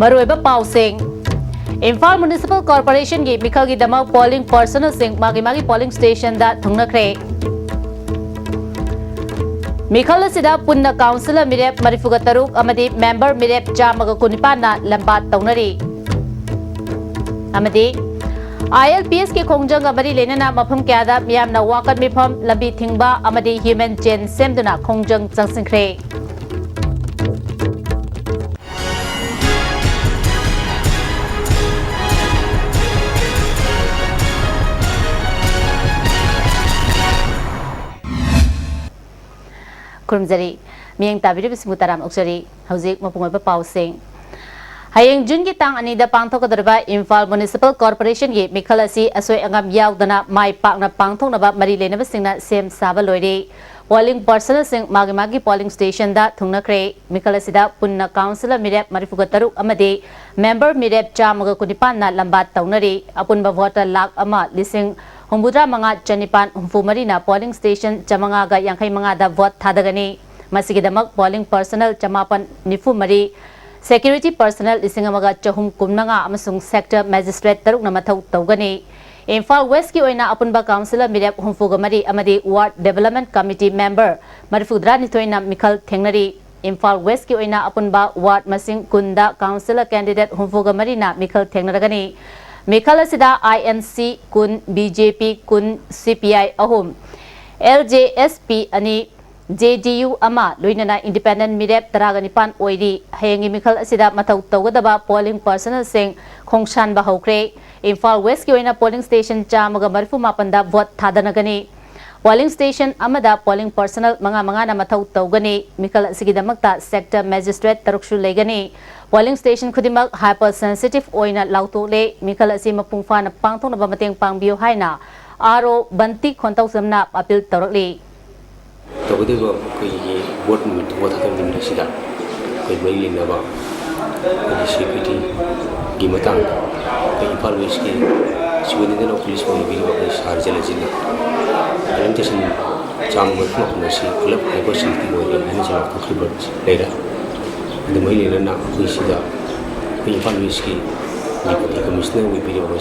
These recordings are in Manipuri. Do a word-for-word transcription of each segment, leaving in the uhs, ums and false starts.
ꯃꯔꯨꯑꯣꯏꯕ ꯄꯥꯎꯁꯤꯡ꯫ ꯏꯝꯐꯥꯜ ꯃ꯭ꯌꯨꯅꯤꯁꯤꯄꯥꯜ ꯀꯣꯔꯄꯣꯔꯦꯁꯟꯒꯤ ꯃꯤꯈꯜꯒꯤꯗꯃꯛ ꯄꯣꯂꯤꯡ ꯄꯥꯔꯁꯅꯦꯜꯁꯤꯡ ꯃꯥꯒꯤ ꯃꯥꯒꯤ ꯄꯣꯂꯤꯡ ꯁ꯭ꯇꯦꯁꯟꯗ ꯊꯨꯡꯅꯈ꯭ꯔꯦ꯫ ꯃꯤꯈꯜ ꯑꯁꯤꯗ ꯄꯨꯟꯅ ꯀꯥꯎꯟꯁꯤꯂꯔ ꯃꯤꯔꯦꯞ ꯃꯔꯤꯐꯨꯒ ꯇꯔꯨꯛ ꯑꯃꯗꯤ ꯃꯦꯝꯕꯔ ꯃꯤꯔꯦꯞ ꯆꯥꯝꯃꯒ ꯀꯨꯟꯅꯤꯄꯥꯟꯅ ꯂꯝꯕꯥ ꯇꯧꯅꯔꯤ꯫ ꯑꯃꯗꯤ ILPSꯀꯤ ꯈꯣꯡꯖꯪꯒ ꯃꯔꯤ ꯂꯩꯅꯅ ꯃꯐꯝ ꯀꯌꯥꯗ ꯃꯤꯌꯥꯝꯅ ꯋꯥꯀꯠ ꯃꯤꯐꯝ, ꯂꯝꯕꯤ ꯊꯤꯡꯕ ꯑꯃꯗꯤ ꯍ꯭ꯌꯨꯃꯦꯟ ꯆꯦꯟ ꯁꯦꯝꯗꯨꯅ ꯈꯣꯡꯖꯪ ꯆꯪꯁꯤꯟꯈ꯭ꯔꯦ꯫ ꯈꯨꯔꯨꯝꯖꯔꯤ꯫ ꯃꯤꯠꯌꯦꯡ ꯇꯥꯕꯤꯔꯤꯕꯁꯤꯡꯕꯨ ꯇꯔꯥꯝꯅ ꯑꯣꯛꯆꯔꯤ꯫ ꯍꯧꯖꯤꯛ ꯃꯄꯨꯡ ꯑꯣꯏꯕ ꯄꯥꯎꯁꯤꯡ꯫ ꯍꯌꯦꯡ ꯖꯨꯟꯒꯤ ꯇꯥꯡ ꯑꯅꯤꯗ ꯄꯥꯡꯊꯣꯛꯀꯗꯧꯔꯤꯕ ꯏꯝꯐꯥꯜ ꯃ꯭ꯌꯨꯅꯤꯁꯤꯄꯥꯜ ꯀꯣꯔꯄꯣꯔꯦꯁꯟꯒꯤ ꯃꯤꯈꯜ ꯑꯁꯤ ꯑꯁꯣꯏ ꯑꯉꯥꯝ ꯌꯥꯎꯗꯅ ꯃꯥꯏ ꯄꯥꯛꯅ ꯄꯥꯡꯊꯣꯛꯅꯕ ꯃꯔꯤ ꯂꯩꯅꯕꯁꯤꯡꯅ ꯁꯦꯝ ꯁꯥꯕ ꯂꯣꯏꯔꯦ꯫ ꯄꯣꯂꯤꯡ ꯄꯥꯔꯁꯅꯦꯜꯁꯤꯡ ꯃꯥꯒꯤ ꯃꯥꯒꯤ ꯄꯣꯂꯤꯡ ꯁ꯭ꯇꯦꯁꯟꯗ ꯊꯨꯡꯅꯈ꯭ꯔꯦ꯫ ꯃꯤꯈꯜ ꯑꯁꯤꯗ ꯄꯨꯟꯅ ꯀꯥꯎꯟꯁꯤꯂꯔ ꯃꯤꯔꯦꯞ ꯃꯔꯤꯐꯨꯒ ꯇꯔꯨꯛ ꯑꯃꯗꯤ ꯃꯦꯝꯕꯔ ꯃꯤꯔꯦꯞ ꯆꯥꯝꯃꯒ ꯀꯨꯟꯅꯤꯄꯥꯟꯅ ꯂꯝꯕꯥ ꯇꯧꯅꯔꯤ꯫ ꯑꯄꯨꯟꯕ ꯚꯣꯇꯔ ꯂꯥꯈ ꯑꯃ ꯂꯤꯁꯤꯡ ꯍꯨꯝꯐꯨꯇꯔꯥ ꯃꯉꯥ ꯆꯅꯤꯄꯥꯟ ꯍꯨꯝꯐꯨ ꯃꯔꯤꯅ ꯄꯣꯂꯤꯡ ꯁ꯭ꯇꯦꯁꯟ ꯆꯥꯃꯉꯥꯒ ꯌꯥꯡꯈꯩ ꯃꯉꯥꯗ ꯚꯣꯠ ꯊꯥꯗꯒꯅꯤ꯫ ꯃꯁꯤꯒꯤꯗꯃꯛ ꯄꯣꯂꯤꯡ ꯄꯥꯔꯁꯅꯦꯜ ꯆꯃꯥꯄꯟ ꯅꯤꯐꯨ ꯃꯔꯤ, ꯁꯦꯀ꯭ꯌꯨꯔꯤꯇꯤ ꯄꯥꯔꯁꯅꯦꯜ ꯂꯤꯁꯤꯡ ꯑꯃꯒ ꯆꯍꯨꯝ ꯀꯨꯟꯃꯉꯥ ꯑꯃꯁꯨꯡ ꯁꯦꯛꯇꯔ ꯃꯦꯖꯤꯁꯇ꯭ꯔꯦꯠ ꯇꯔꯨꯛꯅ ꯃꯊꯧ ꯇꯧꯒꯅꯤ꯫ ꯏꯝꯐꯥꯜ ꯋꯦꯁꯀꯤ ꯑꯣꯏꯅ ꯑꯄꯨꯟꯕ ꯀꯥꯎꯟꯁꯤꯂꯔ ꯃꯤꯔꯦꯞ ꯍꯨꯝꯐꯨꯒ ꯃꯔꯤ ꯑꯃꯗꯤ ꯋꯥꯔꯗ ꯗꯤꯕꯦꯂꯞꯃꯦꯟ ꯀꯃꯤꯇꯤ ꯃꯦꯝꯕꯔ ꯃꯔꯤꯐꯨꯇꯔꯥꯅꯤꯊꯣꯏꯅ ꯃꯤꯈꯜ ꯊꯦꯡꯅꯔꯤ꯫ ꯏꯝꯐꯥꯜ ꯋꯦꯁꯀꯤ ꯑꯣꯏꯅ ꯑꯄꯨꯟꯕ ꯋꯥꯔꯗ ꯃꯁꯤꯡ ꯀꯨꯟꯗ ꯀꯥꯎꯟꯁꯤꯂꯔ ꯀꯦꯟꯗꯤꯗꯦꯠ ꯍꯨꯝꯐꯨꯒ ꯃꯔꯤꯅ ꯃꯤꯈꯜ ꯊꯦꯡꯅꯔꯒꯅꯤ꯫ ꯃꯤꯈꯜ ꯑꯁꯤꯗ INC ꯀꯨꯟ, BJP ꯀꯨꯟ, CPI ꯑꯍꯨꯝ, LJSP ꯑꯅꯤ, JDU ꯑꯃ, ꯂꯣꯏꯅꯅ ꯏꯟꯗꯤꯄꯦꯟꯗꯦꯟ ꯃꯤꯔꯦꯞ ꯇꯔꯥꯒ ꯅꯤꯄꯥꯟ ꯑꯣꯏꯔꯤ꯫ ꯍꯌꯦꯡꯒꯤ ꯃꯤꯈꯜ ꯑꯁꯤꯗ ꯃꯊꯧ ꯇꯧꯒꯗꯕ ꯄꯣꯂꯤꯡ ꯄꯥꯔꯁꯅꯦꯜꯁꯤꯡ ꯈꯣꯡꯁꯥꯟꯕ ꯍꯧꯈ꯭ꯔꯦ꯫ ꯏꯝꯐꯥꯜ ꯋꯦꯁꯀꯤ ꯑꯣꯏꯅ ꯄꯣꯂꯤꯡ ꯁ꯭ꯇꯦꯁꯟ ꯆꯥꯝꯃꯒ ꯃꯔꯤꯐꯨ ꯃꯥꯄꯟꯗ ꯚꯣꯠ ꯊꯥꯗꯅꯒꯅꯤ꯫ ꯄꯣꯂꯤꯡ ꯁ꯭ꯇꯦꯁꯟ ꯑꯃꯗ ꯄꯣꯂꯤꯡ ꯄꯥꯔꯁꯅꯦꯜ ꯃꯉꯥ ꯃꯉꯥꯅ ꯃꯊꯧ ꯇꯧꯒꯅꯤ꯫ ꯃꯤꯈꯜ ꯑꯁꯤꯒꯤꯗꯃꯛꯇ ꯁꯦꯛꯇꯔ ꯃꯦꯖꯤꯁꯇ꯭ꯔꯦꯠ ꯇꯔꯨꯛꯁꯨ ꯂꯩꯒꯅꯤ꯫ ꯄꯣꯂꯤꯡ ꯁ꯭ꯇꯦꯁꯟ ꯈꯨꯗꯤꯡꯃꯛ ꯍꯥꯏꯄꯔ ꯁꯦꯟꯁꯤꯇꯤꯚ ꯑꯣꯏꯅ ꯂꯥꯎꯊꯣꯛꯂꯦ꯫ ꯃꯤꯈꯜ ꯑꯁꯤ ꯃꯄꯨꯡ ꯐꯥꯅ ꯄꯥꯡꯊꯣꯛꯅꯕ ꯃꯇꯦꯡ ꯄꯥꯡꯕꯤꯌꯨ ꯍꯥꯏꯅ RO ꯕꯟꯇꯤ ꯈꯣꯟꯇꯧꯖꯝꯅ ꯑꯄꯤꯜ ꯇꯧꯔꯛꯂꯤ꯫ ꯇꯧꯒꯗꯧꯔꯤꯕ ꯑꯩꯈꯣꯏꯒꯤ ꯚꯣꯠ ꯅꯨꯃꯤꯠ, ꯚꯣꯠ ꯊꯥꯗꯕ ꯅꯨꯃꯤꯠ ꯑꯁꯤꯗ ꯑꯩꯈꯣꯏ ꯃꯔꯤ ꯂꯩꯅꯕ ꯑꯩꯈꯣꯏꯒꯤ ꯁꯦꯀ꯭ꯌꯨꯔꯤꯇꯤꯒꯤ ꯃꯇꯥꯡꯗ ꯑꯩꯈꯣꯏ ꯏꯝꯐꯥꯜ ꯋꯦꯁꯀꯤ ꯁꯨꯄꯔꯤꯟꯇꯦꯟꯗꯦꯟ ꯑꯣꯐ ꯄꯨꯂꯤꯁ ꯑꯣꯏꯅ ꯂꯩꯕꯤꯔꯤꯕ ꯑꯩꯈꯣꯏ ꯁꯥꯔ ꯖꯂꯖꯤꯠꯅ ꯄꯣꯂꯤꯡ ꯁ꯭ꯇꯦꯁꯟ ꯆꯥꯝꯃ ꯃꯔꯤꯐꯨ ꯃꯥꯄꯟ ꯑꯁꯤ ꯄꯨꯂꯞ ꯍꯥꯏꯄꯔ ꯁꯦꯟꯁꯤꯇꯤꯚ ꯑꯣꯏꯔꯦ ꯍꯥꯏꯅ ꯂꯥꯎꯊꯣꯛꯈꯤꯕ ꯂꯩꯔꯦ꯫ ꯑꯗꯨ ꯃꯔꯤ ꯂꯩꯅꯅ ꯑꯩꯈꯣꯏ ꯁꯤꯗ ꯑꯩꯈꯣꯏ ꯏꯝꯐꯥꯜ ꯏꯁꯀꯤ ꯗꯤꯄ꯭ꯌꯨꯇꯤ ꯀꯃꯤꯁꯅꯔ ꯑꯣꯏꯕꯤꯔꯤꯕ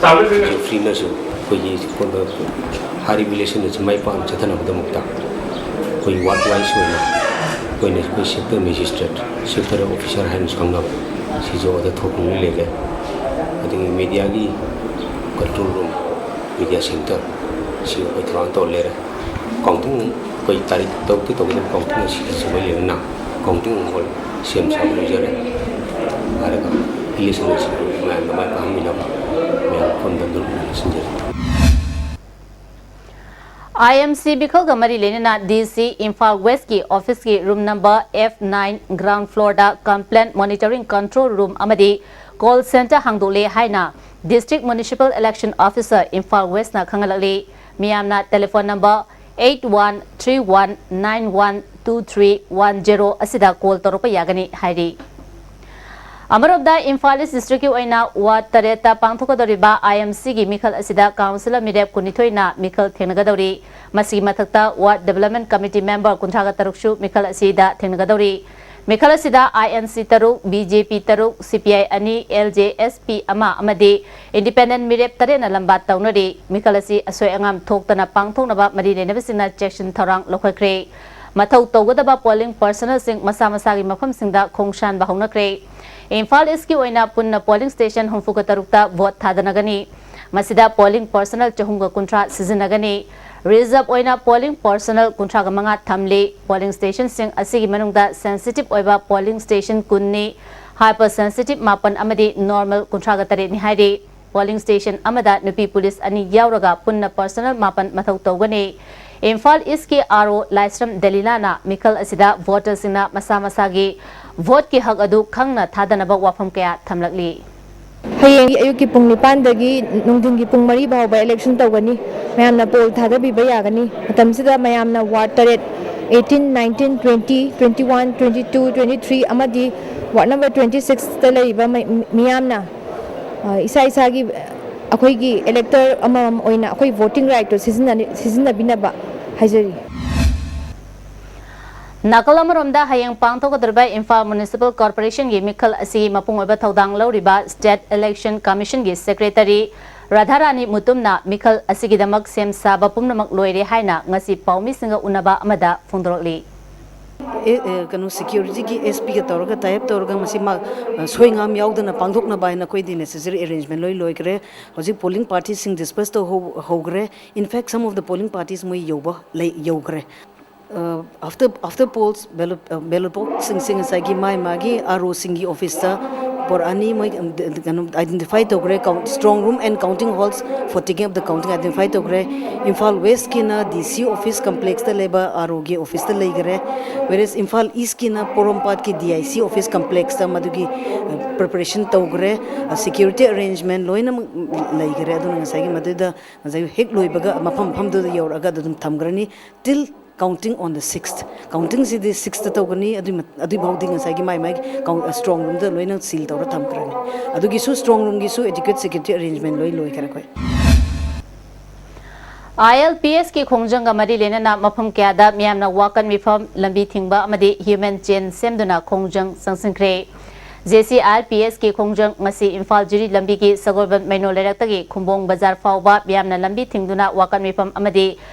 ꯁꯥꯔ ꯖꯦꯐ꯭ꯔꯤꯅꯁꯨ ꯑꯩꯈꯣꯏꯒꯤ ꯍꯥꯏꯔꯤꯕ ꯏꯂꯦꯛꯁꯟ ꯑꯁꯤ ꯃꯥꯏ ꯄꯥꯛꯅ ꯆꯠꯊꯅꯕꯒꯤꯗꯃꯛꯇ ꯑꯩꯈꯣꯏ ꯋꯥꯔꯗ ꯋꯥꯏꯁ ꯑꯣꯏꯅ ꯑꯩꯈꯣꯏꯅ ꯑꯩꯈꯣꯏ ꯁꯦꯛꯇꯔ ꯃꯦꯖꯤꯁꯇ꯭ꯔꯦꯠ, ꯁꯦꯛꯇꯔ ꯑꯣꯐꯤꯁꯔ ꯍꯥꯏꯅꯁꯨ ꯈꯪꯅꯕ ꯁꯤꯁꯨ ꯑꯣꯗꯔ ꯊꯣꯛꯄ ꯂꯩꯔꯦ꯫ ꯑꯗꯒꯤ ꯃꯦꯗꯤꯌꯥꯒꯤ ꯀꯟꯇ꯭ꯔꯣꯜ ꯔꯨꯝ, ꯃꯦꯗꯤꯌꯥ ꯁꯦꯟꯇꯔ ꯁꯤ ꯑꯩꯈꯣꯏ ꯊꯧꯔꯥꯡ ꯇꯧꯔ ꯂꯩꯔꯦ꯫ ꯀꯥꯎꯟꯇꯤꯡ ꯑꯩꯈꯣꯏ ꯇꯥꯔꯤꯛ ꯇꯔꯨꯛꯇ ꯇꯧꯒꯗꯕ ꯀꯥꯎꯟꯇꯤꯡ ꯑꯁꯤꯒꯤ ꯁꯨꯃꯥꯏ ꯂꯩꯕꯅ ꯀꯥꯎꯟꯇꯤꯡ ꯍꯣꯜ ꯁꯦꯝ ꯁꯥꯕ ꯂꯣꯏꯖꯔꯦ ꯍꯥꯏꯔꯒ ꯏꯂꯦꯛꯁꯟ ꯑꯁꯤ ꯃꯌꯥꯝꯅ ꯃꯥꯏ ꯄꯥꯛꯍꯟꯃꯤꯟꯅꯕ ꯃꯌꯥꯝ ꯄꯨꯝꯅꯃꯛ ꯂꯣꯏꯁꯤꯟꯖꯔꯤ꯫ ꯑꯥꯏ ꯑꯦꯝ ꯁꯤ ꯃꯤꯈꯜꯒ ꯃꯔꯤ ꯂꯩꯅꯅ ꯗꯤ ꯁꯤ ꯏꯝꯐꯥꯜ ꯋꯦꯁꯀꯤ ꯑꯣꯐꯤꯁꯀꯤ room number F nine ground ꯐ꯭ꯂꯣꯔꯗ ꯀꯝꯄ꯭ꯂꯦꯟ ꯃꯣꯅꯤꯇꯔꯤꯡ ꯀꯟꯇ꯭ꯔꯣꯜ ꯔꯨꯝ ꯑꯃꯗꯤ ꯀꯣꯜ ꯁꯦꯟꯇꯔ ꯍꯥꯡꯗꯣꯛꯂꯦ ꯍꯥꯏꯅ district municipal election officer Imphal ꯋꯦꯁꯅ ꯈꯪꯍꯜꯂꯛꯂꯤ꯫ ꯃꯤꯌꯥꯝꯅ telephone number eight one three one nine one two three one zero ꯑꯁꯤꯗ ꯀꯣꯜ ꯇꯧꯔꯛꯄ ꯌꯥꯒꯅꯤ ꯍꯥꯏꯔꯤ꯫ ꯑꯃꯔꯣꯝꯗ ꯏꯝꯐꯥꯜ ꯏꯁ ꯗꯤꯁꯇ꯭ꯔꯤꯛꯀꯤ ꯑꯣꯏꯅ ꯋꯥꯔꯗ ꯇꯔꯦꯠꯇ ꯄꯥꯡꯊꯣꯛꯀꯗꯧꯔꯤꯕ ꯑꯥꯏ ꯑꯦꯝ ꯁꯤꯒꯤ ꯃꯤꯈꯜ ꯑꯁꯤꯗ ꯀꯥꯎꯟꯁꯤꯂꯔ ꯃꯤꯔꯦꯞ ꯀꯨꯟꯅꯤꯊꯣꯏꯅ ꯃꯤꯈꯜ ꯊꯦꯡꯅꯒꯗꯧꯔꯤ꯫ ꯃꯁꯤꯒꯤ ꯃꯊꯛꯇ ꯋꯥꯔꯗ ꯗꯤꯕꯦꯂꯞꯃꯦꯟ ꯀꯃꯤꯇꯤ ꯃꯦꯝꯕꯔ ꯀꯨꯟꯊ꯭ꯔꯥꯒ ꯇꯔꯨꯛꯁꯨ ꯃꯤꯈꯜ ꯑꯁꯤꯗ ꯊꯦꯡꯅꯒꯗꯧꯔꯤ꯫ ꯃꯤꯈꯜ ꯑꯁꯤꯗ ꯑꯥꯏ ꯑꯦꯟ ꯁꯤ ꯇꯔꯨꯛ, ꯕꯤ ꯖꯦ ꯄꯤ ꯇꯔꯨꯛ, ꯁꯤ ꯄꯤ ꯑꯥꯏ ꯑꯅꯤ, ꯑꯦꯜ ꯖꯦ ꯑꯦꯁ ꯄꯤ ꯑꯃ ꯑꯃꯗꯤ ꯏꯟꯗꯤꯄꯦꯟꯗꯦꯟ ꯃꯤꯔꯦꯞ ꯇꯔꯦꯠꯅ ꯂꯝꯕꯥ ꯇꯧꯅꯔꯤ꯫ ꯃꯤꯈꯜ ꯑꯁꯤ ꯑꯁꯣꯏ ꯑꯉꯥꯝ ꯊꯣꯛꯇꯅ ꯄꯥꯡꯊꯣꯛꯅꯕ ꯃꯔꯤ ꯂꯩꯅꯕꯁꯤꯡꯅ ꯆꯦꯛꯁꯤꯟ ꯊꯧꯔꯥꯡ ꯂꯧꯈꯠꯈ꯭ꯔꯦ꯫ ꯃꯊꯧ ꯇꯧꯒꯗꯕ ꯄꯣꯂꯤꯡ ꯄꯥꯔꯁꯅꯦꯜꯁꯤꯡ ꯃꯁꯥ ꯃꯁꯥꯒꯤ ꯃꯐꯝꯁꯤꯡꯗ ꯈꯣꯡꯁꯥꯟꯕ ꯍꯧꯅꯈ꯭ꯔꯦ꯫ ꯏꯝꯐꯥꯜ ꯏꯁꯀꯤ ꯑꯣꯏꯅ ꯄꯨꯟꯅ ꯄꯣꯂꯤꯡ ꯁ꯭ꯇꯦꯁꯟ ꯍꯨꯝꯐꯨꯒ ꯇꯔꯨꯛꯇ ꯚꯣꯠ ꯊꯥꯗꯅꯒꯅꯤ꯫ ꯃꯁꯤꯗ ꯄꯣꯂꯤꯡ ꯄꯥꯔꯁꯅꯦꯜ ꯆꯍꯨꯝꯒ ꯀꯨꯟꯊ꯭ꯔꯥ ꯁꯤꯖꯤꯟꯅꯒꯅꯤ꯫ ꯔꯤꯖꯔꯕ ꯑꯣꯏꯅ ꯄꯣꯂꯤꯡ ꯄꯥꯔꯁꯅꯦꯜ ꯀꯨꯟꯊ꯭ꯔꯥꯒ ꯃꯉꯥ ꯊꯝꯂꯤ꯫ ꯄꯣꯂꯤꯡ ꯁ꯭ꯇꯦꯁꯟꯁꯤꯡ ꯑꯁꯤꯒꯤ ꯃꯅꯨꯡꯗ ꯁꯦꯟꯁꯤꯇꯤꯚ ꯑꯣꯏꯕ ꯄꯣꯂꯤꯡ ꯁ꯭ꯇꯦꯁꯟ ꯀꯨꯟꯅꯤ, ꯍꯥꯏꯄꯔ ꯁꯦꯟꯁꯤꯇꯤꯚ ꯃꯥꯄꯟ ꯑꯃꯗꯤ ꯅꯣꯔꯃꯦꯜ ꯀꯨꯟꯊ꯭ꯔꯥꯒ ꯇꯔꯦꯠꯅꯤ ꯍꯥꯏꯔꯤ꯫ ꯄꯣꯂꯤꯡ ꯁ꯭ꯇꯦꯁꯟ ꯑꯃꯗ ꯅꯨꯄꯤ ꯄꯨꯂꯤꯁ ꯑꯅꯤ ꯌꯥꯎꯔꯒ ꯄꯨꯟꯅ ꯄꯥꯔꯁꯅꯦꯜ ꯃꯥꯄꯟ ꯃꯊꯧ ꯇꯧꯒꯅꯤ꯫ ꯏꯝꯐꯥꯜ ꯏꯁꯀꯤ ꯑꯥꯔ ꯑꯣ ꯂꯥꯏꯁ꯭ꯔꯝ ꯗꯦꯂꯤꯂꯥꯅ ꯃꯤꯈꯜ ꯑꯁꯤꯗ ꯚꯣꯇꯔꯁꯤꯡꯅ ꯃꯁꯥ ꯃꯁꯥꯒꯤ ꯚꯣꯠꯀꯤ ꯍꯛ ꯑꯗꯨ ꯈꯪꯅ ꯊꯥꯗꯅꯕ ꯋꯥꯐꯝ ꯀꯌꯥ ꯊꯝꯂꯛꯂꯤ꯫ ꯍꯌꯦꯡ ꯑꯌꯨꯛꯀꯤ ꯄꯨꯡ ꯅꯤꯄꯥꯟꯗꯒꯤ ꯅꯨꯡꯊꯤꯜꯒꯤ ꯄꯨꯡ ꯃꯔꯤ ꯐꯥꯎꯕ election ꯇꯧꯒꯅꯤ꯫ ꯃꯌꯥꯝꯅ poll ꯊꯥꯗꯕꯤꯕ ꯌꯥꯒꯅꯤ꯫ ꯃꯇꯝꯁꯤꯗ ꯃꯌꯥꯝꯅ ward ꯇꯔꯦꯠ, eighteen, nineteen, twenty, twenty one, twenty two, twenty three ꯑꯃꯗꯤ ward number twenty sixꯇ ꯂꯩꯔꯤꯕ ꯃꯤ-, ꯃꯤꯌꯥꯝꯅ, ꯑ, ꯏꯁꯥ ꯏꯁꯥꯒꯤ, ꯑꯩꯈꯣꯏꯒꯤ elector ꯑꯃꯃꯝ ꯑꯣꯏꯅ ꯑꯩꯈꯣꯏ voting rightꯇꯣ ꯁꯤꯖꯤꯟꯅꯅꯤ-, ꯁꯤꯖꯤꯟꯅꯕꯤꯅꯕ ꯍꯥꯏꯖꯔꯤ꯫ ꯅꯥꯀꯜ ꯑꯃꯔꯣꯝꯗ, ꯍꯌꯦꯡ ꯄꯥꯡꯊꯣꯛꯀꯗꯧꯔꯤꯕ ꯏꯝꯐꯥꯜ ꯃ꯭ꯌꯨꯅꯤꯁꯤꯄꯥꯜ ꯀꯣꯔꯄꯣꯔꯦꯁꯟꯒꯤ ꯃꯤꯈꯜ ꯑꯁꯤꯒꯤ ꯃꯄꯨꯡ ꯑꯣꯏꯕ ꯊꯧꯗꯥꯡ ꯂꯧꯔꯤꯕ ꯁ꯭ꯇꯦꯠ ꯏꯂꯦꯛꯁꯟ ꯀꯃꯤꯁꯟꯒꯤ ꯁꯦꯀ꯭ꯔꯦꯇꯔꯤ ꯔꯥꯙꯥꯔꯥꯅꯤ ꯃꯨꯇꯨꯝꯅ ꯃꯤꯈꯜ ꯑꯁꯤꯒꯤꯗꯃꯛ ꯁꯦꯝ ꯁꯥꯕ ꯄꯨꯝꯅꯃꯛ ꯂꯣꯏꯔꯦ ꯍꯥꯏꯅ ꯉꯁꯤ ꯄꯥꯎꯃꯤꯁꯤꯡꯒ ꯎꯅꯕ ꯑꯃꯗ ꯐꯣꯡꯗꯣꯔꯛꯂꯤ꯫ ꯑꯦ, ꯑꯦ, ꯀꯩꯅꯣ, ꯁꯦꯀ꯭ꯌꯨꯔꯤꯇꯤꯒꯤ ꯑꯦꯁ ꯄꯤꯒ ꯇꯧꯔꯒ ꯇꯥꯏ ꯑꯞ ꯇꯧꯔꯒ ꯃꯁꯤ ꯃꯥ, ꯑ, ꯁꯣꯏ ꯉꯥꯝ ꯌꯥꯎꯗꯅ ꯄꯥꯡꯊꯣꯛꯅꯕ ꯍꯥꯏꯅ ꯑꯩꯈꯣꯏꯗꯤ ꯅꯦꯁꯦꯁꯔꯤ ꯑꯦꯔꯦꯟꯖꯃꯦꯟ ꯂꯣꯏ ꯂꯣꯏꯈ꯭ꯔꯦ꯫ ꯍꯧꯖꯤꯛ ꯄꯣꯂꯤꯡ ꯄꯥꯔꯇꯤꯁꯤꯡ ꯗꯤꯁꯄꯔꯁ ꯇꯧꯍꯧ-, ꯍꯧꯈ꯭ꯔꯦ꯫ In fact, some of the polling parties ꯃꯣꯏ ꯌꯧꯕ ꯂꯩ, ꯌꯧꯈ꯭ꯔꯦ꯫ ꯑ, after, after polls, ballot, ꯑ, ballot boxꯁꯤꯡꯁꯦ ꯉꯁꯥꯏꯒꯤ ꯃꯥꯏ ꯃꯥꯒꯤ ꯑꯥꯔ ꯑꯣꯁꯤꯡꯒꯤ ꯑꯣꯐꯤꯁꯇ ꯄꯣꯔꯛꯑꯅꯤ꯫ ꯃꯣꯏ, ꯎꯝ, ꯗ-, ꯗ-, ꯀꯩꯅꯣ, identify ꯇꯧꯈ꯭ꯔꯦ꯫ Count, strong room and counting halls for taking up the counting identify ꯇꯧꯈ꯭ꯔꯦ꯫ ꯏꯝꯐꯥꯜ ꯋꯦꯁꯀꯤꯅ ꯗꯤ ꯁꯤ ꯑꯣꯐꯤꯁ ꯀꯝꯄ꯭ꯂꯦꯛꯁꯇ ꯂꯩꯕ ꯑꯥꯔ ꯑꯣꯒꯤ ꯑꯣꯐꯤꯁꯇ ꯂꯩꯈꯔꯦ꯫ Whereas Imphal ꯏꯁꯀꯤꯅ ꯄꯣꯔꯣꯝꯄꯥꯠꯀꯤ D I C office ꯀꯝꯄ꯭ꯂꯦꯛꯁꯇ ꯃꯗꯨꯒꯤ, ꯑ, ꯄ꯭ꯔꯤꯄꯦꯔꯦꯁꯟ ꯇꯧꯈ꯭ꯔꯦ꯫ ꯑ, ꯁꯦꯀ꯭ꯌꯨꯔꯤꯇꯤ ꯑꯦꯔꯦꯟꯖꯃꯦꯟ ꯂꯣꯏꯅꯃꯛ ꯂꯩꯈꯔꯦ꯫ ꯑꯗꯨꯅ ꯉꯁꯥꯏꯒꯤ ꯃꯗꯨꯗ ꯉꯁꯥꯏ ꯍꯦꯛ ꯂꯣꯏꯕꯒ ꯃꯐꯝ ꯃꯐꯝꯗꯨꯗ ꯌꯧꯔꯛꯑꯒ ꯑꯗꯨ ꯑꯗꯨꯝ ꯊꯝꯈ꯭ꯔꯅꯤ꯫ Till counting on the sixth꯫ Countingꯁꯤꯗꯤ sixth ꯇꯧꯒꯅꯤ꯫ ꯑꯗꯨꯏ ꯃ-, ꯑꯗꯨꯏ ꯐꯥꯎꯗꯤ ꯉꯁꯥꯏꯒꯤ ꯃꯥꯏ ꯃꯥꯏ ꯀꯥꯎꯟ-, ꯑ, strong roomꯗ ꯂꯣꯏꯅ ꯁꯤꯜ ꯇꯧꯔ ꯊꯝꯈ꯭ꯔꯅꯤ꯫ ꯑꯗꯨꯒꯤꯁꯨ strong roomꯒꯤꯁꯨ adequate security arrangement ꯂꯣꯏ ꯂꯣꯏꯈꯔꯦ ꯑꯩꯈꯣꯏ꯫ ꯑꯥꯏ ꯑꯦꯜ ꯄꯤ ꯑꯦꯁꯀꯤ ꯈꯣꯡꯖꯪꯒ ꯃꯔꯤ ꯂꯩꯅꯅ ꯃꯐꯝ ꯀꯌꯥꯗ ꯃꯤꯌꯥꯝꯅ ꯋꯥꯀꯠ ꯃꯤꯐꯝ, ꯂꯝꯕꯤ ꯊꯤꯡꯕ ꯑꯃꯗꯤ human chain ꯁꯦꯝꯗꯨꯅ ꯈꯣꯡꯖꯪ ꯆꯪꯁꯤꯟꯈ꯭ꯔꯦ꯫ J C I L P ꯑꯦꯁꯀꯤ ꯈꯣꯡꯖꯪ ꯉꯁꯤ ꯏꯝꯐꯥꯜ ꯖꯤꯔꯤ ꯂꯝꯕꯤꯒꯤ ꯁꯒꯣꯜꯕꯟ ꯃꯩꯅꯣ ꯂꯩꯔꯛꯇꯒꯤ ꯈꯨꯝꯕꯣꯡ ꯕꯖꯥꯔ ꯐꯥꯎꯕ ꯃꯤꯌꯥꯝꯅ ꯂꯝꯕꯤ ꯊꯤꯡꯗꯨꯅ ꯋꯥꯀꯠ ꯃꯤꯐꯝ ꯑꯃꯗꯤ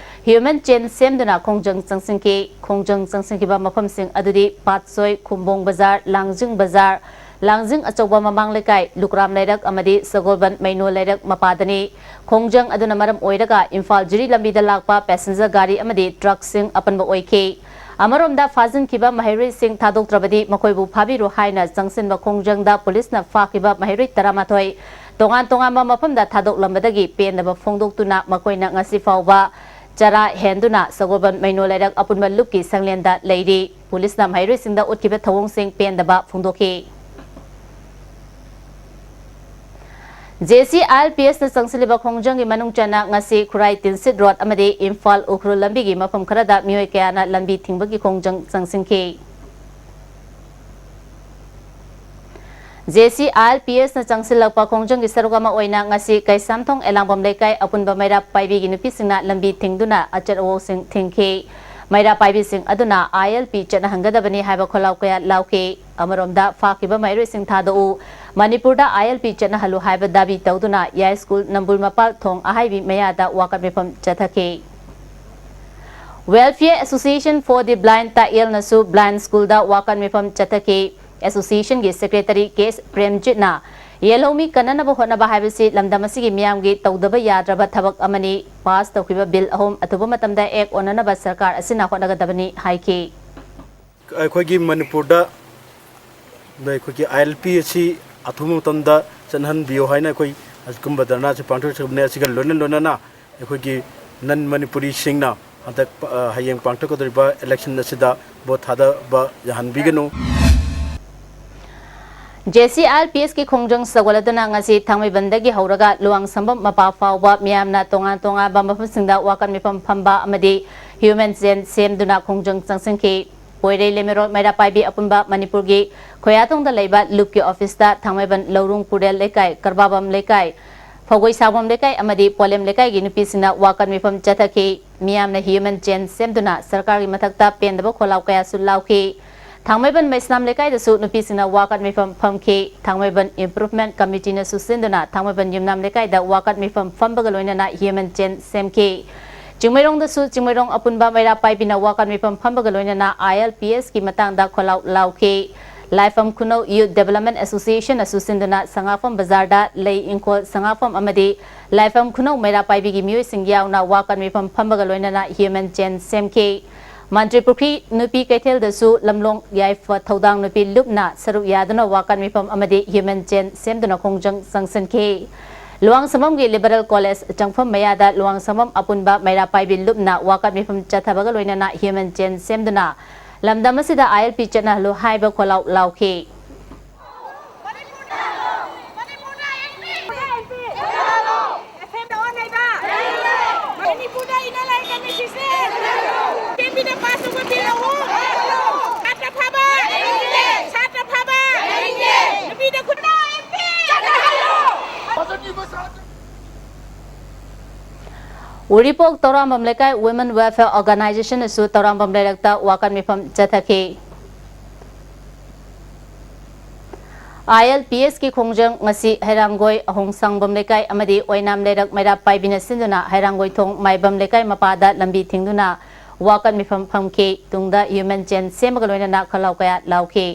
human chain ꯁꯦꯝꯗꯨꯅ ꯈꯣꯡꯖꯪ ꯆꯪꯁꯤꯟꯈꯤ꯫ ꯈꯣꯡꯖꯪ ꯆꯪꯁꯤꯟꯈꯤꯕ ꯃꯐꯝꯁꯤꯡ ꯑꯗꯨꯗꯤ ꯄꯥꯠꯁꯣꯏ, ꯈꯨꯝꯕꯣꯡ ꯕꯖꯥꯔ, ꯂꯥꯡꯖꯤꯡ ꯕꯖꯥꯔ, ꯂꯥꯡꯖꯤꯡ ꯑꯆꯧꯕ ꯃꯃꯥꯡ ꯂꯩꯀꯥꯏ, ꯂꯨꯀ꯭ꯔꯥꯝ ꯂꯩꯔꯛ ꯑꯃꯗꯤ ꯁꯒꯣꯜꯕꯟ ꯃꯩꯅꯣ ꯂꯩꯔꯛ ꯃꯄꯥꯗꯅꯤ꯫ ꯈꯣꯡꯖꯪ ꯑꯗꯨꯅ ꯃꯔꯝ ꯑꯣꯏꯔꯒ ꯏꯝꯐꯥꯜ ꯖꯤꯔꯤ ꯂꯝꯕꯤꯗ ꯂꯥꯛꯄ ꯄꯦꯁꯦꯟꯖꯔ ꯒꯥꯔꯤ ꯑꯃꯗꯤ ꯇ꯭ꯔꯛꯁꯤꯡ ꯑꯄꯟꯕ ꯑꯣꯏꯈꯤ꯫ ꯑꯃꯔꯣꯝꯗ, ꯐꯥꯖꯤꯟꯈꯤꯕ ꯃꯍꯩꯔꯣꯏꯁꯤꯡ ꯊꯥꯗꯣꯛꯇ꯭ꯔꯕꯗꯤ ꯃꯈꯣꯏꯕꯨ ꯐꯥꯕꯤꯔꯨ ꯍꯥꯏꯅ ꯆꯪꯁꯤꯟꯕ ꯈꯣꯡꯖꯪꯗ ꯄꯨꯂꯤꯁꯅ ꯐꯥꯈꯤꯕ ꯃꯍꯩꯔꯣꯏ ꯇꯔꯥꯃꯥꯊꯣꯏ ꯇꯣꯉꯥꯟ ꯇꯣꯉꯥꯟꯕ ꯃꯐꯝꯗ ꯊꯥꯗꯣꯛꯂꯝꯕꯗꯒꯤ ꯄꯦꯟꯗꯕ ꯐꯣꯡꯗꯣꯛꯇꯨꯅ ꯃꯈꯣꯏꯅ ꯉꯁꯤ ꯐꯥꯎꯕ ꯆꯔꯥ ꯍꯦꯟꯗꯨꯅ ꯁꯒꯣꯜꯕꯟ ꯃꯩꯅꯣ ꯂꯩꯔꯛ ꯑꯄꯨꯟꯕ ꯂꯨꯞꯀꯤ ꯁꯪꯂꯦꯟꯗ ꯂꯩꯔꯤ꯫ ꯄꯨꯂꯤꯁꯅ ꯃꯍꯩꯔꯣꯏꯁꯤꯡꯗ ꯎꯠꯈꯤꯕ ꯊꯧꯑꯣꯡꯁꯤꯡ ꯄꯦꯟꯗꯕ ꯐꯣꯡꯗꯣꯛꯈꯤ꯫ J C I L P ꯑꯦꯁꯅ ꯆꯪꯁꯤꯜꯂꯤꯕ ꯈꯣꯡꯖꯪꯒꯤ ꯃꯅꯨꯡ ꯆꯟꯅ ꯉꯁꯤ ꯈꯨꯔꯥꯏ ꯇꯤꯟꯁꯤꯠ ꯔꯣꯗ ꯑꯃꯗꯤ ꯏꯝꯐꯥꯜ ꯎꯈ꯭ꯔꯨꯜ ꯂꯝꯕꯤꯒꯤ ꯃꯐꯝ ꯈꯔꯗ ꯃꯤꯑꯣꯏ ꯀꯌꯥꯅ ꯂꯝꯕꯤ ꯊꯤꯡꯕꯒꯤ ꯈꯣꯡꯖꯪ ꯆꯪꯁꯤꯟꯈꯤ꯫ J C I L P ꯑꯦꯁꯅ ꯆꯪꯁꯤꯜꯂꯛꯄ ꯈꯣꯡꯖꯪꯒꯤ ꯁꯔꯨꯛ ꯑꯃ ꯑꯣꯏꯅ ꯉꯁꯤ ꯀꯩꯁꯥꯝꯊꯣꯡ ꯑꯦꯂꯥꯡꯕꯝ ꯂꯩꯀꯥꯏ ꯑꯄꯨꯟꯕ ꯃꯩꯔꯥ ꯄꯥꯏꯕꯤꯒꯤ ꯅꯨꯄꯤꯁꯤꯡꯅ ꯂꯝꯕꯤ ꯊꯤꯡꯗꯨꯅ ꯑꯆꯠ ꯑꯋꯣꯛꯁꯤꯡ ꯊꯤꯡꯈꯤ꯫ ꯃꯩꯔꯥ ꯄꯥꯏꯕꯤꯁꯤꯡ ꯑꯗꯨꯅ ILP ꯆꯠꯅꯍꯟꯒꯗꯕꯅꯤ ꯍꯥꯏꯕ ꯈꯣꯜꯂꯥꯎ ꯀꯌꯥ ꯂꯥꯎꯈꯤ꯫ ꯑꯃꯔꯣꯝꯗ, ꯐꯥꯈꯤꯕ ꯃꯍꯩꯔꯣꯏꯁꯤꯡ ꯊꯥꯗꯣꯛꯎ, ꯃꯅꯤꯄꯨꯔꯗ ILP ꯆꯠꯅꯍꯜꯂꯨ ꯍꯥꯏꯕ ꯗꯥꯕꯤ ꯇꯧꯗꯨꯅ ꯌꯥꯏꯁ꯭ꯀꯨꯜ ꯅꯝꯕꯨꯜ ꯃꯄꯥꯜ ꯊꯣꯡ ꯑꯍꯥꯏꯕꯤ ꯃꯌꯥꯗ ꯋꯥꯀꯠ ꯃꯤꯐꯝ ꯆꯠꯊꯈꯤ꯫ Welfare Association for the Blind ꯇꯥꯛꯌꯦꯜꯅꯁꯨ Blind Schoolꯗ ꯋꯥꯀꯠ ꯃꯤꯐꯝ ꯆꯠꯊꯈꯤ꯫ Associationꯒꯤ Secretary ꯀꯦ ꯑꯦꯁ ꯄ꯭ꯔꯦꯝꯖꯤꯠꯅ ꯌꯦꯜꯍꯧꯃꯤ ꯀꯟꯅꯅꯕ ꯍꯣꯠꯅꯕ ꯍꯥꯏꯕꯁꯤ ꯂꯝꯗꯝ ꯑꯁꯤꯒꯤ ꯃꯤꯌꯥꯝꯒꯤ ꯇꯧꯗꯕ ꯌꯥꯗ꯭ꯔꯕ ꯊꯕꯛ ꯑꯃꯅꯤ꯫ Pass ꯇꯧꯈꯤꯕ Bill ꯑꯍꯨꯝ ꯑꯊꯨꯕ ꯃꯇꯝꯗ Act ꯑꯣꯟꯅꯅꯕ ꯁꯔꯀꯥꯔ ꯑꯁꯤꯅ ꯍꯣꯠꯅꯒꯗꯕꯅꯤ ꯍꯥꯏꯈꯤ꯫ ꯑꯩꯈꯣꯏꯒꯤ ꯃꯅꯤꯄꯨꯔꯗ ꯑꯩꯈꯣꯏꯒꯤ ILP ꯑꯁꯤ ꯑꯊꯨꯕ ꯃꯇꯝꯗ ꯆꯠꯅꯍꯟꯕꯤꯌꯨ ꯍꯥꯏꯅ ꯑꯩꯈꯣꯏ ꯑꯁꯤꯒꯨꯝꯕ ꯙꯔꯅꯥꯁꯤ ꯄꯥꯡꯊꯣꯛꯆꯕꯅꯤ꯫ ꯑꯁꯤꯒ ꯂꯣꯏꯅ ꯂꯣꯏꯅꯅ ꯑꯩꯈꯣꯏꯒꯤ non ꯃꯅꯤꯄꯨꯔꯤꯁꯤꯡꯅ ꯍꯟꯗꯛ, ꯑ, ꯍꯌꯦꯡ ꯄꯥꯡꯊꯣꯛꯀꯗꯧꯔꯤꯕ election ꯑꯁꯤꯗ vote ꯊꯥꯗꯕ ꯌꯥꯍꯟꯕꯤꯒꯅꯨ꯫ JCRPSꯀꯤ ꯈꯣꯡꯖꯪ ꯁꯧꯒꯠꯂꯗꯨꯅ ꯉꯁꯤ ꯊꯥꯡꯃꯩꯕꯟꯗꯒꯤ ꯍꯧꯔꯒ ꯂꯨꯋꯥꯡꯁꯪꯕꯝ ꯃꯄꯥ ꯐꯥꯎꯕ ꯃꯤꯌꯥꯝꯅ ꯇꯣꯉꯥꯟ ꯇꯣꯉꯥꯟꯕ ꯃꯐꯝꯁꯤꯡꯗ ꯋꯥꯀꯠ ꯃꯤꯐꯝ ꯐꯝꯕ ꯑꯃꯗꯤ human chain ꯁꯦꯝꯗꯨꯅ ꯈꯣꯡꯖꯪ ꯆꯪꯁꯤꯟꯈꯤ꯫ ꯄꯣꯏꯔꯩ ꯂꯩꯃꯔꯣꯜ ꯃꯩꯔꯥ ꯄꯥꯏꯕꯤ ꯑꯄꯨꯟꯕ ꯃꯅꯤꯄꯨꯔꯒꯤ ꯈꯣꯌꯥꯊꯣꯡꯗ ꯂꯩꯕ ꯂꯨꯞꯀꯤ officeꯇ ꯊꯥꯡꯃꯩꯕꯟ ꯂꯧꯔꯨꯡ ꯀꯨꯔꯦꯜ ꯂꯩꯀꯥꯏ, ꯀꯔꯕꯥꯕꯝ ꯂꯩꯀꯥꯏ, ꯐꯧꯒꯣꯏ ꯁꯥꯎꯕꯝ ꯂꯩꯀꯥꯏ ꯑꯃꯗꯤ ꯄꯣꯂꯦꯝ ꯂꯩꯀꯥꯏꯒꯤ ꯅꯨꯄꯤꯁꯤꯡꯅ ꯋꯥꯀꯠ ꯃꯤꯐꯝ ꯆꯠꯊꯈꯤ꯫ ꯃꯤꯌꯥꯝꯅ human chain ꯁꯦꯝꯗꯨꯅ ꯁꯔꯀꯥꯔꯒꯤ ꯃꯊꯛꯇ ꯄꯦꯟꯗꯕ ꯈꯣꯜꯂꯥꯎ ꯀꯌꯥꯁꯨ ꯂꯥꯎꯈꯤ꯫ ꯊꯥꯡꯃꯩꯕꯟ ꯃꯩꯁꯅꯥꯝ ꯂꯩꯀꯥꯏꯗꯁꯨ ꯅꯨꯄꯤꯁꯤꯡꯅ ꯋꯥꯀꯠ ꯃꯤꯐꯝ ꯐꯝꯈꯤ꯫ ꯊꯥꯡꯃꯩꯕꯟ Improvement Committeeꯅꯁꯨ ꯁꯤꯟꯗꯨꯅ ꯊꯥꯡꯃꯩꯕꯟ ꯌꯨꯝꯅꯥꯝ ꯂꯩꯀꯥꯏꯗ ꯋꯥꯀꯠ ꯃꯤꯐꯝ ꯐꯝꯕꯒ ꯂꯣꯏꯅꯅ human chain ꯁꯦꯝꯈꯤ꯫ ꯆꯤꯡꯃꯩꯔꯣꯡꯗꯁꯨ ꯆꯤꯡꯃꯩꯔꯣꯡ ꯑꯄꯨꯟꯕ ꯃꯩꯔꯥ ꯄꯥꯏꯕꯤꯅ ꯋꯥꯀꯠ ꯃꯤꯐꯝ ꯐꯝꯕꯒ ꯂꯣꯏꯅꯅ ILPSꯀꯤ ꯃꯇꯥꯡꯗ ꯈꯣꯜꯂꯥꯎ ꯂꯥꯎꯈꯤ꯫ ꯂꯥꯏꯐꯝ ꯈꯨꯅꯧ Youth Development Associationꯅꯁꯨ ꯁꯤꯟꯗꯨꯅ ꯁꯉꯥꯛꯐꯝ ꯕꯖꯥꯔꯗ ꯂꯩ ꯏꯪꯈꯣꯜ ꯁꯉꯥꯛꯐꯝ ꯑꯃꯗꯤ ꯂꯥꯏꯐꯝ ꯈꯨꯅꯧ ꯃꯩꯔꯥ ꯄꯥꯏꯕꯤꯒꯤ ꯃꯤꯑꯣꯏꯁꯤꯡ ꯌꯥꯎꯅ ꯋꯥꯀꯠ ꯃꯤꯐꯝ ꯐꯝꯕꯒ ꯂꯣꯏꯅꯅ human chain ꯁꯦꯝꯈꯤ꯫ ꯃꯟꯇ꯭ꯔꯤ ꯄꯨꯈ꯭ꯔꯤ ꯅꯨꯄꯤ ꯀꯩꯊꯦꯜꯗꯁꯨ ꯂꯝꯂꯣꯡ ꯌꯥꯏꯐ ꯊꯧꯗꯥꯡ ꯅꯨꯄꯤ ꯂꯨꯞꯅ ꯁꯔꯨꯛ ꯌꯥꯗꯨꯅ ꯋꯥꯀꯠ ꯃꯤꯐꯝ ꯑꯃꯗꯤ human chain ꯁꯦꯝꯗꯨꯅ ꯈꯣꯡꯖꯪ ꯆꯪꯁꯤꯟꯈꯤ꯫ ꯂꯨꯋꯥꯡꯁꯪꯕꯝꯒꯤ Liberal College ꯆꯪꯐꯝ ꯃꯌꯥꯗ ꯂꯨꯋꯥꯡꯁꯪꯕꯝ ꯑꯄꯨꯟꯕ ꯃꯩꯔꯥ ꯄꯥꯏꯕꯤ ꯂꯨꯞꯅ ꯋꯥꯀꯠ ꯃꯤꯐꯝ ꯆꯠꯊꯕꯒ ꯂꯣꯏꯅꯅ human chain ꯁꯦꯝꯗꯨꯅ ꯂꯝꯗꯝ ꯑꯁꯤꯗ ILP ꯆꯠꯅꯍꯜꯂꯨ ꯍꯥꯏꯕ ꯈꯣꯜꯂꯥꯎ ꯂꯥꯎꯈꯤ꯫ ꯃꯅꯤꯄꯨꯔꯗ ꯏꯟꯅꯔ ꯂꯥꯏꯟ ꯀꯃꯤꯇꯤꯁꯦ ꯀꯦꯟꯗ꯭ꯔꯗ ꯄꯥꯁ ꯇꯧꯕ ꯕꯤꯜ ꯑꯍꯨꯝ꯫ ꯁꯥꯇ꯭ꯔ ꯐꯕ, ꯁꯥꯇ꯭ꯔ ꯐꯕ, ꯅꯨꯄꯤꯗ ꯈꯨꯠ ꯎꯔꯤꯄꯣꯛ ꯇꯧꯔꯥꯝꯕꯝ ꯂꯩꯀꯥꯏ Women Welfare Organizationꯅꯁꯨ ꯇꯧꯔꯥꯝꯕꯝ ꯂꯩꯔꯛꯇ ꯋꯥꯀꯠ ꯃꯤꯐꯝ ꯆꯠꯊꯈꯤ꯫ ILPSꯀꯤ ꯈꯣꯡꯖꯪ ꯉꯁꯤ ꯍꯩꯔꯥꯡꯒꯣꯏ ꯑꯍꯣꯡꯁꯥꯡꯕꯝ ꯂꯩꯀꯥꯏ ꯑꯃꯗꯤ ꯑꯣꯏꯅꯥꯝ ꯂꯩꯔꯛ ꯃꯩꯔꯥ ꯄꯥꯏꯕꯤꯅ ꯁꯤꯟꯗꯨꯅ ꯍꯩꯔꯥꯡꯒꯣꯏ ꯊꯣꯡ ꯃꯥꯏꯕꯝ ꯂꯩꯀꯥꯏ ꯃꯄꯥꯗ ꯂꯝꯕꯤ ꯊꯤꯡꯗꯨꯅ ꯋꯥꯀꯠ ꯃꯤꯐꯝ ꯐꯝꯈꯤ꯫ ꯇꯨꯡꯗ ꯍ꯭ꯌꯨꯃꯦꯟ ꯆꯦꯟ ꯁꯦꯝꯕꯒ ꯂꯣꯏꯅꯅ ꯈꯜꯂꯥꯎ ꯀꯌꯥ ꯂꯥꯎꯈꯤ꯫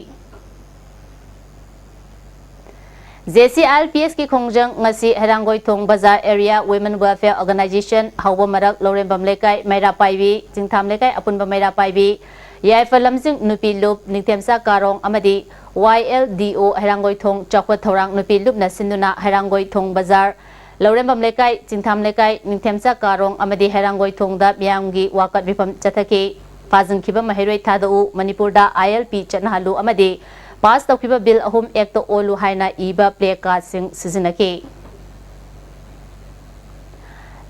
JCILPSꯀꯤ ꯈꯣꯡꯖꯪ ꯉꯁꯤ ꯍꯩꯔꯥꯡꯒꯣꯏ ꯊꯣꯡ ꯕꯖꯥꯔ Area Women Welfare Organization ꯍꯧꯕ ꯃꯔꯛ ꯂꯧꯔꯦꯝꯕꯝ ꯂꯩꯀꯥꯏ ꯃꯩꯔꯥ ꯄꯥꯏꯕꯤ, ꯆꯤꯡꯊꯥꯝ ꯂꯩꯀꯥꯏ ꯑꯄꯨꯟꯕ ꯃꯩꯔꯥ ꯄꯥꯏꯕꯤ, ꯌꯥꯏꯐ ꯂꯝꯖꯤꯡ ꯅꯨꯄꯤ ꯂꯨꯞ, ꯅꯤꯡꯊꯦꯝꯆꯥ ꯀꯥꯔꯣꯡ ꯑꯃꯗꯤ YLDO ꯍꯩꯔꯥꯡꯒꯣꯏ ꯊꯣꯡ ꯆꯥꯎꯈꯠ ꯊꯧꯔꯥꯡ ꯅꯨꯄꯤ ꯂꯨꯞꯅ ꯁꯤꯟꯗꯨꯅ ꯍꯩꯔꯥꯡꯒꯣꯏ ꯊꯣꯡ ꯕꯖꯥꯔ, ꯂꯧꯔꯦꯝꯕꯝ ꯂꯩꯀꯥꯏ, ꯆꯤꯡꯊꯥꯝ ꯂꯩꯀꯥꯏ, ꯅꯤꯡꯊꯦꯝꯆꯥ ꯀꯥꯔꯣꯡ ꯑꯃꯗꯤ ꯍꯩꯔꯥꯡꯒꯣꯏ ꯊꯣꯡꯗ ꯃꯤꯌꯥꯝꯒꯤ ꯋꯥꯀꯠ ꯃꯤꯐꯝ ꯆꯠꯊꯈꯤ꯫ ꯐꯥꯖꯤꯟꯈꯤꯕ ꯃꯍꯩꯔꯣꯏ ꯊꯥꯗꯣꯛꯎ, ꯃꯅꯤꯄꯨꯔꯗ ILP ꯆꯠꯅꯍꯜꯂꯨ ꯑꯃꯗꯤ ꯄꯥꯁ ꯇꯧꯈꯤꯕ ꯕꯤꯜ ꯑꯍꯨꯝ ꯑꯦꯛꯇ ꯑꯣꯜꯂꯨ ꯍꯥꯏꯅ ꯏꯕ ꯄ꯭ꯂꯦ ꯀꯥꯔꯗꯁꯤꯡ ꯁꯤꯖꯤꯟꯅꯈꯤ꯫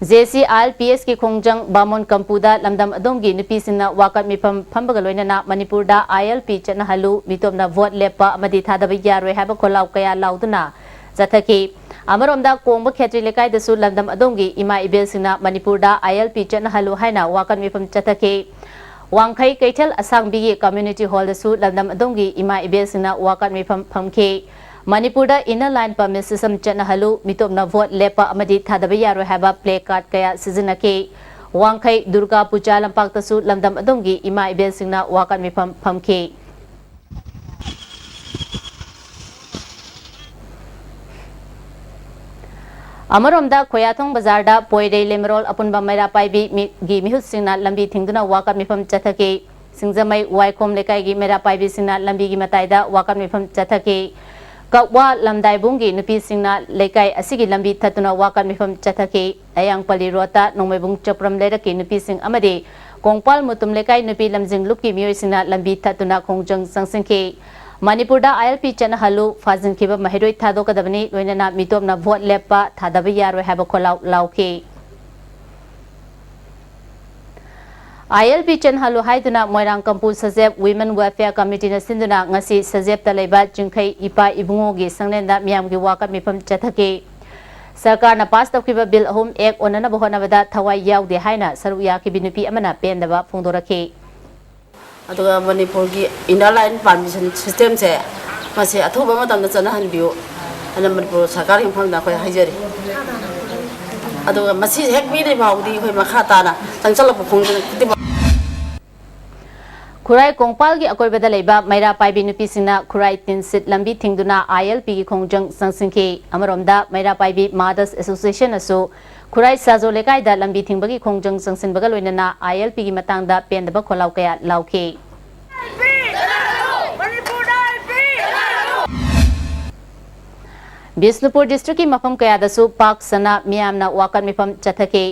JCILPSꯀꯤ ꯈꯣꯡꯖꯪ ꯕꯥꯃꯣꯟ ꯀꯝꯄꯨꯗ ꯂꯝꯗꯝ ꯑꯗꯣꯝꯒꯤ ꯅꯨꯄꯤꯁꯤꯡꯅ ꯋꯥꯀꯠ ꯃꯤꯐꯝ ꯐꯝꯕꯒ ꯂꯣꯏꯅꯅ ꯃꯅꯤꯄꯨꯔꯗ ILP ꯆꯠꯅꯍꯜꯂꯨ, ꯃꯤꯇꯣꯞꯅ ꯚꯣꯠ ꯂꯦꯞꯄ ꯑꯃꯗꯤ ꯊꯥꯗꯕ ꯌꯥꯔꯣꯏ ꯍꯥꯏꯕ ꯈꯣꯜꯂꯥꯎ ꯀꯌꯥ ꯂꯥꯎꯗꯨꯅ ꯆꯠꯊꯈꯤ꯫ ꯑꯃꯔꯣꯝꯗ ꯀꯣꯡꯕ ꯈꯦꯇ꯭ꯔꯤ ꯂꯩꯀꯥꯏꯗꯁꯨ ꯂꯝꯗꯝ ꯑꯗꯣꯝꯒꯤ ꯏꯃꯥ ꯏꯕꯦꯜꯁꯤꯡꯅ ꯃꯅꯤꯄꯨꯔꯗ ILP ꯆꯠꯅꯍꯜꯂꯨ ꯍꯥꯏꯅ ꯋꯥꯀꯠ ꯃꯤꯐꯝ ꯆꯠꯊꯈꯤ꯫ ꯋꯥꯡꯈꯩ ꯀꯩꯊꯦꯜ ꯑꯁꯥꯡꯕꯤꯒꯤ Community Hallꯗꯁꯨ ꯂꯝꯗꯝ ꯑꯗꯣꯝꯒꯤ ꯏꯃꯥ ꯏꯕꯦꯜꯁꯤꯡꯅ ꯋꯥꯀꯠ ꯃꯤꯐꯝ ꯐꯝꯈꯤ꯫ ꯃꯅꯤꯄꯨꯔꯗ Inner Line Permit System ꯆꯠꯅꯍꯜꯂꯨ, ꯃꯤꯇꯣꯞꯅ ꯚꯣꯠ ꯂꯦꯞꯄ ꯑꯃꯗꯤ ꯊꯥꯗꯕ ꯌꯥꯔꯣꯏ ꯍꯥꯏꯕ ꯄ꯭ꯂꯦ ꯀꯥꯔꯗ ꯀꯌꯥ ꯁꯤꯖꯤꯟꯅꯈꯤ꯫ ꯋꯥꯡꯈꯩ ꯗꯨꯔꯒꯥ ꯄꯨꯖꯥ ꯂꯝꯄꯥꯛꯇꯁꯨ ꯂꯝꯗꯝ ꯑꯗꯣꯝꯒꯤ ꯏꯃꯥ ꯏꯕꯦꯜꯁꯤꯡꯅ ꯋꯥꯀꯠ ꯃꯤꯐꯝ ꯐꯝꯈꯤ꯫ ꯑꯃꯔꯣꯝꯗ ꯈꯣꯌꯥꯊꯣꯡ ꯕꯖꯥꯔꯗ ꯄꯣꯏꯔꯩ ꯂꯩꯃꯔꯣꯜ ꯑꯄꯨꯟꯕ ꯃꯩꯔꯥ ꯄꯥꯏꯕꯤ ꯃꯤ-, ꯒꯤ ꯃꯤꯍꯨꯠꯁꯤꯡꯅ ꯂꯝꯕꯤ ꯊꯤꯡꯗꯨꯅ ꯋꯥꯀꯠ ꯃꯤꯐꯝ ꯆꯠꯊꯈꯤ꯫ ꯁꯤꯡꯖꯃꯩ ꯋꯥꯏꯈꯣꯝ ꯂꯩꯀꯥꯏꯒꯤ ꯃꯩꯔꯥ ꯄꯥꯏꯕꯤꯁꯤꯡꯅ ꯂꯝꯕꯤꯒꯤ ꯃꯇꯥꯏꯗ ꯋꯥꯀꯠ ꯃꯤꯐꯝ ꯆꯠꯊꯈꯤ꯫ ꯀꯛꯋꯥ ꯂꯝꯗꯥꯏꯕꯨꯡꯒꯤ ꯅꯨꯄꯤꯁꯤꯡꯅ ꯂꯩꯀꯥꯏ ꯑꯁꯤꯒꯤ ꯂꯝꯕꯤ ꯊꯠꯇꯨꯅ ꯋꯥꯀꯠ ꯃꯤꯐꯝ ꯆꯠꯊꯈꯤ꯫ ꯑꯌꯥꯡꯄꯜꯂꯤ ꯔꯣꯗꯇ ꯅꯣꯡꯃꯩꯕꯨꯡ ꯆꯄ꯭ꯔꯝ ꯂꯩꯔꯛꯀꯤ ꯅꯨꯄꯤꯁꯤꯡ ꯑꯃꯗꯤ ꯀꯣꯡꯄꯥꯜ ꯃꯨꯇꯨꯝ ꯂꯩꯀꯥꯏ ꯅꯨꯄꯤ ꯂꯝꯖꯤꯡ ꯂꯨꯞꯀꯤ ꯃꯤꯑꯣꯏꯁꯤꯡꯅ ꯂꯝꯕꯤ ꯊꯠꯇꯨꯅ ꯈꯣꯡꯖꯪ ꯆꯪꯁꯤꯟꯈꯤ꯫ ꯃꯅꯤꯄꯨꯔꯗ ILP ꯆꯠꯅꯍꯜꯂꯨ, ꯐꯥꯖꯤꯟꯈꯤꯕ ꯃꯍꯩꯔꯣꯏ ꯊꯥꯗꯣꯛꯀꯗꯕꯅꯤ, ꯂꯣꯏꯅꯅ ꯃꯤꯇꯣꯞꯅ ꯚꯣꯠ ꯂꯦꯞꯄ ꯊꯥꯗꯕ ꯌꯥꯔꯣꯏ ꯍꯥꯏꯕ ꯈꯣꯜꯂꯥꯎ ꯂꯥꯎꯈꯤ꯫ ILP ꯆꯠꯅꯍꯜꯂꯨ ꯍꯥꯏꯗꯨꯅ ꯃꯣꯏꯔꯥꯡ ꯀꯝꯄꯨ ꯁꯖꯦꯞ Women Welfare Committeeꯅ ꯁꯤꯟꯗꯨꯅ ꯉꯁꯤ ꯁꯖꯦꯞꯇ ꯂꯩꯕ ꯆꯤꯡꯈꯩ ꯏꯄꯥ ꯏꯕꯨꯡꯉꯣꯒꯤ ꯁꯪꯂꯦꯟꯗ ꯃꯤꯌꯥꯝꯒꯤ ꯋꯥꯀꯠ ꯃꯤꯐꯝ ꯆꯠꯊꯈꯤ꯫ ꯁꯔꯀꯥꯔꯅ ꯄꯥꯁ ꯇꯧꯈꯤꯕ ꯕꯤꯜ ꯑꯍꯨꯝ ꯑꯦꯛ ꯑꯣꯟꯅꯅꯕ ꯍꯣꯠꯅꯕꯗ ꯊꯋꯥꯏ ꯌꯥꯎꯗꯦ ꯍꯥꯏꯅ ꯁꯔꯨꯛ ꯌꯥꯈꯤꯕꯤ ꯅꯨꯄꯤ ꯑꯃꯅ ꯄꯦꯟꯗꯕ ꯐꯣꯡꯗꯣꯔꯛꯈꯤ꯫ ꯑꯗꯨꯒ ꯃꯅꯤꯄꯨꯔꯒꯤ inner line permission systemꯁꯦ ꯃꯁꯤ ꯑꯊꯨꯕ ꯃꯇꯝꯗ ꯆꯠꯅꯍꯟꯕꯤꯌꯨ ꯍꯥꯏꯅ ꯃꯅꯤꯄꯨꯔ ꯁꯔꯀꯥꯔꯒꯤ ꯃꯐꯝꯗ ꯑꯩꯈꯣꯏ ꯍꯥꯏꯖꯔꯤ꯫ ꯑꯗꯨꯒ ꯃꯁꯤ ꯍꯦꯛ ꯄꯤꯗ꯭ꯔꯤ ꯐꯥꯎꯕꯗꯤ ꯑꯩꯈꯣꯏ ꯃꯈꯥ ꯇꯥꯅ ꯆꯪꯁꯤꯜꯂꯛꯄ ꯈꯣꯡꯖꯪ ꯈꯨꯗꯤꯡꯃꯛ ꯈꯨꯔꯥꯏ ꯀꯣꯡꯄꯥꯜꯒꯤ ꯑꯀꯣꯏꯕꯗ ꯂꯩꯕ ꯃꯩꯔꯥ ꯄꯥꯏꯕꯤ ꯅꯨꯄꯤꯁꯤꯡꯅ ꯈꯨꯔꯥꯏ ꯇꯤꯟꯁꯤꯠ ꯂꯝꯕꯤ ꯊꯤꯡꯗꯨꯅ ILPꯒꯤ ꯈꯣꯡꯖꯪ ꯆꯪꯁꯤꯟꯈꯤ꯫ ꯑꯃꯔꯣꯝꯗ ꯃꯩꯔꯥ ꯄꯥꯏꯕꯤ Mothers Associationꯅꯁꯨ ꯈꯨꯔꯥꯏ ꯁꯥꯖꯣ ꯂꯩꯀꯥꯏꯗ ꯂꯝꯕꯤ ꯊꯤꯡꯕꯒꯤ ꯈꯣꯡꯖꯪ ꯆꯪꯁꯤꯟꯕꯒ ꯂꯣꯏꯅꯅ ILPꯒꯤ ꯃꯇꯥꯡꯗ ꯄꯦꯟꯗꯕ ꯈꯣꯜꯂꯥꯎ ꯀꯌꯥ ꯂꯥꯎꯈꯤ꯫ ꯕꯤꯁꯅꯨꯄꯨꯔ districtꯀꯤ ꯃꯐꯝ ꯀꯌꯥꯗꯁꯨ ꯄꯥꯛ ꯁꯟꯅ ꯃꯤꯌꯥꯝꯅ ꯋꯥꯀꯠ ꯃꯤꯐꯝ ꯆꯠꯊꯈꯤ꯫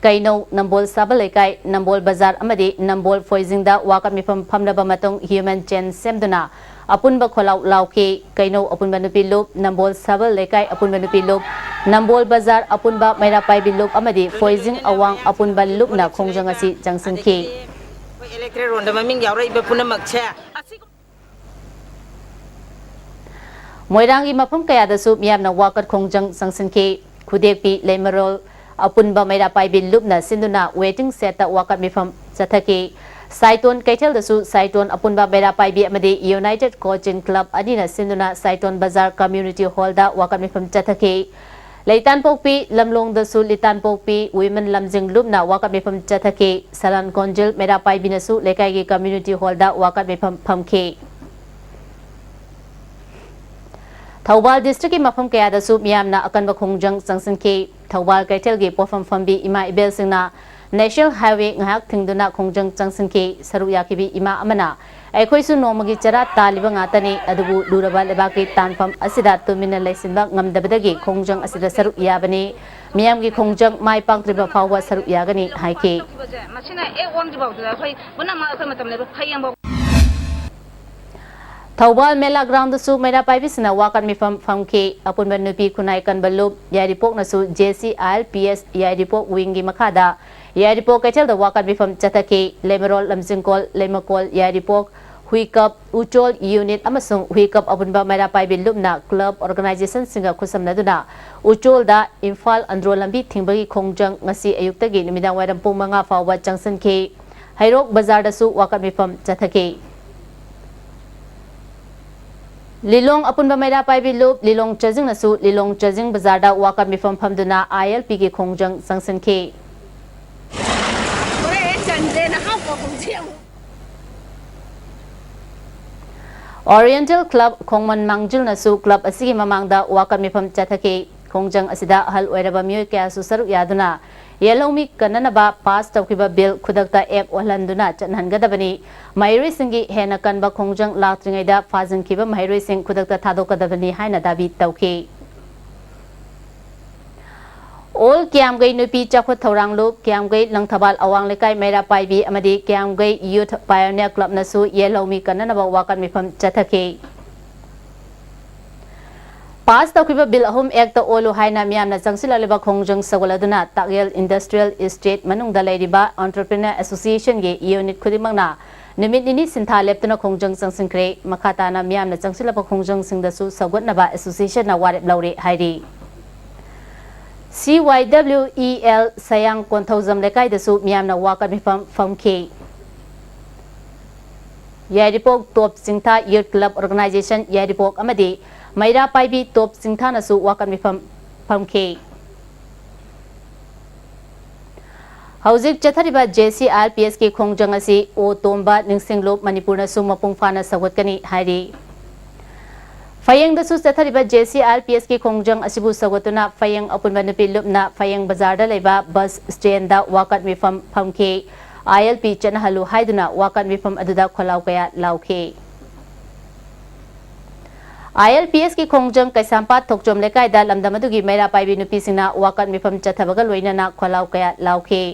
ꯀꯩꯅꯧ, ꯅꯝꯕꯣꯜ ꯁꯥꯕꯜ ꯂꯩꯀꯥꯏ, ꯅꯝꯕꯣꯜ ꯕꯖꯥꯔ ꯑꯃꯗꯤ ꯅꯝꯕꯣꯜ ꯐꯣꯏꯖꯤꯡꯗ ꯋꯥꯀꯠ ꯃꯤꯐꯝ ꯐꯝꯂꯕ ꯃꯇꯨꯡ human chain ꯁꯦꯝꯗꯨꯅ ꯑꯄꯨꯟꯕ ꯈꯣꯜꯂꯥꯎ ꯂꯥꯎꯈꯤ꯫ ꯀꯩꯅꯧ ꯑꯄꯨꯟꯕ ꯅꯨꯄꯤ ꯂꯨꯞ, ꯅꯝꯕꯣꯜ ꯁꯥꯕꯜ ꯂꯩꯀꯥꯏ ꯑꯄꯨꯟꯕ ꯅꯨꯄꯤ ꯂꯨꯞ, ꯅꯝꯕꯣꯜ ꯕꯖꯥꯔ ꯑꯄꯨꯟꯕ ꯃꯩꯔꯥ ꯄꯥꯏꯕꯤ ꯂꯨꯞ ꯑꯃꯗꯤ ꯐꯣꯏꯖꯤꯡ ꯑꯋꯥꯡ ꯑꯄꯨꯟꯕ ꯂꯨꯞꯅ ꯈꯣꯡꯖꯪ ꯑꯁꯤ ꯆꯪꯁꯤꯟꯈꯤ꯫ ꯑꯩꯈꯣꯏ electoral rollꯗ ꯃꯃꯤꯡ ꯌꯥꯎꯔꯛꯏꯕ ꯄꯨꯝꯅꯃꯛꯁꯦ꯫ ꯃꯣꯏꯔꯥꯡꯒꯤ ꯃꯐꯝ ꯀꯌꯥꯗꯁꯨ ꯃꯤꯌꯥꯝꯅ ꯋꯥꯀꯠ ꯈꯣꯡꯖꯪ ꯆꯪꯁꯤꯟꯈꯤ꯫ ꯈꯨꯗꯦꯛꯄꯤ, ꯂꯩꯃꯔꯣꯜ ꯑꯄꯨꯟꯕ ꯃꯩꯔꯥ ꯄꯥꯏꯕꯤ ꯂꯨꯞꯅ ꯁꯤꯟꯗꯨꯅ waiting shedꯇ ꯋꯥꯀꯠ ꯃꯤꯐꯝ ꯆꯠꯊꯈꯤ꯫ ꯁꯥꯏꯇꯣꯟ ꯀꯩꯊꯦꯜꯗꯁꯨ ꯁꯥꯏꯇꯣꯟ ꯑꯄꯨꯟꯕ ꯃꯩꯔꯥ ꯄꯥꯏꯕꯤ ꯑꯃꯗꯤ United Coaching Club ꯑꯅꯤꯅ ꯁꯤꯟꯗꯨꯅ ꯁꯥꯏꯇꯣꯟ ꯕꯖꯥꯔ community hallꯗ ꯋꯥꯀꯠ ꯃꯤꯐꯝ ꯆꯠꯊꯈꯤ꯫ ꯂꯩꯇꯥꯟꯄꯣꯛꯄꯤ ꯂꯝꯂꯣꯡꯗꯁꯨ ꯂꯤꯇꯥꯟꯄꯣꯛꯄꯤ women ꯂꯝꯖꯤꯡ ꯂꯨꯞꯅ ꯋꯥꯀꯠ ꯃꯤꯐꯝ ꯆꯠꯊꯈꯤ꯫ ꯁꯂꯥꯟ ꯀꯣꯟꯖꯤꯜ ꯃꯩꯔꯥ ꯄꯥꯏꯕꯤꯅꯁꯨ ꯂꯩꯀꯥꯏꯒꯤ community hallꯗ ꯋꯥꯀꯠ ꯃꯤꯐꯝ ꯐꯝꯈꯤ꯫ ꯊꯧꯕꯥꯜ districtꯀꯤ ꯃꯐꯝ ꯀꯌꯥꯗꯁꯨ ꯃꯤꯌꯥꯝꯅ ꯑꯀꯟꯕ ꯈꯣꯡꯖꯪ ꯆꯪꯁꯤꯟꯈꯤ꯫ ꯊꯧꯕꯥꯜ ꯀꯩꯊꯦꯜꯒꯤ ꯄꯣꯠꯐꯝ ꯐꯝꯕꯤ ꯏꯃꯥ ꯏꯕꯦꯜꯁꯤꯡꯅ National Highway ꯉꯥꯏꯍꯥꯛ ꯊꯤꯡꯗꯨꯅ ꯈꯣꯡꯖꯪ ꯆꯪꯁꯤꯟꯈꯤ꯫ ꯁꯔꯨꯛ ꯌꯥꯈꯤꯕꯤ ꯏꯃꯥ ꯑꯃꯅ, "ꯑꯩꯈꯣꯏꯁꯨ ꯅꯣꯡꯃꯒꯤ ꯆꯔꯥ ꯇꯥꯜꯂꯤꯕ ꯉꯥꯛꯇꯅꯤ, ꯑꯗꯨꯕꯨ ꯂꯨꯔꯕ ꯂꯩꯕꯥꯛꯀꯤ ꯇꯥꯟꯐꯝ ꯑꯁꯤꯗ ꯇꯨꯃꯤꯟꯅ ꯂꯩꯁꯤꯟꯕ ꯉꯝꯗꯕꯗꯒꯤ ꯈꯣꯡꯖꯪ ꯑꯁꯤꯗ ꯁꯔꯨꯛ ꯌꯥꯕꯅꯤ꯫ ꯃꯤꯌꯥꯝꯒꯤ ꯈꯣꯡꯖꯪ ꯃꯥꯏ ꯄꯥꯛꯇ꯭ꯔꯤꯕ ꯐꯥꯎꯕ ꯁꯔꯨꯛ ꯌꯥꯒꯅꯤ" ꯍꯥꯏꯈꯤ꯫ ꯃꯁꯤꯅ ꯑꯦ ꯑꯣꯟꯗ꯭ꯔꯤ ꯐꯥꯎꯗ ꯑꯩꯈꯣꯏ ꯄꯨꯝꯅꯃꯛ ꯑꯩꯈꯣꯏ ꯃꯇꯝ ꯂꯩꯕ ꯍꯌꯦꯡꯐꯥꯎ ꯊꯧꯕꯥꯜ ꯃꯦꯂꯥ groundꯗꯁꯨ ꯃꯩꯔꯥ ꯄꯥꯏꯕꯤꯁꯤꯡꯅ ꯋꯥꯀꯠ ꯃꯤꯐꯝ ꯐꯝꯈꯤ꯫ ꯑꯄꯨꯟꯕ ꯅꯨꯄꯤ ꯈꯨꯟꯅꯥꯏ ꯀꯟꯕ ꯂꯨꯞ ꯌꯥꯏꯔꯤꯄꯣꯛꯅꯁꯨ JCRPS ꯌꯥꯏꯔꯤꯄꯣꯛ wingꯒꯤ ꯃꯈꯥꯗ ꯌꯥꯏꯔꯤꯄꯣꯛ ꯀꯩꯊꯦꯜꯗ ꯋꯥꯀꯠ ꯃꯤꯐꯝ ꯆꯠꯊꯈꯤ꯫ ꯂꯩꯃꯔꯣꯜ, ꯂꯝꯖꯤꯡꯀꯣꯜ, ꯂꯩꯃꯀꯣꯜ, ꯌꯥꯏꯔꯤꯄꯣꯛ, ꯍꯨꯏꯀꯞ ꯎꯆꯣꯜ ꯌꯨꯅꯤꯠ ꯑꯃꯁꯨꯡ ꯍꯨꯏꯀꯞ ꯑꯄꯨꯟꯕ ꯃꯩꯔꯥ ꯄꯥꯏꯕꯤ ꯂꯨꯞꯅ ꯀ꯭ꯂꯕ ꯑꯣꯔꯒꯅꯥꯏꯖꯦꯁꯟꯁꯤꯡꯒ ꯈꯨꯠꯁꯝꯅꯗꯨꯅ ꯎꯆꯣꯜꯗ ꯏꯝꯐꯥꯜ ꯑꯟꯗ꯭ꯔꯣ ꯂꯝꯕꯤ ꯊꯤꯡꯕꯒꯤ ꯈꯣꯡꯖꯪ ꯉꯁꯤ ꯑꯌꯨꯛꯇꯒꯤ ꯅꯨꯃꯤꯗꯥꯡ ꯋꯥꯏꯔꯝ ꯄꯨꯡ ꯃꯉꯥ ꯐꯥꯎꯕ ꯆꯪꯁꯤꯟꯈꯤ꯫ ꯍꯩꯔꯣꯛ ꯕꯖꯥꯔꯗꯁꯨ ꯋꯥꯀꯠ ꯃꯤꯐꯝ ꯆꯠꯊꯈꯤ꯫ ꯂꯤꯂꯣꯡ ꯑꯄꯨꯟꯕ ꯃꯩꯔꯥ ꯄꯥꯏꯕꯤ ꯂꯨꯞ ꯂꯤꯂꯣꯡ ꯆꯥꯖꯤꯡꯅꯁꯨ ꯂꯤꯂꯣꯡ ꯆꯥꯖꯤꯡ ꯕꯖꯥꯔꯗ ꯋꯥꯀꯠ ꯃꯤꯐꯝ ꯐꯝꯗꯨꯅ ꯑꯥꯏ ꯑꯦꯜ ꯄꯤꯒꯤ ꯈꯣꯡꯖꯪ ꯆꯪꯁꯤꯟꯈꯤ꯫ ꯑꯣꯔꯤꯌꯦꯟꯇꯦꯜ ꯀ꯭ꯂꯕ ꯈꯣꯡꯃꯟ ꯃꯥꯡꯖꯤꯜꯅꯁꯨ ꯀ꯭ꯂꯕ ꯑꯁꯤꯒꯤ ꯃꯃꯥꯡꯗ ꯋꯥꯀꯠ ꯃꯤꯐꯝ ꯆꯠꯊꯈꯤ꯫ ꯈꯣꯡꯖꯪ ꯑꯁꯤꯗ ꯑꯍꯜ ꯑꯣꯏꯔꯕ ꯃꯤꯑꯣꯏ ꯀꯌꯥꯁꯨ ꯁꯔꯨꯛ ꯌꯥꯗꯨꯅ ꯌꯦꯜꯍꯧꯃꯤ ꯀꯟꯅꯅꯕ ꯄꯥꯁ ꯇꯧꯈꯤꯕ ꯕꯤꯜ ꯈꯨꯗꯛꯇ ꯑꯦꯛ ꯑꯣꯜꯍꯟꯗꯨꯅ ꯆꯠꯍꯟꯒꯗꯕꯅꯤ꯫ ꯃꯍꯩꯔꯣꯏꯁꯤꯡꯒꯤ ꯍꯦꯟꯅ ꯀꯟꯕ ꯈꯣꯡꯖꯪ ꯂꯥꯛꯇ꯭ꯔꯤꯉꯩꯗ ꯐꯥꯖꯤꯟꯈꯤꯕ ꯃꯍꯩꯔꯣꯏꯁꯤꯡ ꯈꯨꯗꯛꯇ ꯊꯥꯗꯣꯛꯀꯗꯕꯅꯤ ꯍꯥꯏꯅ ꯗꯥꯕꯤ ꯇꯧꯈꯤ꯫ ꯑꯣꯜ ꯀꯤꯌꯥꯝꯒꯩ ꯅꯨꯄꯤ ꯆꯥꯎꯈꯠ ꯊꯧꯔꯥꯡ ꯂꯨꯞ, ꯀꯤꯌꯥꯝꯒꯩ ꯂꯪꯊꯕꯥꯜ ꯑꯋꯥꯡ ꯂꯩꯀꯥꯏ ꯃꯩꯔꯥ ꯄꯥꯏꯕꯤ ꯑꯃꯗꯤ ꯀꯤꯌꯥꯝꯒꯩ ꯌꯨꯊ ꯄꯥꯏꯑꯣꯅꯤꯌꯔ ꯀ꯭ꯂꯕꯅꯁꯨ ꯌꯦꯜꯍꯧꯃꯤ ꯀꯟꯅꯅꯕ ꯋꯥꯀꯠ ꯃꯤꯐꯝ ꯆꯠꯊꯈꯤ꯫ ꯄꯥꯁ ꯇꯧꯈꯤꯕ ꯕꯤꯜ ꯑꯍꯨꯝ ꯑꯦꯛꯇ ꯑꯣꯜꯂꯨ ꯍꯥꯏꯅ ꯃꯤꯌꯥꯝꯅ ꯆꯪꯁꯤꯜꯂꯛꯂꯤꯕ ꯈꯣꯡꯖꯪ ꯁꯧꯒꯠꯂꯗꯨꯅ ꯇꯥꯛꯌꯦꯜ ꯏꯟꯗꯁꯇ꯭ꯔꯤꯌꯦꯜ ꯏꯁꯇꯦꯠ ꯃꯅꯨꯡꯗ ꯂꯩꯔꯤꯕ ꯑꯣꯟꯇꯔꯄ꯭ꯔꯤꯅꯔ ꯑꯦꯁꯣꯁꯤꯌꯦꯁꯟꯒꯤ ꯌꯨꯅꯤꯠ ꯈꯨꯗꯤꯡꯃꯛꯅ ꯅꯨꯃꯤꯠ ꯅꯤꯅꯤ ꯁꯤꯟꯊꯥ ꯂꯦꯞꯇꯨꯅ ꯈꯣꯡꯖꯪ ꯆꯪꯁꯤꯟꯈ꯭ꯔꯦ꯫ ꯃꯈꯥ ꯇꯥꯅ ꯃꯤꯌꯥꯝꯅ ꯆꯪꯁꯤꯜꯂꯛꯄ ꯈꯣꯡꯖꯪꯁꯤꯡꯗꯁꯨ ꯁꯧꯒꯠꯅꯕ ꯑꯦꯁꯣꯁꯤꯌꯦꯁꯟꯅ ꯋꯥꯔꯦꯞ ꯂꯧꯔꯦ ꯍꯥꯏꯔꯤ꯫ ꯁꯤ ꯋꯥꯏ ꯗꯕ꯭ꯂꯤꯎ ꯏ ꯑꯦꯜ ꯁꯌꯥꯡ ꯀꯣꯟꯊꯧꯖꯝ ꯂꯩꯀꯥꯏꯗꯁꯨ ꯃꯤꯌꯥꯝꯅ ꯋꯥꯀꯠ ꯃꯤꯐꯝ ꯐꯝꯈꯤ꯫ ꯌꯥꯏꯔꯤꯄꯣꯛ ꯇꯣꯞ ꯆꯤꯡꯊꯥ ꯌꯨꯠ ꯀ꯭ꯂꯕ ꯑꯣꯔꯒꯅꯥꯏꯖꯦꯁꯟ ꯌꯥꯏꯔꯤꯄꯣꯛ ꯑꯃꯗꯤ ꯃꯩꯔꯥ ꯄꯥꯏꯕꯤ ꯇꯣꯞ ꯆꯤꯡꯊꯥꯅꯁꯨ ꯋꯥꯀꯠ ꯃꯤꯐꯝ ꯐꯝꯈꯤ꯫ ꯍꯧꯖꯤꯛ ꯆꯠꯊꯔꯤꯕ J C I L P ꯑꯦꯁꯀꯤ ꯈꯣꯡꯖꯪ ꯑꯁꯤ ꯑꯣ ꯇꯣꯝꯕ ꯅꯤꯡꯁꯤꯡꯂꯨꯞ ꯃꯅꯤꯄꯨꯔꯅꯁꯨ ꯃꯄꯨꯡ ꯐꯥꯅ ꯁꯧꯒꯠꯀꯅꯤ ꯍꯥꯏꯔꯤ꯫ ꯐꯌꯦꯡꯗꯁꯨ ꯆꯠꯊꯔꯤꯕ J C I L P ꯑꯦꯁꯀꯤ ꯈꯣꯡꯖꯪ ꯑꯁꯤꯕꯨ ꯁꯧꯒꯠꯇꯨꯅ ꯐꯌꯦꯡ ꯑꯄꯨꯟꯕ ꯅꯨꯄꯤ ꯂꯨꯞꯅ ꯐꯌꯦꯡ ꯕꯖꯥꯔꯗ ꯂꯩꯕ ꯕꯁ ꯁ꯭ꯇꯦꯟꯗ ꯋꯥꯀꯠ ꯃꯤꯐꯝ ꯐꯝꯈꯤ꯫ ꯑꯥꯏ ꯑꯦꯜ ꯄꯤ ꯆꯠꯅꯍꯜꯂꯨ ꯍꯥꯏꯗꯨꯅ ꯋꯥꯀꯠ ꯃꯤꯐꯝ ꯑꯗꯨꯗ ꯈꯣꯜꯂꯥꯎ ꯀꯌꯥ ꯂꯥꯎꯈꯤ꯫ ꯑꯥꯏ ꯑꯦꯜ ꯄꯤ ꯑꯦꯁꯀꯤ ꯈꯣꯡꯖꯪ ꯀꯩꯁꯥꯝꯄꯥꯠ ꯊꯣꯛꯆꯣꯝ ꯂꯩꯀꯥꯏꯗ ꯂꯝꯗꯝ ꯑꯗꯨꯒꯤ ꯃꯩꯔꯥ ꯄꯥꯏꯕꯤ ꯅꯨꯄꯤꯁꯤꯡꯅ ꯋꯥꯀꯠ ꯃꯤꯐꯝ ꯆꯠꯊꯕꯒ ꯂꯣꯏꯅꯅ ꯈꯣꯜꯂꯥꯎ ꯀꯌꯥ ꯂꯥꯎꯈꯤ꯫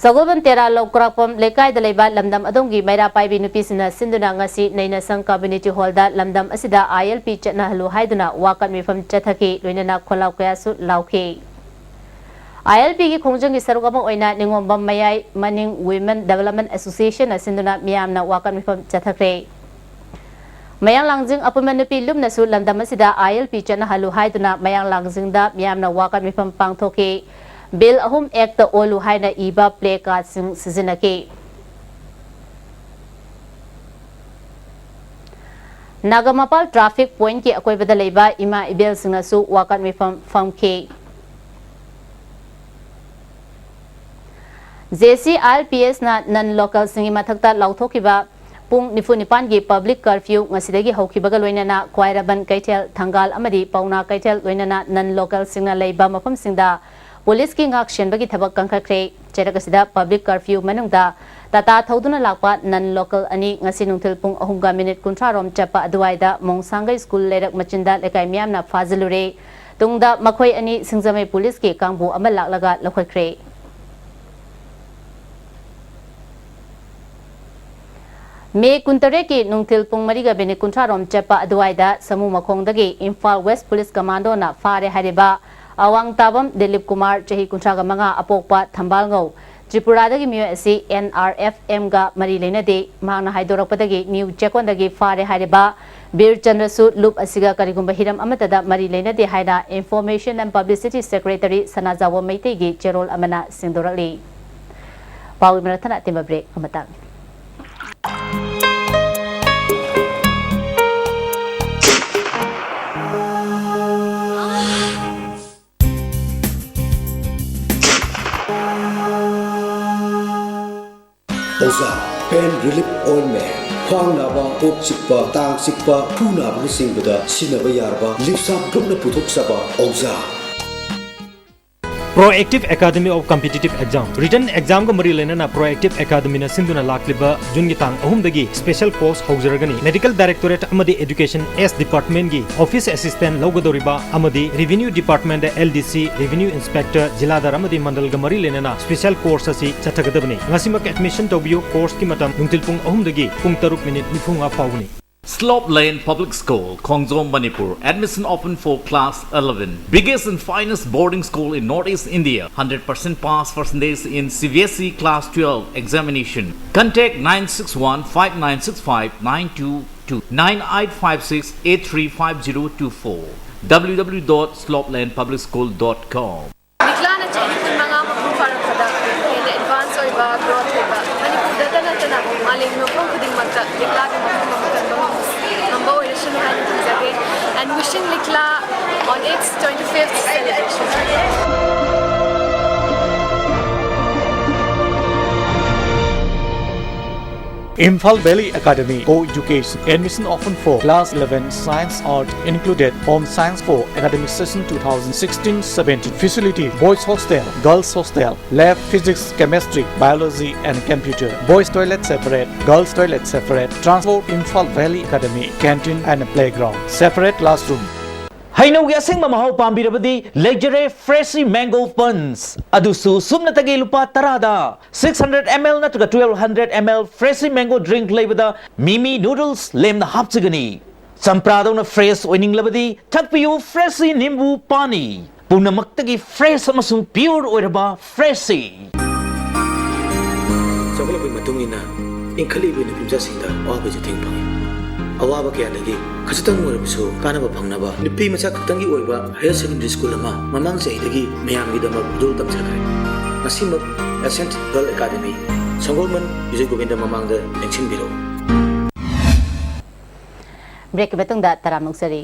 ꯁꯒꯣꯜꯕꯟ ꯇꯦꯔꯥ ꯂꯧꯀ꯭ꯔꯥꯛꯄꯝ ꯂꯩꯀꯥꯏꯗ ꯂꯩꯕ ꯂꯝꯗꯝ ꯑꯗꯣꯝꯒꯤ ꯃꯩꯔꯥ ꯄꯥꯏꯕꯤ ꯅꯨꯄꯤꯁꯤꯡꯅ ꯁꯤꯟꯗꯨꯅ ꯉꯁꯤ ꯅꯩꯅꯁꯪ ꯀꯝꯃ꯭ꯌꯨꯅꯤꯇꯤ ꯍꯣꯜꯗ ꯂꯝꯗꯝ ꯑꯁꯤꯗ ꯑꯥꯏ ꯑꯦꯜ ꯄꯤ ꯆꯠꯅꯍꯜꯂꯨ ꯍꯥꯏꯗꯨꯅ ꯋꯥꯀꯠ ꯃꯤꯐꯝ ꯆꯠꯊꯈꯤ, ꯂꯣꯏꯅꯅ ꯈꯣꯜꯂꯥꯎ ꯀꯌꯥꯁꯨ ꯂꯥꯎꯈꯤ꯫ ꯑꯥꯏ ꯑꯦꯜ ꯄꯤꯒꯤ ꯈꯣꯡꯖꯪꯒꯤ ꯁꯔꯨꯛ ꯑꯃ ꯑꯣꯏꯅ ꯅꯤꯉꯣꯝꯕꯝ ꯃꯌꯥꯏ ꯃꯅꯤꯡ Women Development Associationꯅ ꯁꯤꯟꯗꯨꯅ ꯃꯤꯌꯥꯝꯅ ꯋꯥꯀꯠ ꯃꯤꯐꯝ ꯆꯠꯊꯈ꯭ꯔꯦ꯫ ꯃꯌꯥꯡ ꯂꯥꯡꯖꯤꯡ ꯑꯄꯨꯟꯕ ꯅꯨꯄꯤ ꯂꯨꯞꯅꯁꯨ ꯂꯝꯗꯝ ꯑꯁꯤꯗ ꯑꯥꯏ ꯑꯦꯜ ꯄꯤ ꯆꯠꯅꯍꯜꯂꯨ ꯍꯥꯏꯗꯨꯅ ꯃꯌꯥꯡ ꯂꯥꯡꯖꯤꯡꯗ ꯃꯤꯌꯥꯝꯅ ꯋꯥꯀꯠ ꯃꯤꯐꯝ ꯄꯥꯡꯊꯣꯛꯈꯤ꯫ ꯕꯤꯜ ꯑꯍꯨꯝ ꯑꯦꯛꯇ ꯑꯣꯜꯂꯨ ꯍꯥꯏꯅ ꯏꯕ ꯄ꯭ꯂꯦ ꯀꯥꯔꯗꯁꯤꯡ ꯁꯤꯖꯤꯟꯅꯈꯤ꯫ ꯅꯥꯒꯥꯃꯄꯥꯜ ꯇ꯭ꯔꯥꯐꯤꯛ ꯄꯣꯏꯟꯠꯀꯤ ꯑꯀꯣꯏꯕꯗ ꯂꯩꯕ ꯏꯃꯥ ꯏꯕꯦꯜꯁꯤꯡꯅꯁꯨ ꯋꯥꯀꯠ ꯃꯤꯐꯝ ꯐꯝꯈꯤ꯫ J C I L P ꯑꯦꯁꯅ ꯅꯟ ꯂꯣꯀꯦꯜꯁꯤꯡꯒꯤ ꯃꯊꯛꯇ ꯂꯥꯎꯊꯣꯛꯈꯤꯕ ꯄꯨꯡ ꯅꯤꯐꯨ ꯅꯤꯄꯥꯟꯒꯤ ꯄꯕ꯭ꯂꯤꯛ ꯀꯔꯐ꯭ꯌꯨ ꯉꯁꯤꯗꯒꯤ ꯍꯧꯈꯤꯕꯒ ꯂꯣꯏꯅꯅ ꯈ꯭ꯋꯥꯏꯔꯥꯕꯟ ꯀꯩꯊꯦꯜ, ꯊꯪꯒꯥꯜ ꯑꯃꯗꯤ ꯄꯥꯎꯅꯥ ꯀꯩꯊꯦꯜ, ꯂꯣꯏꯅꯅ ꯅꯟ ꯂꯣꯀꯦꯜꯁꯤꯡꯅ ꯂꯩꯕ ꯃꯐꯝꯁꯤꯡꯗ ꯄꯨꯂꯤꯁꯀꯤ ꯉꯥꯛ ꯁꯦꯟꯕꯒꯤ ꯊꯕꯛ ꯀꯟꯈꯠꯈ꯭ꯔꯦ꯫ ꯆꯩꯔꯛ ꯑꯁꯤꯗ ꯄꯕ꯭ꯂꯤꯛ ꯀꯔꯐ꯭ꯌꯨ ꯃꯅꯨꯡꯗ ꯇꯥꯇꯥ ꯊꯧꯗꯨꯅ ꯂꯥꯛꯄ ꯅꯟ ꯂꯣꯀꯦꯜ ꯑꯅꯤ ꯉꯁꯤ ꯅꯨꯡꯊꯤꯜ ꯄꯨꯡ ꯑꯍꯨꯝꯒ ꯃꯤꯅꯤꯠ ꯀꯨꯟꯊ꯭ꯔꯥ ꯔꯣꯝ ꯆꯠꯄ ꯑꯗꯨꯋꯥꯏꯗ ꯃꯣꯡꯁꯥꯡꯒꯩ ꯁ꯭ꯀꯨꯜ ꯂꯩꯔꯛ ꯃꯆꯤꯟꯗ ꯂꯩꯀꯥꯏ ꯃꯤꯌꯥꯝꯅ ꯐꯥꯖꯤꯜꯂꯨꯔꯦ꯫ ꯇꯨꯡꯗ ꯃꯈꯣꯏ ꯑꯅꯤ ꯁꯤꯡꯖꯃꯩ ꯄꯨꯂꯤꯁꯀꯤ ꯀꯥꯡꯕꯨ ꯑꯃ ꯂꯥꯛꯂꯒ ꯂꯧꯈꯠꯈ꯭ꯔꯦ꯫ ꯃꯦ ꯀꯨꯟꯇꯔꯦꯠꯀꯤ ꯅꯨꯡꯊꯤꯜ ꯄꯨꯡ ꯃꯔꯤꯒ ꯃꯤꯅꯤꯠ ꯀꯨꯟꯊ꯭ꯔꯥ ꯔꯣꯝ ꯆꯠꯄ ꯑꯗꯨꯋꯥꯏꯗ ꯁꯃꯨ ꯃꯈꯣꯡꯗꯒꯤ ꯏꯝꯐꯥꯜ ꯋꯦꯁ ꯄꯨꯂꯤꯁ ꯀꯃꯥꯟꯗꯣꯅ ꯐꯥꯔꯦ ꯍꯥꯏꯔꯤꯕ ꯑꯋꯥꯡ ꯇꯥꯕꯝ ꯗꯤꯂꯤꯞ ꯀꯨꯃꯥꯔ, ꯆꯍꯤ ꯀꯨꯟꯊ꯭ꯔꯥ ꯃꯉꯥ, ꯑꯄꯣꯛꯄ ꯊꯝꯕꯥꯜꯉꯧ, ꯇ꯭ꯔꯤꯄꯨꯔꯥꯗꯒꯤ ꯃꯤꯑꯣꯏ ꯑꯁꯤ ꯑꯦꯟ ꯑꯥꯔ ꯑꯦꯐ ꯑꯦꯝꯒ ꯃꯔꯤ ꯂꯩꯅꯗꯦ꯫ ꯃꯍꯥꯛꯅ ꯍꯥꯏꯗꯣꯔꯛꯄꯗꯒꯤ ꯅ꯭ꯌꯨ ꯆꯦꯛꯀꯣꯟꯗꯒꯤ ꯐꯥꯔꯦ ꯍꯥꯏꯔꯤꯕ ꯕꯤꯔ ꯆꯟꯗ꯭ꯔꯁꯨ ꯂꯨꯞ ꯑꯁꯤꯒ ꯀꯔꯤꯒꯨꯝꯕ ꯍꯤꯔꯝ ꯑꯃꯠꯇꯗ ꯃꯔꯤ ꯂꯩꯅꯗꯦ ꯍꯥꯏꯅ Information and Publicity Secretary ꯁꯅꯥꯖꯥꯎꯕꯝ ꯃꯩꯇꯩꯒꯤ ꯆꯦꯔꯣꯜ ꯑꯃꯅ ꯁꯦꯡꯗꯣꯔꯛꯂꯤ꯫ ꯄꯥꯎꯒꯤ ꯃꯔꯛ ꯊꯠꯅ ꯑꯇꯦꯟꯕ ꯕ꯭ꯔꯦꯛ ꯑꯃ ꯇꯥꯛꯂꯤ꯫ ꯑꯣꯖꯥ ꯄꯦꯟ ꯔꯤꯂꯤꯐ ꯑꯣꯏꯟꯃꯦꯟ, ꯈ꯭ꯋꯥꯡ ꯅꯥꯕ, ꯀꯣꯛ ꯆꯤꯛꯄ, ꯇꯥꯡ ꯆꯤꯛꯄ, ꯈꯨ ꯅꯥꯕꯅꯆꯤꯡꯕꯗ ꯁꯤꯖꯤꯟꯅꯕ ꯌꯥꯔꯕ ꯂꯤꯞꯁꯥꯞ ꯒ꯭ꯔꯨꯞꯅ ꯄꯨꯊꯣꯛꯆꯕ ꯑꯣꯖꯥ꯫ Proactive Academy of Competitive Exam, written examꯒ ꯃꯔꯤ ꯂꯩꯅꯅ Proactive Academyꯅ ꯁꯤꯟꯗꯨꯅ ꯂꯥꯛꯂꯤꯕ ꯖꯨꯟꯒꯤ ꯇꯥꯡ ꯑꯍꯨꯝꯗꯒꯤ special course ꯍꯧꯖꯔꯒꯅꯤ꯫ Medical Directorate ꯑꯃꯗꯤ Education S Departmentꯀꯤ Office Assistant ꯂꯧꯒꯗꯧꯔꯤꯕ ꯑꯃꯗꯤ Revenue Departmentꯇ L D C, Revenue Inspector, ꯖꯤꯂꯥꯗꯥꯔ ꯑꯃꯗꯤ ꯃꯟꯗꯜꯒ ꯃꯔꯤ ꯂꯩꯅꯅ special course ꯑꯁꯤ ꯆꯠꯊꯒꯗꯕꯅꯤ꯫ ꯉꯁꯤꯃꯛ admission ꯇꯧꯕꯤꯌꯨ꯫ Courseꯀꯤ ꯃꯇꯝ ꯅꯨꯡꯊꯤꯜ ꯄꯨꯡ ꯑꯍꯨꯝꯗꯒꯤ ꯄꯨꯡ ꯇꯔꯨꯛ minute ꯅꯤꯐꯨꯃꯉꯥ ꯐꯥꯎꯕꯅꯤ꯫ Slope Lane Public School, Khongjom, Manipur. Admission open for class eleven. Biggest and finest boarding school in Northeast India. Hundred percent pass percentage in C B S E class twelve examination. Contact nine six one five nine six five nine two two, nine eight five six eight three five zero two four, W W W dot slopelandpublicschool dot com. ꯂꯤꯛꯂꯥꯅ ꯆꯍꯤ ꯀꯨꯟꯃꯉꯥ ꯃꯄꯨꯡ ꯐꯥꯔꯛꯄꯗ ꯍꯦꯟꯅ ꯑꯦꯗꯚꯥꯟꯁ ꯑꯣꯏꯕ, ꯒ꯭ꯔꯣꯊ ꯑꯣꯏꯕ, ꯃꯅꯤꯄꯨꯔꯗ ꯅꯠꯇꯅ ꯃꯥꯂꯦꯝꯒꯤ ꯃꯐꯝ ꯈꯨꯗꯤꯡꯃꯛꯇ ꯂꯤꯛꯂꯥꯒꯤ ꯃꯐꯝ ꯑꯃ ꯀꯟꯕ ꯉꯝꯕ ꯑꯣꯏꯔꯁꯅꯨ ꯍꯥꯏꯅ ꯈꯟꯖꯒꯦ꯫ And wishing Likla on its twenty-fifth celebration. Imphal Valley Academy, co-education, admission open for class eleven, science, art included. Home science for academic session two thousand sixteen seventeen. Facility: boys hostel, girls hostel, lab, physics, chemistry, biology and computer. Boys toilet separate, girls toilet separate. Transport: Imphal Valley Academy, canteen and playground. Separate classroom. ꯍꯩꯅꯧꯒꯤ ꯑꯁꯦꯡꯕ ꯃꯍꯥꯎ ꯄꯥꯝꯕꯤꯔꯕꯗꯤ ꯂꯩꯖꯔꯦ Freshie Mango Punch꯫ ꯑꯗꯨꯁꯨ ꯁꯨꯞꯅꯇꯒꯤ ꯂꯨꯄꯥ ꯇꯔꯥꯗ꯫ Six hundred M L ꯅꯠꯇ꯭ꯔꯒ twelve hundred M L Freshie Mango Drink ꯂꯩꯕꯗ ꯃꯤꯃꯤ ꯅꯨꯗꯜꯁ ꯂꯦꯝꯅ ꯍꯥꯞꯆꯒꯅꯤ꯫ ꯆꯝꯄ꯭ꯔꯥꯗꯧꯅ ꯐ꯭ꯔꯦꯁ ꯑꯣꯏꯅꯤꯡꯂꯕꯗꯤ ꯊꯛꯄꯤꯌꯨ Freshie ꯅꯤꯝꯕꯨ ꯄꯥꯅꯤ꯫ ꯄꯨꯝꯅꯃꯛꯇꯒꯤ ꯐ꯭ꯔꯦꯁ ꯑꯃꯁꯨꯡ ꯄ꯭ꯌꯨꯔ ꯑꯣꯏꯔꯕ Freshie꯫ ꯆꯥꯎꯈꯠꯂꯛꯄꯒꯤ ꯃꯇꯨꯡ ꯏꯟꯅ ꯏꯟꯈꯠꯂꯛꯂꯤꯕ ꯅꯨꯄꯤ ꯃꯆꯥꯁꯤꯡꯗ ꯑꯋꯥꯕꯒꯤ ꯆꯩꯊꯦꯡ ꯐꯪꯏ꯫ ꯑꯋꯥꯕ ꯀꯌꯥꯗꯒꯤ ꯈꯖꯤꯛꯇꯪ ꯑꯣꯏꯔꯕꯁꯨ ꯀꯥꯟꯅꯕ ꯐꯪꯅꯕ ꯅꯨꯄꯤ ꯃꯆꯥ ꯈꯛꯇꯪꯒꯤ ꯑꯣꯏꯕ ꯍꯥꯌꯔ ꯁꯦꯀꯦꯟꯗꯔꯤ ꯁ꯭ꯀꯨꯜ ꯑꯃ ꯃꯃꯥꯡ ꯆꯍꯤꯗꯒꯤ ꯃꯌꯥꯝꯒꯤꯗꯃꯛ ꯈꯨꯗꯣꯜ ꯇꯝꯖꯈ꯭ꯔꯦ꯫ ꯉꯁꯤꯃꯛ Ascent Girl Academy, ꯁꯪꯒꯣꯜꯕꯟ Bijoy Govinda ꯃꯃꯥꯡꯗ ꯂꯦꯡꯁꯤꯟꯕꯤꯔꯛꯎ꯫ ꯕ꯭ꯔꯦꯛꯀꯤ ꯃꯇꯨꯡꯗ ꯇꯔꯥꯝꯅ ꯑꯣꯛꯆꯔꯤ꯫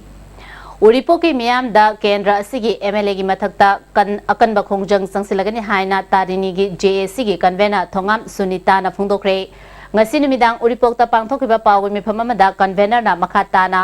ꯎꯔꯤꯄꯣꯛꯀꯤ ꯃꯤꯌꯥꯝꯗ ꯀꯦꯟꯗ꯭ꯔ ꯑꯁꯤꯒꯤ M L A ꯒꯤ ꯃꯊꯛꯇ ꯀꯟ-, ꯑꯀꯟꯕ ꯈꯣꯡꯖꯪ ꯆꯪꯁꯤꯜꯂꯒꯅꯤ ꯍꯥꯏꯅ ꯇꯥꯔꯤꯅꯤꯒꯤ J A C ꯒꯤ ꯀꯟꯚꯦꯅꯔ ꯊꯣꯉꯥꯝ ꯁꯨꯅꯤꯇꯥꯅ ꯐꯣꯡꯗꯣꯛꯈ꯭ꯔꯦ꯫ ꯉꯁꯤ ꯅꯨꯃꯤꯗꯥꯡ ꯎꯔꯤꯄꯣꯛꯇ ꯄꯥꯡꯊꯣꯛꯈꯤꯕ ꯄꯥꯎꯒꯤ ꯃꯤꯐꯝ ꯑꯃꯗ ꯀꯟꯚꯦꯅꯔꯅ ꯃꯈꯥ ꯇꯥꯅ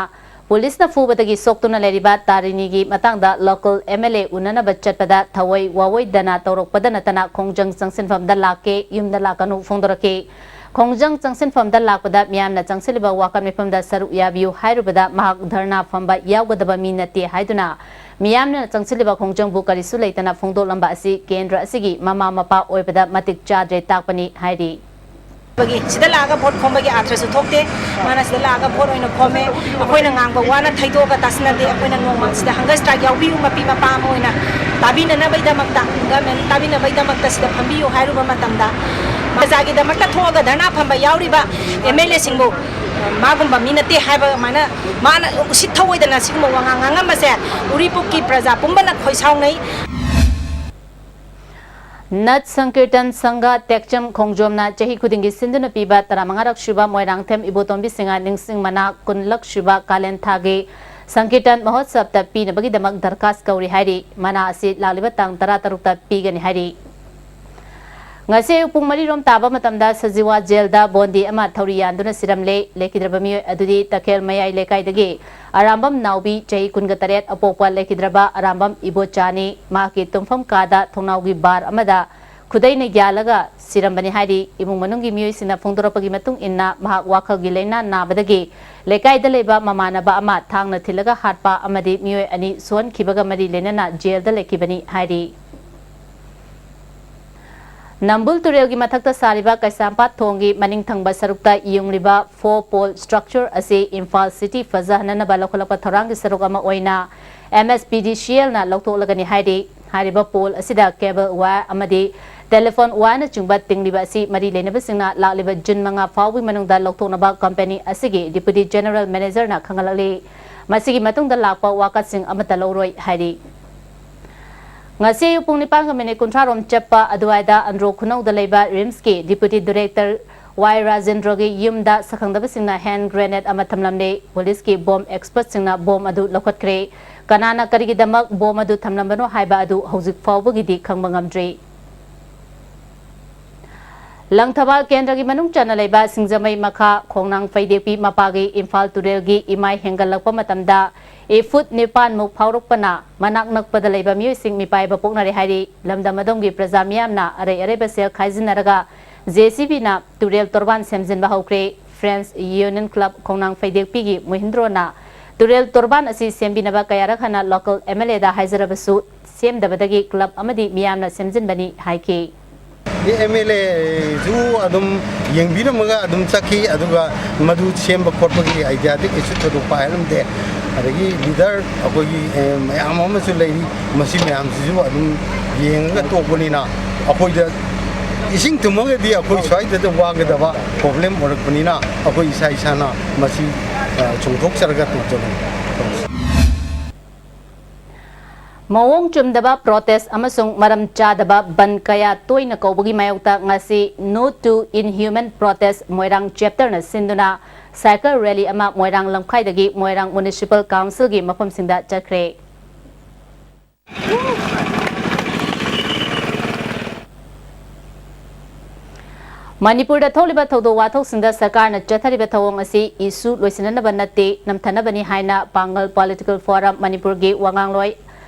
ꯄꯨꯂꯤꯁꯅ ꯐꯨꯕꯗꯒꯤ ꯁꯣꯛꯇꯨꯅ ꯂꯩꯔꯤꯕ ꯇꯥꯔꯤꯅꯤꯒꯤ ꯃꯇꯥꯡꯗ ꯂꯣꯀꯦꯜ M L A ꯎꯅꯅꯕ ꯆꯠꯄꯗ ꯊꯑꯣꯏ ꯋꯥꯑꯣꯏꯗꯅ ꯇꯧꯔꯛꯄꯗ ꯅꯠꯇꯅ ꯈꯣꯡꯖꯪ ꯆꯪꯁꯤꯟꯐꯝꯗ ꯂꯥꯛꯀꯦ, ꯌꯨꯝꯗ ꯂꯥꯛꯀꯅꯨ ꯐꯣꯡꯗꯣꯔꯛꯈꯤ꯫ ꯈꯣꯡꯖꯪ ꯆꯪꯁꯤꯟꯐꯝꯗ ꯂꯥꯛꯄꯗ ꯃꯤꯌꯥꯝꯅ ꯆꯪꯁꯤꯜꯂꯤꯕ ꯋꯥꯀꯠ ꯃꯤꯐꯝꯗ ꯁꯔꯨꯛ ꯌꯥꯕꯤꯌꯨ ꯍꯥꯏꯔꯨꯕꯗ ꯃꯍꯥꯛ ꯙꯔꯅꯥ ꯐꯝꯕ ꯌꯥꯎꯒꯗꯕ ꯃꯤ ꯅꯠꯇꯦ ꯍꯥꯏꯗꯨꯅ ꯃꯤꯌꯥꯝꯅ ꯆꯪꯁꯤꯜꯂꯤꯕ ꯈꯣꯡꯖꯪꯕꯨ ꯀꯔꯤꯁꯨ ꯂꯩꯇꯅ ꯐꯣꯡꯗꯣꯛꯂꯝꯕ ꯑꯁꯤ ꯀꯦꯟꯗ꯭ꯔ ꯑꯁꯤꯒꯤ ꯃꯃꯥ ꯃꯄꯥ ꯑꯣꯏꯕꯗ ꯃꯇꯤꯛ ꯆꯥꯗ꯭ꯔꯦ ꯇꯥꯛꯄꯅꯤ ꯍꯥꯏꯔꯤ꯫ ꯁꯤꯗ ꯂꯥꯛꯑꯒ ꯚꯣꯠ ꯈꯣꯝꯕꯒꯤ ꯑꯥꯔꯊꯁꯨ ꯊꯣꯛꯇꯦ꯫ ꯃꯥꯅ ꯁꯤꯗ ꯂꯥꯛꯑꯒ ꯚꯣꯠ ꯑꯣꯏꯅ ꯈꯣꯝꯃꯦ꯫ ꯑꯩꯈꯣꯏꯅ ꯉꯥꯡꯕ ꯋꯥꯅ ꯊꯩꯗꯣꯛꯑꯒ ꯇꯥꯁꯤꯟꯅꯗꯦ꯫ ꯑꯩꯈꯣꯏꯅ ꯅꯣꯡꯃ ꯁꯤꯗ hunger strike ꯌꯥꯎꯕꯤꯌꯨ, ꯃꯄꯤ ꯃꯄꯥ ꯑꯃ ꯑꯣꯏꯅ ꯇꯥꯕꯤꯅꯅꯕꯒꯤꯗꯃꯛꯇ, government ꯇꯥꯕꯤꯅꯕꯒꯤꯗꯃꯛꯇ ꯁꯤꯗ ꯐꯝꯕꯤꯌꯨ ꯍꯥꯏꯔꯨꯕ ꯃꯇꯝꯗ, ꯄ꯭ꯔꯖꯥꯒꯤꯗꯃꯛꯇ ꯊꯣꯛꯑꯒ ꯙꯔꯅꯥ ꯐꯝꯕ ꯌꯥꯎꯔꯤꯕ MLA ꯁꯤꯡꯕꯨ ꯃꯥꯒꯨꯝꯕ ꯃꯤ ꯅꯠꯇꯦ ꯍꯥꯏꯕ ꯑꯗꯨꯃꯥꯏꯅ ꯃꯥꯅ ꯎꯁꯤꯠ ꯊꯧꯑꯣꯏꯗꯅ ꯁꯤꯒꯨꯝꯕ ꯋꯥꯉꯥꯡ ꯉꯥꯡꯉꯝꯕꯁꯦ ꯎꯔꯤꯄꯣꯛꯀꯤ ꯄ꯭ꯔꯖꯥ ꯄꯨꯝꯕꯅ ꯈꯣꯏ ꯁꯥꯎꯅꯩ꯫ ꯅꯠ ꯁꯪꯀꯤꯔꯇꯟ ꯁꯪꯘ ꯇꯦꯛꯆꯝ ꯈꯣꯡꯖꯣꯝꯅ ꯆꯍꯤ ꯈꯨꯗꯤꯡꯒꯤ ꯁꯤꯟꯗꯨꯅ ꯄꯤꯕ ꯇꯔꯥꯃꯉꯥꯔꯛ ꯁꯨꯕ ꯃꯣꯏꯔꯥꯡꯊꯦꯝ ꯏꯕꯣꯇꯣꯝꯕꯤ ꯁꯤꯡꯍ ꯅꯤꯡꯁꯤꯡ ꯃꯅꯥ ꯀꯨꯟꯂꯛ ꯁꯨꯕ ꯀꯥꯂꯦꯟ ꯊꯥꯒꯤ ꯁꯪꯀꯤꯔꯇꯟ ꯃꯍꯣꯠꯁꯕꯇ ꯄꯤꯅꯕꯒꯤꯗꯃꯛ ꯗꯔꯈꯥꯁ ꯀꯧꯔꯤ ꯍꯥꯏꯔꯤ꯫ ꯃꯅꯥ ꯑꯁꯤ ꯂꯥꯛꯂꯤꯕ ꯇꯥꯡ ꯇꯔꯥꯇꯔꯨꯛꯇ ꯄꯤꯒꯅꯤ ꯍꯥꯏꯔꯤ꯫ ꯉꯁꯤ ꯑꯌꯨꯛ ꯄꯨꯡ ꯃꯔꯤꯔꯣꯝ ꯇꯥꯕ ꯃꯇꯝꯗ ꯁꯖꯤꯋꯥ ꯖꯦꯜꯗ ꯕꯣꯟꯗꯤ ꯑꯃ ꯊꯧꯔꯤ ꯌꯥꯟꯗꯨꯅ ꯁꯤꯔꯝꯂꯦ꯫ ꯂꯩꯈꯤꯗ꯭ꯔꯕ ꯃꯤꯑꯣꯏ ꯑꯗꯨꯗꯤ ꯇꯈꯦꯜ ꯃꯌꯥꯏ ꯂꯩꯀꯥꯏꯗꯒꯤ ꯑꯔꯥꯝꯕꯝ ꯅꯥꯎꯕꯤ, ꯆꯍꯤ ꯀꯨꯟꯒ ꯇꯔꯦꯠ, ꯑꯄꯣꯛꯄ ꯂꯩꯈꯤꯗ꯭ꯔꯕ ꯑꯔꯥꯝꯕꯝ ꯏꯕꯣꯆꯥꯅꯤ꯫ ꯃꯍꯥꯛꯀꯤ ꯇꯨꯝꯐꯝ ꯀꯥꯗ ꯊꯣꯡꯅꯥꯎꯒꯤ ꯕꯥꯔ ꯑꯃꯗ ꯈꯨꯗꯩꯅ ꯌꯥꯜꯂꯒ ꯁꯤꯔꯝꯕꯅꯤ ꯍꯥꯏꯔꯤ꯫ ꯏꯃꯨꯡ ꯃꯅꯨꯡꯒꯤ ꯃꯤꯑꯣꯏꯁꯤꯡꯅ ꯐꯣꯡꯗꯣꯔꯛꯄꯒꯤ ꯃꯇꯨꯡ ꯏꯟꯅ, ꯃꯍꯥꯛ ꯋꯥꯈꯜꯒꯤ ꯂꯥꯏꯅꯥ ꯅꯥꯕꯗꯒꯤ ꯂꯩꯀꯥꯏꯗ ꯂꯩꯕ ꯃꯃꯥꯟꯅꯕ ꯑꯃ ꯊꯥꯡꯅ ꯊꯤꯜꯂꯒ ꯍꯥꯠꯄ ꯑꯃꯗꯤ ꯃꯤꯑꯣꯏ ꯑꯅꯤ ꯁꯣꯛꯍꯟꯈꯤꯕꯒ ꯃꯔꯤ ꯂꯩꯅꯅ ꯖꯦꯜꯗ ꯂꯩꯈꯤꯕꯅꯤ ꯍꯥꯏꯔꯤ꯫ ꯅꯝꯕꯨꯜ ꯇꯨꯔꯦꯜꯒꯤ ꯃꯊꯛꯇ ꯁꯥꯔꯤꯕ ꯀꯩꯁꯥꯝꯄꯥꯠ ꯊꯣꯡꯒꯤ ꯃꯅꯤꯡ ꯊꯪꯕ ꯁꯔꯨꯛꯇ ꯌꯨꯡꯂꯤꯕ four pole structure ꯑꯁꯤ ꯏꯝꯐꯥꯜ city ꯐꯖꯍꯟꯅꯅꯕ ꯂꯧꯈꯠꯂꯛꯄ ꯊꯧꯔꯥꯡꯒꯤ ꯁꯔꯨꯛ ꯑꯃ ꯑꯣꯏꯅ MSPDCLꯅ ꯂꯧꯊꯣꯛꯂꯒꯅꯤ ꯍꯥꯏꯔꯤ꯫ ꯍꯥꯏꯔꯤꯕ pole ꯑꯁꯤꯗ cable wire ꯑꯃꯗꯤ telephone wireꯅꯆꯤꯡꯕ ꯇꯤꯡꯂꯤꯕ ꯑꯁꯤ ꯃꯔꯤ ꯂꯩꯅꯕꯁꯤꯡꯅ ꯂꯥꯛꯂꯤꯕ ꯖꯨꯟ ꯃꯉꯥ ꯐꯥꯎꯕꯒꯤ ꯃꯅꯨꯡꯗ ꯂꯧꯊꯣꯛꯅꯕ company ꯑꯁꯤꯒꯤ deputy general managerꯅ ꯈꯪꯍꯜꯂꯛꯂꯤ꯫ ꯃꯁꯤꯒꯤ ꯃꯇꯨꯡꯗ ꯂꯥꯛꯄ ꯋꯥꯀꯠꯁꯤꯡ ꯑꯃꯠꯇ ꯂꯧꯔꯣꯏ ꯍꯥꯏꯔꯤ꯫ ꯉꯁꯤ ꯑꯌꯨꯛ ꯄꯨꯡ ꯅꯤꯄꯥꯟꯒ ꯃꯤꯅꯤꯠ ꯀꯨꯟꯊ꯭ꯔꯥ ꯔꯣꯝ ꯆꯠꯄ ꯑꯗꯨꯋꯥꯏꯗ ꯑꯟꯗ꯭ꯔꯣ ꯈꯨꯅꯧꯗ ꯂꯩꯕ RIMSꯀꯤ deputy director ꯋꯥꯏ ꯔꯥꯖꯦꯟꯗ꯭ꯔꯒꯤ ꯌꯨꯝꯗ ꯁꯛꯈꯪꯗꯕꯁꯤꯡꯅ hand grenade ꯑꯃ ꯊꯝꯂꯝꯂꯦ꯫ ꯄꯨꯂꯤꯁꯀꯤ bomb expertꯁꯤꯡꯅ bomb ꯑꯗꯨ ꯂꯧꯈꯠꯈ꯭ꯔꯦ꯫ ꯀꯅꯥꯅ ꯀꯔꯤꯒꯤꯗꯃꯛ bomb ꯑꯗꯨ ꯊꯝꯂꯝꯕꯅꯣ ꯍꯥꯏꯕ ꯑꯗꯨ ꯍꯧꯖꯤꯛ ꯐꯥꯎꯕꯒꯤꯗꯤ ꯈꯪꯕ ꯉꯝꯗ꯭ꯔꯤ꯫ ꯂꯪꯊꯕꯥꯜ ꯀꯦꯟꯗ꯭ꯔꯒꯤ ꯃꯅꯨꯡ ꯆꯟꯅ ꯂꯩꯕ ꯁꯤꯡꯖꯃꯩ ꯃꯈꯥ ꯈꯣꯡꯅꯥꯡ ꯐꯩꯗꯦꯛꯄꯤ ꯃꯄꯥꯒꯤ ꯏꯝꯐꯥꯜ ꯇꯨꯔꯦꯜꯒꯤ ꯏꯃꯥꯏ ꯍꯦꯟꯒꯠꯂꯛꯄ ꯃꯇꯝꯗ ꯏꯐꯨꯠ ꯅꯤꯄꯥꯟꯃꯨꯛ ꯐꯥꯎꯔꯛꯄꯅ ꯃꯅꯥꯛ ꯅꯛꯄꯗ ꯂꯩꯕ ꯃꯤꯑꯣꯏꯁꯤꯡ ꯃꯤꯄꯥꯏꯕ ꯄꯣꯛꯅꯔꯦ ꯍꯥꯏꯔꯤ꯫ ꯂꯝꯗꯝ ꯑꯗꯣꯝꯒꯤ ꯄ꯭ꯔꯖꯥ ꯃꯤꯌꯥꯝꯅ ꯑꯔꯩ ꯑꯔꯩꯕ ꯁꯦꯜ ꯈꯥꯏꯖꯤꯟꯅꯔꯒ JCBꯅ ꯇꯨꯔꯦꯜ ꯇꯣꯔꯕꯥꯟ ꯁꯦꯝꯖꯤꯟꯕ ꯍꯧꯈ꯭ꯔꯦ꯫ Friends Union Club ꯈꯣꯡꯅꯥꯡ ꯐꯩꯗꯦꯛꯄꯤꯒꯤ ꯃꯨꯍꯤꯟꯗ꯭ꯔꯣꯅ ꯇꯨꯔꯦꯜ ꯇꯣꯔꯕꯥꯟ ꯑꯁꯤ ꯁꯦꯝꯕꯤꯅꯕ ꯀꯌꯥꯔꯛ ꯍꯟꯅ local MLAꯗ ꯍꯥꯏꯖꯔꯕꯁꯨ ꯁꯦꯝꯗꯕꯗꯒꯤ club ꯑꯃꯗꯤ ꯃꯤꯌꯥꯝꯅ ꯁꯦꯝꯖꯤꯟꯕꯅꯤ ꯍꯥꯏꯈꯤ꯫ ꯑꯦꯝ ꯑꯦꯜ ꯑꯦꯁꯨ ꯑꯗꯨꯝ ꯌꯦꯡꯕꯤꯔꯝꯃꯒ ꯑꯗꯨꯝ ꯆꯠꯈꯤ꯫ ꯑꯗꯨꯒ ꯃꯗꯨ ꯁꯦꯝꯕ ꯈꯣꯠꯄꯒꯤ ꯑꯥꯏꯗꯤꯌꯥꯗꯤ ꯀꯩꯁꯨ ꯊꯣꯏꯗꯣꯛꯄ ꯍꯥꯏꯔꯝꯗꯦ꯫ ꯑꯗꯒꯤ ꯂꯤꯗꯔ ꯑꯩꯈꯣꯏꯒꯤ ꯃꯌꯥꯝ ꯑꯃꯁꯨ ꯂꯩꯔꯤ꯫ ꯃꯁꯤ ꯃꯌꯥꯝꯁꯤꯁꯨ ꯑꯗꯨꯝ ꯌꯦꯡꯉꯒ ꯇꯣꯛꯄꯅꯤꯅ ꯑꯩꯈꯣꯏꯗ ꯏꯁꯤꯡ ꯊꯨꯝꯃꯒꯗꯤ ꯑꯩꯈꯣꯏ ꯁ꯭ꯋꯥꯏꯗꯗ ꯋꯥꯒꯗꯕ ꯄ꯭ꯔꯣꯕ꯭ꯂꯦꯝ ꯑꯣꯏꯔꯛꯄꯅꯤꯅ ꯑꯩꯈꯣꯏ ꯏꯁꯥ ꯏꯁꯥꯅ ꯃꯁꯤ ꯆꯣꯡꯊꯣꯛꯆꯔꯒ ꯇꯣꯛꯆꯕꯅꯤ꯫ ꯃꯑꯣꯡ ꯆꯨꯝꯗꯕ ꯄ꯭ꯔꯣꯇꯦꯁ ꯑꯃꯁꯨꯡ ꯃꯔꯝ ꯆꯥꯗꯕ ꯕꯟ ꯀꯌꯥ ꯇꯣꯏꯅ ꯀꯧꯕꯒꯤ ꯃꯥꯌꯣꯛꯇ ꯉꯁꯤ No to Inhuman Protest ꯃꯣꯏꯔꯥꯡ ꯆꯦꯞꯇꯔꯅ ꯁꯤꯟꯗꯨꯅ ꯁꯥꯏꯀꯜ ꯔꯦꯂꯤ ꯑꯃ ꯃꯣꯏꯔꯥꯡ ꯂꯝꯈꯥꯏꯗꯒꯤ ꯃꯣꯏꯔꯥꯡ ꯃ꯭ꯌꯨꯅꯤꯁꯤꯄꯥꯜ ꯀꯥꯎꯟꯁꯤꯜꯒꯤ ꯃꯐꯝꯁꯤꯡꯗ ꯆꯠꯈ꯭ꯔꯦ꯫ ꯃꯅꯤꯄꯨꯔꯗ ꯊꯣꯛꯂꯤꯕ ꯊꯧꯗꯣꯛ ꯋꯥꯊꯣꯛꯁꯤꯡꯗ ꯁꯔꯀꯥꯔꯅ ꯆꯠꯊꯔꯤꯕ ꯊꯧꯑꯣꯡ ꯑꯁꯤ ꯏꯁꯨ ꯂꯣꯏꯁꯤꯟꯅꯅꯕ ꯅꯠꯇꯦ, ꯅꯝꯊꯅꯕꯅꯤ ꯍꯥꯏꯅ ꯄꯥꯡꯒꯜ ꯄꯣꯂꯤꯇꯤꯀꯦꯜ ꯐꯣꯔꯝ ꯃꯅꯤꯄꯨꯔꯒꯤ ꯋꯥꯉꯥꯡꯂꯣꯏ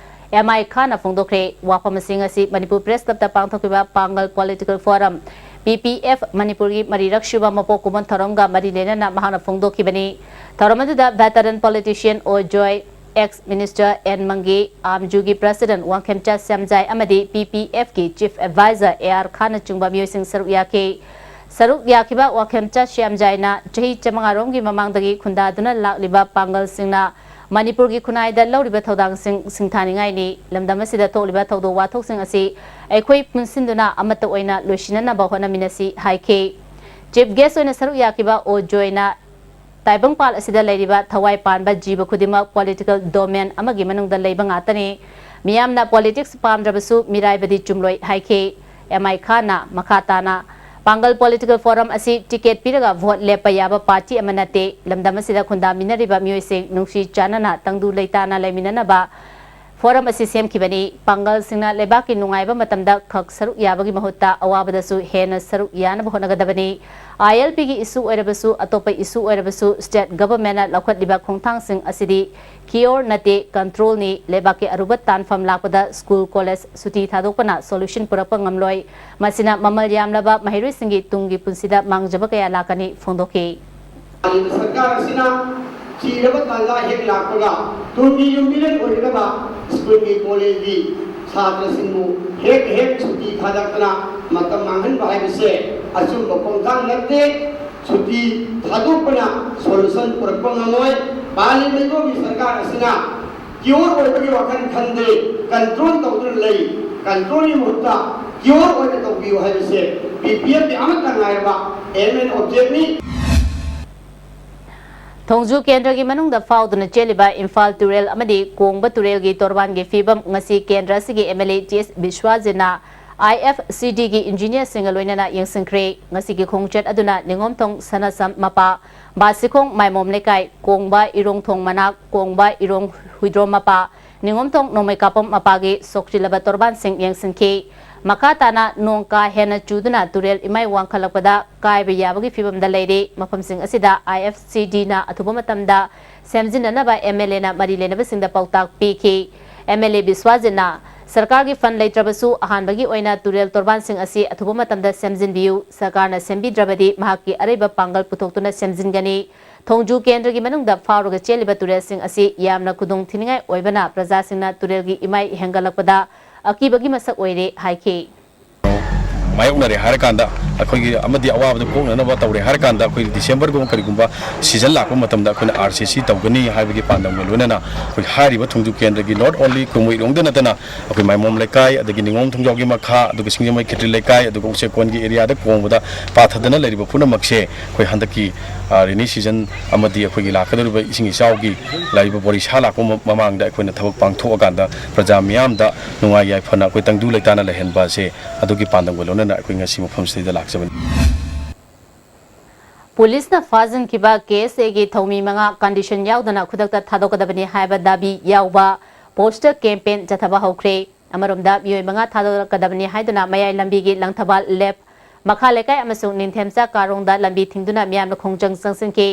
ꯑꯦꯝ ꯑꯥꯏ ꯈꯥꯟꯅ ꯐꯣꯡꯗꯣꯛꯈ꯭ꯔꯦ꯫ ꯋꯥꯐꯝ ꯑꯁꯤ ꯉꯁꯤ ꯃꯅꯤꯄꯨꯔ ꯄ꯭ꯔꯦꯁ ꯀ꯭ꯂꯕꯇ ꯄꯥꯡꯊꯣꯛꯈꯤꯕ ꯄꯥꯡꯒꯜ ꯄꯣꯂꯤꯇꯤꯀꯦꯜ ꯐꯣꯔꯝ, ꯄꯤ ꯄꯤ ꯑꯦꯐ, ꯃꯅꯤꯄꯨꯔꯒꯤ ꯃꯔꯤꯔꯛ ꯁꯨꯕ ꯃꯄꯣꯛ ꯀꯨꯝꯑꯣꯟ ꯊꯧꯔꯝꯒ ꯃꯔꯤ ꯂꯩꯅꯅ ꯃꯍꯥꯛꯅ ꯐꯣꯡꯗꯣꯛꯈꯤꯕꯅꯤ꯫ ꯊꯧꯔꯝ ꯑꯗꯨꯗ veteran politician O Joy, ex minister N Mangi, ꯑꯥꯝꯖꯨꯒꯤ ꯄ꯭ꯔꯁꯤꯗꯦꯟ ꯋꯥꯡꯈꯦꯝꯆꯥ ꯁ꯭ꯌꯥꯝꯖꯥꯏ ꯑꯃꯗꯤ ꯄꯤ ꯄꯤ ꯑꯦꯐꯀꯤ ꯆꯤꯐ ꯑꯦꯗꯚꯥꯏꯖꯔ ꯑꯦ ꯑꯥꯔ ꯈꯥꯟꯅꯆꯤꯡꯕ ꯃꯤꯑꯣꯏꯁꯤꯡ ꯁꯔꯨꯛ ꯌꯥꯈꯤ꯫ ꯁꯔꯨꯛ ꯌꯥꯈꯤꯕ ꯋꯥꯡꯈꯦꯝꯆꯥ ꯁ꯭ꯌꯥꯝꯖꯥꯏꯅ ꯆꯍꯤ ꯆꯥꯃꯉꯥ ꯔꯣꯝꯒꯤ ꯃꯃꯥꯡꯗꯒꯤ ꯈꯨꯟꯗꯥꯗꯨꯅ ꯂꯥꯛꯂꯤꯕ ꯄꯥꯡꯒꯜꯁꯤꯡꯅ ꯃꯅꯤꯄꯨꯔꯒꯤ ꯈꯨꯟꯅꯥꯏꯗ ꯂꯧꯔꯤꯕ ꯊꯧꯗꯥꯡꯁꯤꯡ ꯁꯤꯡꯊꯥꯅꯤꯡꯉꯥꯏꯅꯤ꯫ ꯂꯝꯗꯝ ꯑꯁꯤꯗ ꯊꯣꯛꯂꯤꯕ ꯊꯧꯗꯣꯛ ꯋꯥꯊꯣꯛꯁꯤꯡ ꯑꯁꯤ ꯑꯩꯈꯣꯏ ꯄꯨꯟꯁꯤꯟꯗꯨꯅ ꯑꯃꯠꯇ ꯑꯣꯏꯅ ꯂꯣꯏꯁꯤꯟꯅꯅꯕ ꯍꯣꯠꯅꯃꯤꯟꯅꯁꯤ ꯍꯥꯏꯈꯤ꯫ ꯆꯤꯐ ꯒꯦꯁ ꯑꯣꯏꯅ ꯁꯔꯨꯛ ꯌꯥꯈꯤꯕ ꯑꯣ ꯖꯣꯏꯅ ꯇꯥꯏꯕꯪꯄꯥꯜ ꯑꯁꯤꯗ ꯂꯩꯔꯤꯕ ꯊꯋꯥꯏ ꯄꯥꯟꯕ ꯖꯤꯕ ꯈꯨꯗꯤꯡꯃꯛ ꯄꯣꯂꯤꯇꯤꯀꯦꯜ ꯗꯣꯃꯦꯟ ꯑꯃꯒꯤ ꯃꯅꯨꯡꯗ ꯂꯩꯕ ꯉꯥꯛꯇꯅꯤ꯫ ꯃꯤꯌꯥꯝꯅ ꯄꯣꯂꯤꯇꯤꯛꯁ ꯄꯥꯝꯗ꯭ꯔꯕꯁꯨ ꯃꯤꯔꯥꯏꯕꯗꯤ ꯆꯨꯝꯂꯣꯏ ꯍꯥꯏꯈꯤ꯫ ꯑꯦꯝ ꯑꯥꯏ ꯈꯥꯟꯅ ꯃꯈꯥ ꯇꯥꯅ, ꯄꯥꯡꯒꯜ ꯄꯣꯂꯤꯇꯤꯀꯦꯜ ꯐꯣꯔꯝ ꯑꯁꯤ ꯇꯤꯀꯦꯠ ꯄꯤꯔꯒ ꯚꯣꯠ ꯂꯦꯞꯄ ꯌꯥꯕ ꯄꯥꯔꯇꯤ ꯑꯃ ꯅꯠꯇꯦ꯫ ꯂꯝꯗꯝ ꯑꯁꯤꯗ ꯈꯨꯟꯗꯥꯃꯤꯟꯅꯔꯤꯕ ꯃꯤꯑꯣꯏꯁꯤꯡ ꯅꯨꯡꯁꯤ ꯆꯥꯟꯅꯅ ꯇꯪꯗꯨ ꯂꯩꯇꯥꯅ ꯂꯩꯃꯤꯟꯅꯅꯕ ꯐꯣꯔꯝ ꯑꯁꯤ ꯁꯦꯝꯈꯤꯕꯅꯤ꯫ ꯄꯥꯡꯒꯜꯁꯤꯡꯅ ꯂꯩꯕꯥꯛꯀꯤ ꯅꯨꯡꯉꯥꯏꯕ ꯃꯇꯝꯗ ꯈꯛ ꯁꯔꯨꯛ ꯌꯥꯕꯒꯤ ꯃꯍꯨꯠꯇ ꯑꯋꯥꯕꯗꯁꯨ ꯍꯦꯟꯅ ꯁꯔꯨꯛ ꯌꯥꯅꯕ ꯍꯣꯠꯅꯒꯗꯕꯅꯤ꯫ ꯑꯥꯏ ꯑꯦꯜ ꯄꯤꯒꯤ ꯏꯁꯨ ꯑꯣꯏꯔꯕꯁꯨ, ꯑꯇꯣꯞꯄ ꯏꯁꯨ ꯑꯣꯏꯔꯕꯁꯨ, ꯁ꯭ꯇꯦꯠ ꯒꯚꯔꯟꯃꯦꯟꯠꯅ ꯂꯧꯈꯠꯂꯤꯕ ꯈꯣꯡꯊꯥꯡꯁꯤꯡ ꯑꯁꯤꯗꯤ ꯀꯤꯌꯣꯔ ꯅꯠꯇꯦ, ꯀꯟꯇ꯭ꯔꯣꯜꯅꯤ꯫ ꯂꯩꯕꯥꯛꯀꯤ ꯑꯔꯨꯕ ꯇꯥꯟꯐꯝ ꯂꯥꯛꯄꯗ ꯁ꯭ꯀꯨꯜ, ꯀꯣꯂꯦꯖ ꯁꯨꯇꯤ ꯊꯥꯗꯣꯛꯄꯅ ꯁꯣꯂꯨꯁꯟ ꯄꯨꯔꯛꯄ ꯉꯝꯂꯣꯏ꯫ ꯃꯁꯤꯅ ꯃꯃꯜ ꯌꯥꯝꯂꯕ ꯃꯍꯩꯔꯣꯏꯁꯤꯡꯒꯤ ꯇꯨꯡꯒꯤ ꯄꯨꯟꯁꯤꯗ ꯃꯥꯡꯖꯕ ꯀꯌꯥ ꯂꯥꯛꯀꯅꯤ ꯐꯣꯡꯗꯣꯛꯈꯤ꯫ ꯍꯥꯏꯔꯤꯕ ꯁꯔꯀꯥꯔ ꯑꯁꯤꯅ ꯊꯤꯔꯕ ꯇꯥꯟꯖꯥ ꯍꯦꯛ ꯂꯥꯛꯄꯒ ꯇꯨꯡꯒꯤ ꯌꯨꯝꯕꯤꯔꯦꯟ ꯑꯣꯏꯒꯗꯕ ꯁ꯭ꯀꯨꯜꯒꯤ, ꯀꯣꯂꯦꯖꯒꯤ ꯁꯥꯇ꯭ꯔꯁꯤꯡꯕꯨ ꯍꯦꯛ ꯍꯦꯛ ꯁꯨꯇꯤ ꯊꯥꯗꯔꯛꯇꯅ ꯃꯇꯝ ꯃꯥꯡꯍꯟꯕ ꯍꯥꯏꯕꯁꯦ ꯑꯆꯨꯝꯕ ꯈꯣꯡꯊꯥꯡ ꯅꯠꯇꯦ꯫ ꯁꯨꯇꯤ ꯊꯥꯗꯣꯛꯄꯅ solution ꯄꯨꯔꯛꯄ ꯉꯝꯃꯣꯏ꯫ ꯄꯥꯜꯂꯤꯕ ꯃꯤꯒꯣꯝꯒꯤ ꯁꯔꯀꯥꯔ ꯑꯁꯤꯅ cure ꯑꯣꯏꯕꯒꯤ ꯋꯥꯈꯜ ꯈꯟꯗꯦ, control ꯇꯧꯗꯨꯅ ꯂꯩ꯫ Controlꯒꯤ ꯃꯍꯨꯠꯇ cure ꯑꯣꯏꯅ ꯇꯧꯕꯤꯌꯨ ꯍꯥꯏꯕꯁꯦ BPFꯀꯤ ꯑꯃꯠꯇ ꯉꯥꯏꯔꯕ aim and objectꯅꯤ꯫ ꯊꯣꯡꯖꯨ ꯀꯦꯟꯗ꯭ꯔꯒꯤ ꯃꯅꯨꯡꯗ ꯐꯥꯎꯗꯨꯅ ꯆꯦꯜꯂꯤꯕ ꯏꯝꯐꯥꯜ ꯇꯨꯔꯦꯜ ꯑꯃꯗꯤ ꯀꯣꯡꯕ ꯇꯨꯔꯦꯜꯒꯤ ꯇꯣꯔꯕꯥꯟꯒꯤ ꯐꯤꯕꯝ ꯉꯁꯤ ꯀꯦꯟꯗ꯭ꯔ ꯑꯁꯤꯒꯤ MLA ꯇꯤ ꯑꯦꯁ ꯕꯤꯁ꯭ꯋꯥꯖꯤꯠꯅ IFCDꯒꯤ engineerꯁꯤꯡꯒ ꯂꯣꯏꯅꯅ ꯌꯦꯡꯁꯤꯟꯈ꯭ꯔꯦ꯫ ꯉꯁꯤꯒꯤ ꯈꯣꯡꯆꯠ ꯑꯗꯨꯅ ꯅꯤꯉꯣꯝꯊꯣꯡ ꯁꯅꯥꯁꯝ ꯃꯄꯥ, ꯕꯥꯁꯤꯈꯣꯡ ꯃꯥꯏꯃꯣꯝ ꯂꯩꯀꯥꯏ, ꯀꯣꯡꯕ ꯏꯔꯣꯡꯊꯣꯡ ꯃꯅꯥꯛ, ꯀꯣꯡꯕ ꯏꯔꯣꯡ ꯍꯨꯏꯗ꯭ꯔꯣꯝ ꯃꯄꯥ, ꯅꯤꯉꯣꯝꯊꯣꯡ ꯅꯣꯡꯃꯩ ꯀꯥꯞꯄꯝ ꯃꯄꯥꯒꯤ ꯁꯣꯛꯆꯤꯜꯂꯕ ꯇꯣꯔꯕꯥꯟꯁꯤꯡ ꯌꯦꯡꯁꯤꯟꯈꯤ꯫ ꯃꯈꯥ ꯇꯥꯅ ꯅꯣꯡ ꯀꯥ ꯍꯦꯟꯅ ꯆꯨꯗꯨꯅ ꯇꯨꯔꯦꯜ ꯏꯃꯥꯏ ꯋꯥꯡꯈꯠꯂꯛꯄꯗ ꯀꯥꯏꯕ ꯌꯥꯕꯒꯤ ꯐꯤꯕꯝꯗ ꯂꯩꯔꯦ꯫ ꯃꯐꯝꯁꯤꯡ ꯑꯁꯤꯗ IFCDꯅ ꯑꯊꯨꯕ ꯃꯇꯝꯗ ꯁꯦꯝꯖꯤꯟꯅꯅꯕ MLAꯅ ꯃꯔꯤ ꯂꯩꯅꯕꯁꯤꯡꯗ ꯄꯥꯎꯇꯥꯛ ꯄꯤꯈꯤ꯫ MLA ꯕꯤꯁ꯭ꯋꯥꯖꯤꯠꯅ ꯁꯔꯀꯥꯔꯒꯤ fund ꯂꯩꯇ꯭ꯔꯕꯁꯨ ꯑꯍꯥꯟꯕꯒꯤ ꯑꯣꯏꯅ ꯇꯨꯔꯦꯜ ꯇꯣꯔꯕꯥꯟꯁꯤꯡ ꯑꯁꯤ ꯑꯊꯨꯕ ꯃꯇꯝꯗ ꯁꯦꯝꯖꯤꯟꯕꯤꯌꯨ, ꯁꯔꯀꯥꯔꯅ ꯁꯦꯝꯕꯤꯗ꯭ꯔꯕꯗꯤ ꯃꯍꯥꯛꯀꯤ ꯑꯔꯩꯕ ꯄꯥꯡꯒꯜ ꯄꯨꯊꯣꯛꯇꯨꯅ ꯁꯦꯝꯖꯤꯟꯒꯅꯤ꯫ ꯊꯣꯡꯖꯨ ꯀꯦꯟꯗ꯭ꯔꯒꯤ ꯃꯅꯨꯡꯗ ꯐꯥꯎꯔꯒ ꯆꯦꯜꯂꯤꯕ ꯇꯨꯔꯦꯜꯁꯤꯡ ꯑꯁꯤ ꯌꯥꯝꯅ ꯈꯨꯗꯣꯡ ꯊꯤꯅꯤꯡꯉꯥꯏ ꯑꯣꯏꯕꯅ ꯄ꯭ꯔꯖꯥꯁꯤꯡꯅ ꯇꯨꯔꯦꯜꯒꯤ ꯏꯃꯥꯏ ꯍꯦꯟꯒꯠꯂꯛꯄꯗ ꯑꯀꯤꯕꯒꯤ ꯃꯁꯛ ꯑꯣꯏꯔꯦ ꯍꯥꯏꯈꯤ꯫ ꯃꯥꯌꯣꯛꯅꯔꯦ ꯍꯥꯏꯔꯀꯥꯟꯗ ꯑꯩꯈꯣꯏꯒꯤ ꯑꯃꯗꯤ ꯑꯋꯥꯕꯗꯨ ꯀꯣꯛꯅꯅꯕ ꯇꯧꯔꯦ ꯍꯥꯏꯔꯀꯥꯟꯗ ꯑꯩꯈꯣꯏ Decemberꯒꯨꯝꯕ ꯀꯔꯤꯒꯨꯝꯕ season ꯂꯥꯛꯄ ꯃꯇꯝꯗ ꯑꯩꯈꯣꯏꯅ RCC ꯇꯧꯒꯅꯤ ꯍꯥꯏꯕꯒꯤ ꯄꯥꯟꯗꯝꯒ ꯂꯣꯏꯅꯅ ꯑꯩꯈꯣꯏ ꯍꯥꯏꯔꯤꯕ ꯊꯣꯡꯖꯨ ꯀꯦꯟꯗ꯭ꯔꯒꯤ not only ꯀꯣꯡꯕ ꯏꯔꯣꯡꯗ ꯅꯠꯇꯅ ꯑꯩꯈꯣꯏ ꯃꯥꯏꯃꯣꯝ ꯂꯩꯀꯥꯏ, ꯑꯗꯒꯤ ꯅꯤꯉꯣꯝ ꯊꯣꯡꯖꯥꯎꯒꯤ ꯃꯈꯥ, ꯑꯗꯨꯒ ꯁꯤꯡꯖꯃꯩ ꯈꯦꯇ꯭ꯔꯤ ꯂꯩꯀꯥꯏ, ꯑꯗꯨꯒ ꯎꯆꯦꯛꯀꯣꯟꯒꯤ areaꯗ ꯀꯣꯡꯕꯗ ꯄꯥꯊꯗꯅ ꯂꯩꯔꯤꯕ ꯄꯨꯝꯅꯃꯛꯁꯦ ꯑꯩꯈꯣꯏ ꯍꯟꯗꯛꯀꯤ, ꯑ, rainy season ꯑꯃꯗꯤ ꯑꯩꯈꯣꯏꯒꯤ ꯂꯥꯛꯀꯗꯧꯔꯤꯕ ꯏꯁꯤꯡ ꯏꯆꯥꯎꯒꯤ ꯂꯥꯛꯏꯕ ꯕꯣꯔꯤꯁꯥ ꯂꯥꯛꯄ ꯃ-, ꯃꯃꯥꯡꯗ ꯑꯩꯈꯣꯏꯅ ꯊꯕꯛ ꯄꯥꯡꯊꯣꯛꯑꯀꯥꯟꯗ ꯄ꯭ꯔꯖꯥ ꯃꯤꯌꯥꯝꯗ ꯅꯨꯡꯉꯥꯏ ꯌꯥꯏꯐꯅ ꯑꯩꯈꯣꯏ ꯇꯪꯗꯨ ꯂꯩꯇꯥꯅ ꯂꯩꯍꯟꯕ ꯑꯁꯦ ꯑꯗꯨꯒꯤ ꯄꯥꯟꯗꯝꯒ ꯂꯣꯏꯅꯅ ꯑꯩꯈꯣꯏ ꯉꯁꯤ ꯃꯐꯝꯁꯤꯗ ꯂꯥꯛꯆꯕꯅꯤ꯫ ꯄꯨꯂꯤꯁꯅ ꯐꯥꯖꯤꯟꯈꯤꯕ KSAꯒꯤ ꯊꯧꯃꯤ ꯃꯉꯥ condition ꯌꯥꯎꯗꯅ ꯈꯨꯗꯛꯇ ꯊꯥꯗꯣꯛꯀꯗꯕꯅꯤ ꯍꯥꯏꯕ ꯗꯥꯕꯤ ꯌꯥꯎꯕ poster campaign ꯆꯠꯊꯕ ꯍꯧꯈ꯭ꯔꯦ꯫ ꯑꯃꯔꯣꯝꯗ ꯃꯤꯑꯣꯏ ꯃꯉꯥ ꯊꯥꯗꯣꯔꯛꯀꯗꯕꯅꯤ ꯍꯥꯏꯗꯨꯅ ꯃꯌꯥꯏ ꯂꯝꯕꯤꯒꯤ ꯂꯪꯊꯕꯥꯜ left, ꯃꯈꯥ ꯂꯩꯀꯥꯏ ꯑꯃꯁꯨꯡ ꯅꯤꯡꯊꯦꯝꯆꯥ ꯀꯥꯔꯣꯡꯗ ꯂꯝꯕꯤ ꯊꯤꯡꯗꯨꯅ ꯃꯤꯌꯥꯝꯅ ꯈꯣꯡꯖꯪ ꯆꯪꯁꯤꯟꯈꯤ꯫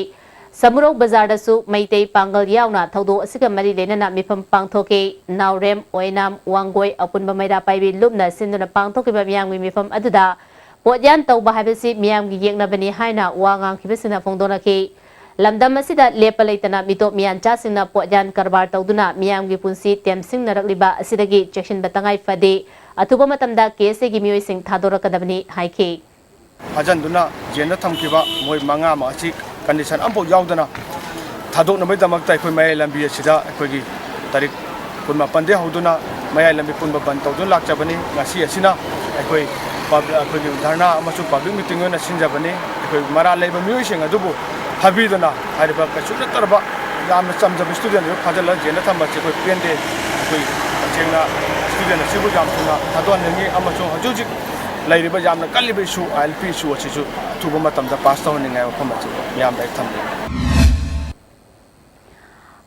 ꯁꯃꯨꯔꯧ ꯕꯖꯥꯔꯗꯁꯨ ꯃꯩꯇꯩ ꯄꯥꯡꯒꯜ ꯌꯥꯎꯅ ꯊꯧꯗꯣꯛ ꯑꯁꯤꯒ ꯃꯔꯤ ꯂꯩꯅꯅ ꯃꯤꯐꯝ ꯄꯥꯡꯊꯣꯛꯈꯤ꯫ ꯅꯥꯎꯔꯦꯝ, ꯑꯣꯏꯅꯥꯝ, ꯋꯥꯡꯒꯣꯏ, ꯑꯄꯨꯟꯕ ꯃꯩꯔꯥ ꯄꯥꯏꯕꯤ ꯂꯨꯞꯅ ꯁꯤꯟꯗꯨꯅ ꯄꯥꯡꯊꯣꯛꯈꯤꯕ ꯃꯤꯌꯥꯝꯒꯤ ꯃꯤꯐꯝ ꯑꯗꯨꯗ ꯄꯣꯠꯌꯥꯟ ꯇꯧꯕ ꯍꯥꯏꯕꯁꯤ ꯃꯤꯌꯥꯝꯒꯤ ꯌꯦꯛꯅꯕꯅꯤ ꯍꯥꯏꯅ ꯋꯥ ꯉꯥꯡꯈꯤꯕꯁꯤꯡꯅ ꯐꯣꯡꯗꯣꯛꯅꯈꯤ꯫ ꯂꯝꯗꯝ ꯑꯁꯤꯗ ꯂꯦꯞꯄ ꯂꯩꯇꯅ ꯃꯤꯇꯣꯞ ꯃꯤꯌꯥꯟꯆꯥꯁꯤꯡꯅ ꯄꯣꯠꯌꯥꯟ ꯀꯔꯕꯥꯔ ꯇꯧꯗꯨꯅ ꯃꯤꯌꯥꯝꯒꯤ ꯄꯨꯟꯁꯤ ꯇꯦꯝꯁꯤꯡꯅꯔꯛꯂꯤꯕ ꯑꯁꯤꯗꯒꯤ ꯆꯦꯛꯁꯤꯟꯕ ꯇꯉꯥꯏ ꯐꯗꯦ꯫ ꯑꯊꯨꯕ ꯃꯇꯝꯗ ꯀꯦ ꯑꯦꯁ ꯑꯦꯒꯤ ꯃꯤꯑꯣꯏꯁꯤꯡ ꯊꯥꯗꯣꯔꯛꯀꯗꯕꯅꯤ ꯍꯥꯏꯈꯤ꯫ ꯐꯥꯖꯤꯟꯗꯨꯅ ꯖꯦꯜꯗ ꯊꯝꯈꯤꯕ ꯃꯣꯏ ꯃꯉꯥꯃꯛ ꯑꯁꯤ ꯀꯟꯗꯤꯁꯟ ꯑꯃꯐꯥꯎ ꯌꯥꯎꯗꯅ ꯊꯥꯗꯣꯛꯅꯕꯒꯤꯗꯃꯛꯇ ꯑꯩꯈꯣꯏ ꯃꯌꯥꯏ ꯂꯝꯕꯤ ꯑꯁꯤꯗ ꯑꯩꯈꯣꯏꯒꯤ ꯇꯥꯔꯤꯛ ꯀꯨꯟꯃꯥꯄꯟꯗꯒꯤ ꯍꯧꯗꯨꯅ ꯃꯌꯥꯏ ꯂꯝꯕꯤ ꯄꯨꯟꯕ ꯕꯟ ꯇꯧꯗꯨꯅ ꯂꯥꯛꯆꯕꯅꯤ꯫ ꯉꯁꯤ ꯑꯁꯤꯅ ꯑꯩꯈꯣꯏ ꯄꯕ-, ꯑꯩꯈꯣꯏꯒꯤ ꯙꯔꯅꯥ ꯑꯃꯁꯨꯡ ꯄꯕ꯭ꯂꯤꯛ ꯃꯤꯇꯤꯡ ꯑꯣꯏꯅ ꯁꯤꯟꯖꯕꯅꯤ꯫ ꯑꯩꯈꯣꯏ ꯃꯔꯥꯜ ꯂꯩꯕ ꯃꯤꯑꯣꯏꯁꯤꯡ ꯑꯗꯨꯕꯨ ꯐꯥꯕꯤꯗꯨꯅ ꯍꯥꯏꯔꯤꯕ ꯀꯩꯁꯨ ꯅꯠꯇ꯭ꯔꯕ ꯌꯥꯝꯅ ꯆꯝꯖꯕ ꯁ꯭ꯇꯨꯗꯦꯟ ꯑꯗꯨ ꯐꯥꯖꯤꯜꯂꯒ ꯖꯦꯜꯗ ꯊꯝꯕꯁꯤ ꯑꯩꯈꯣꯏ ꯄꯦꯟꯗꯦ꯫ ꯑꯩꯈꯣꯏ ꯇꯁꯦꯡꯅ ꯁ꯭ꯇꯨꯗꯦꯟ ꯑꯁꯤꯕꯨ ꯌꯥꯝ ꯊꯨꯅ ꯊꯥꯗꯣꯛꯍꯟꯅꯤꯡꯉꯤ ꯑꯃꯁꯨꯡ ꯍꯧꯖꯤꯛ ꯍꯧꯖꯤꯛ ꯂꯩꯔꯤꯕ ꯌꯥꯝꯅ ꯀꯜꯂꯤꯕ ꯏꯁꯨ, ꯑꯥꯏ ꯑꯦꯜ ꯄꯤ ꯏꯁꯨ ꯑꯁꯤꯁꯨ ꯑꯊꯨꯕ ꯃꯇꯝꯗ ꯄꯥꯁ ꯇꯧꯍꯟꯅꯤꯡꯉꯥꯏ ꯋꯥꯐꯝ ꯑꯁꯤ ꯃꯤꯌꯥꯝꯗ ꯑꯩ ꯊꯝꯖꯒꯦ꯫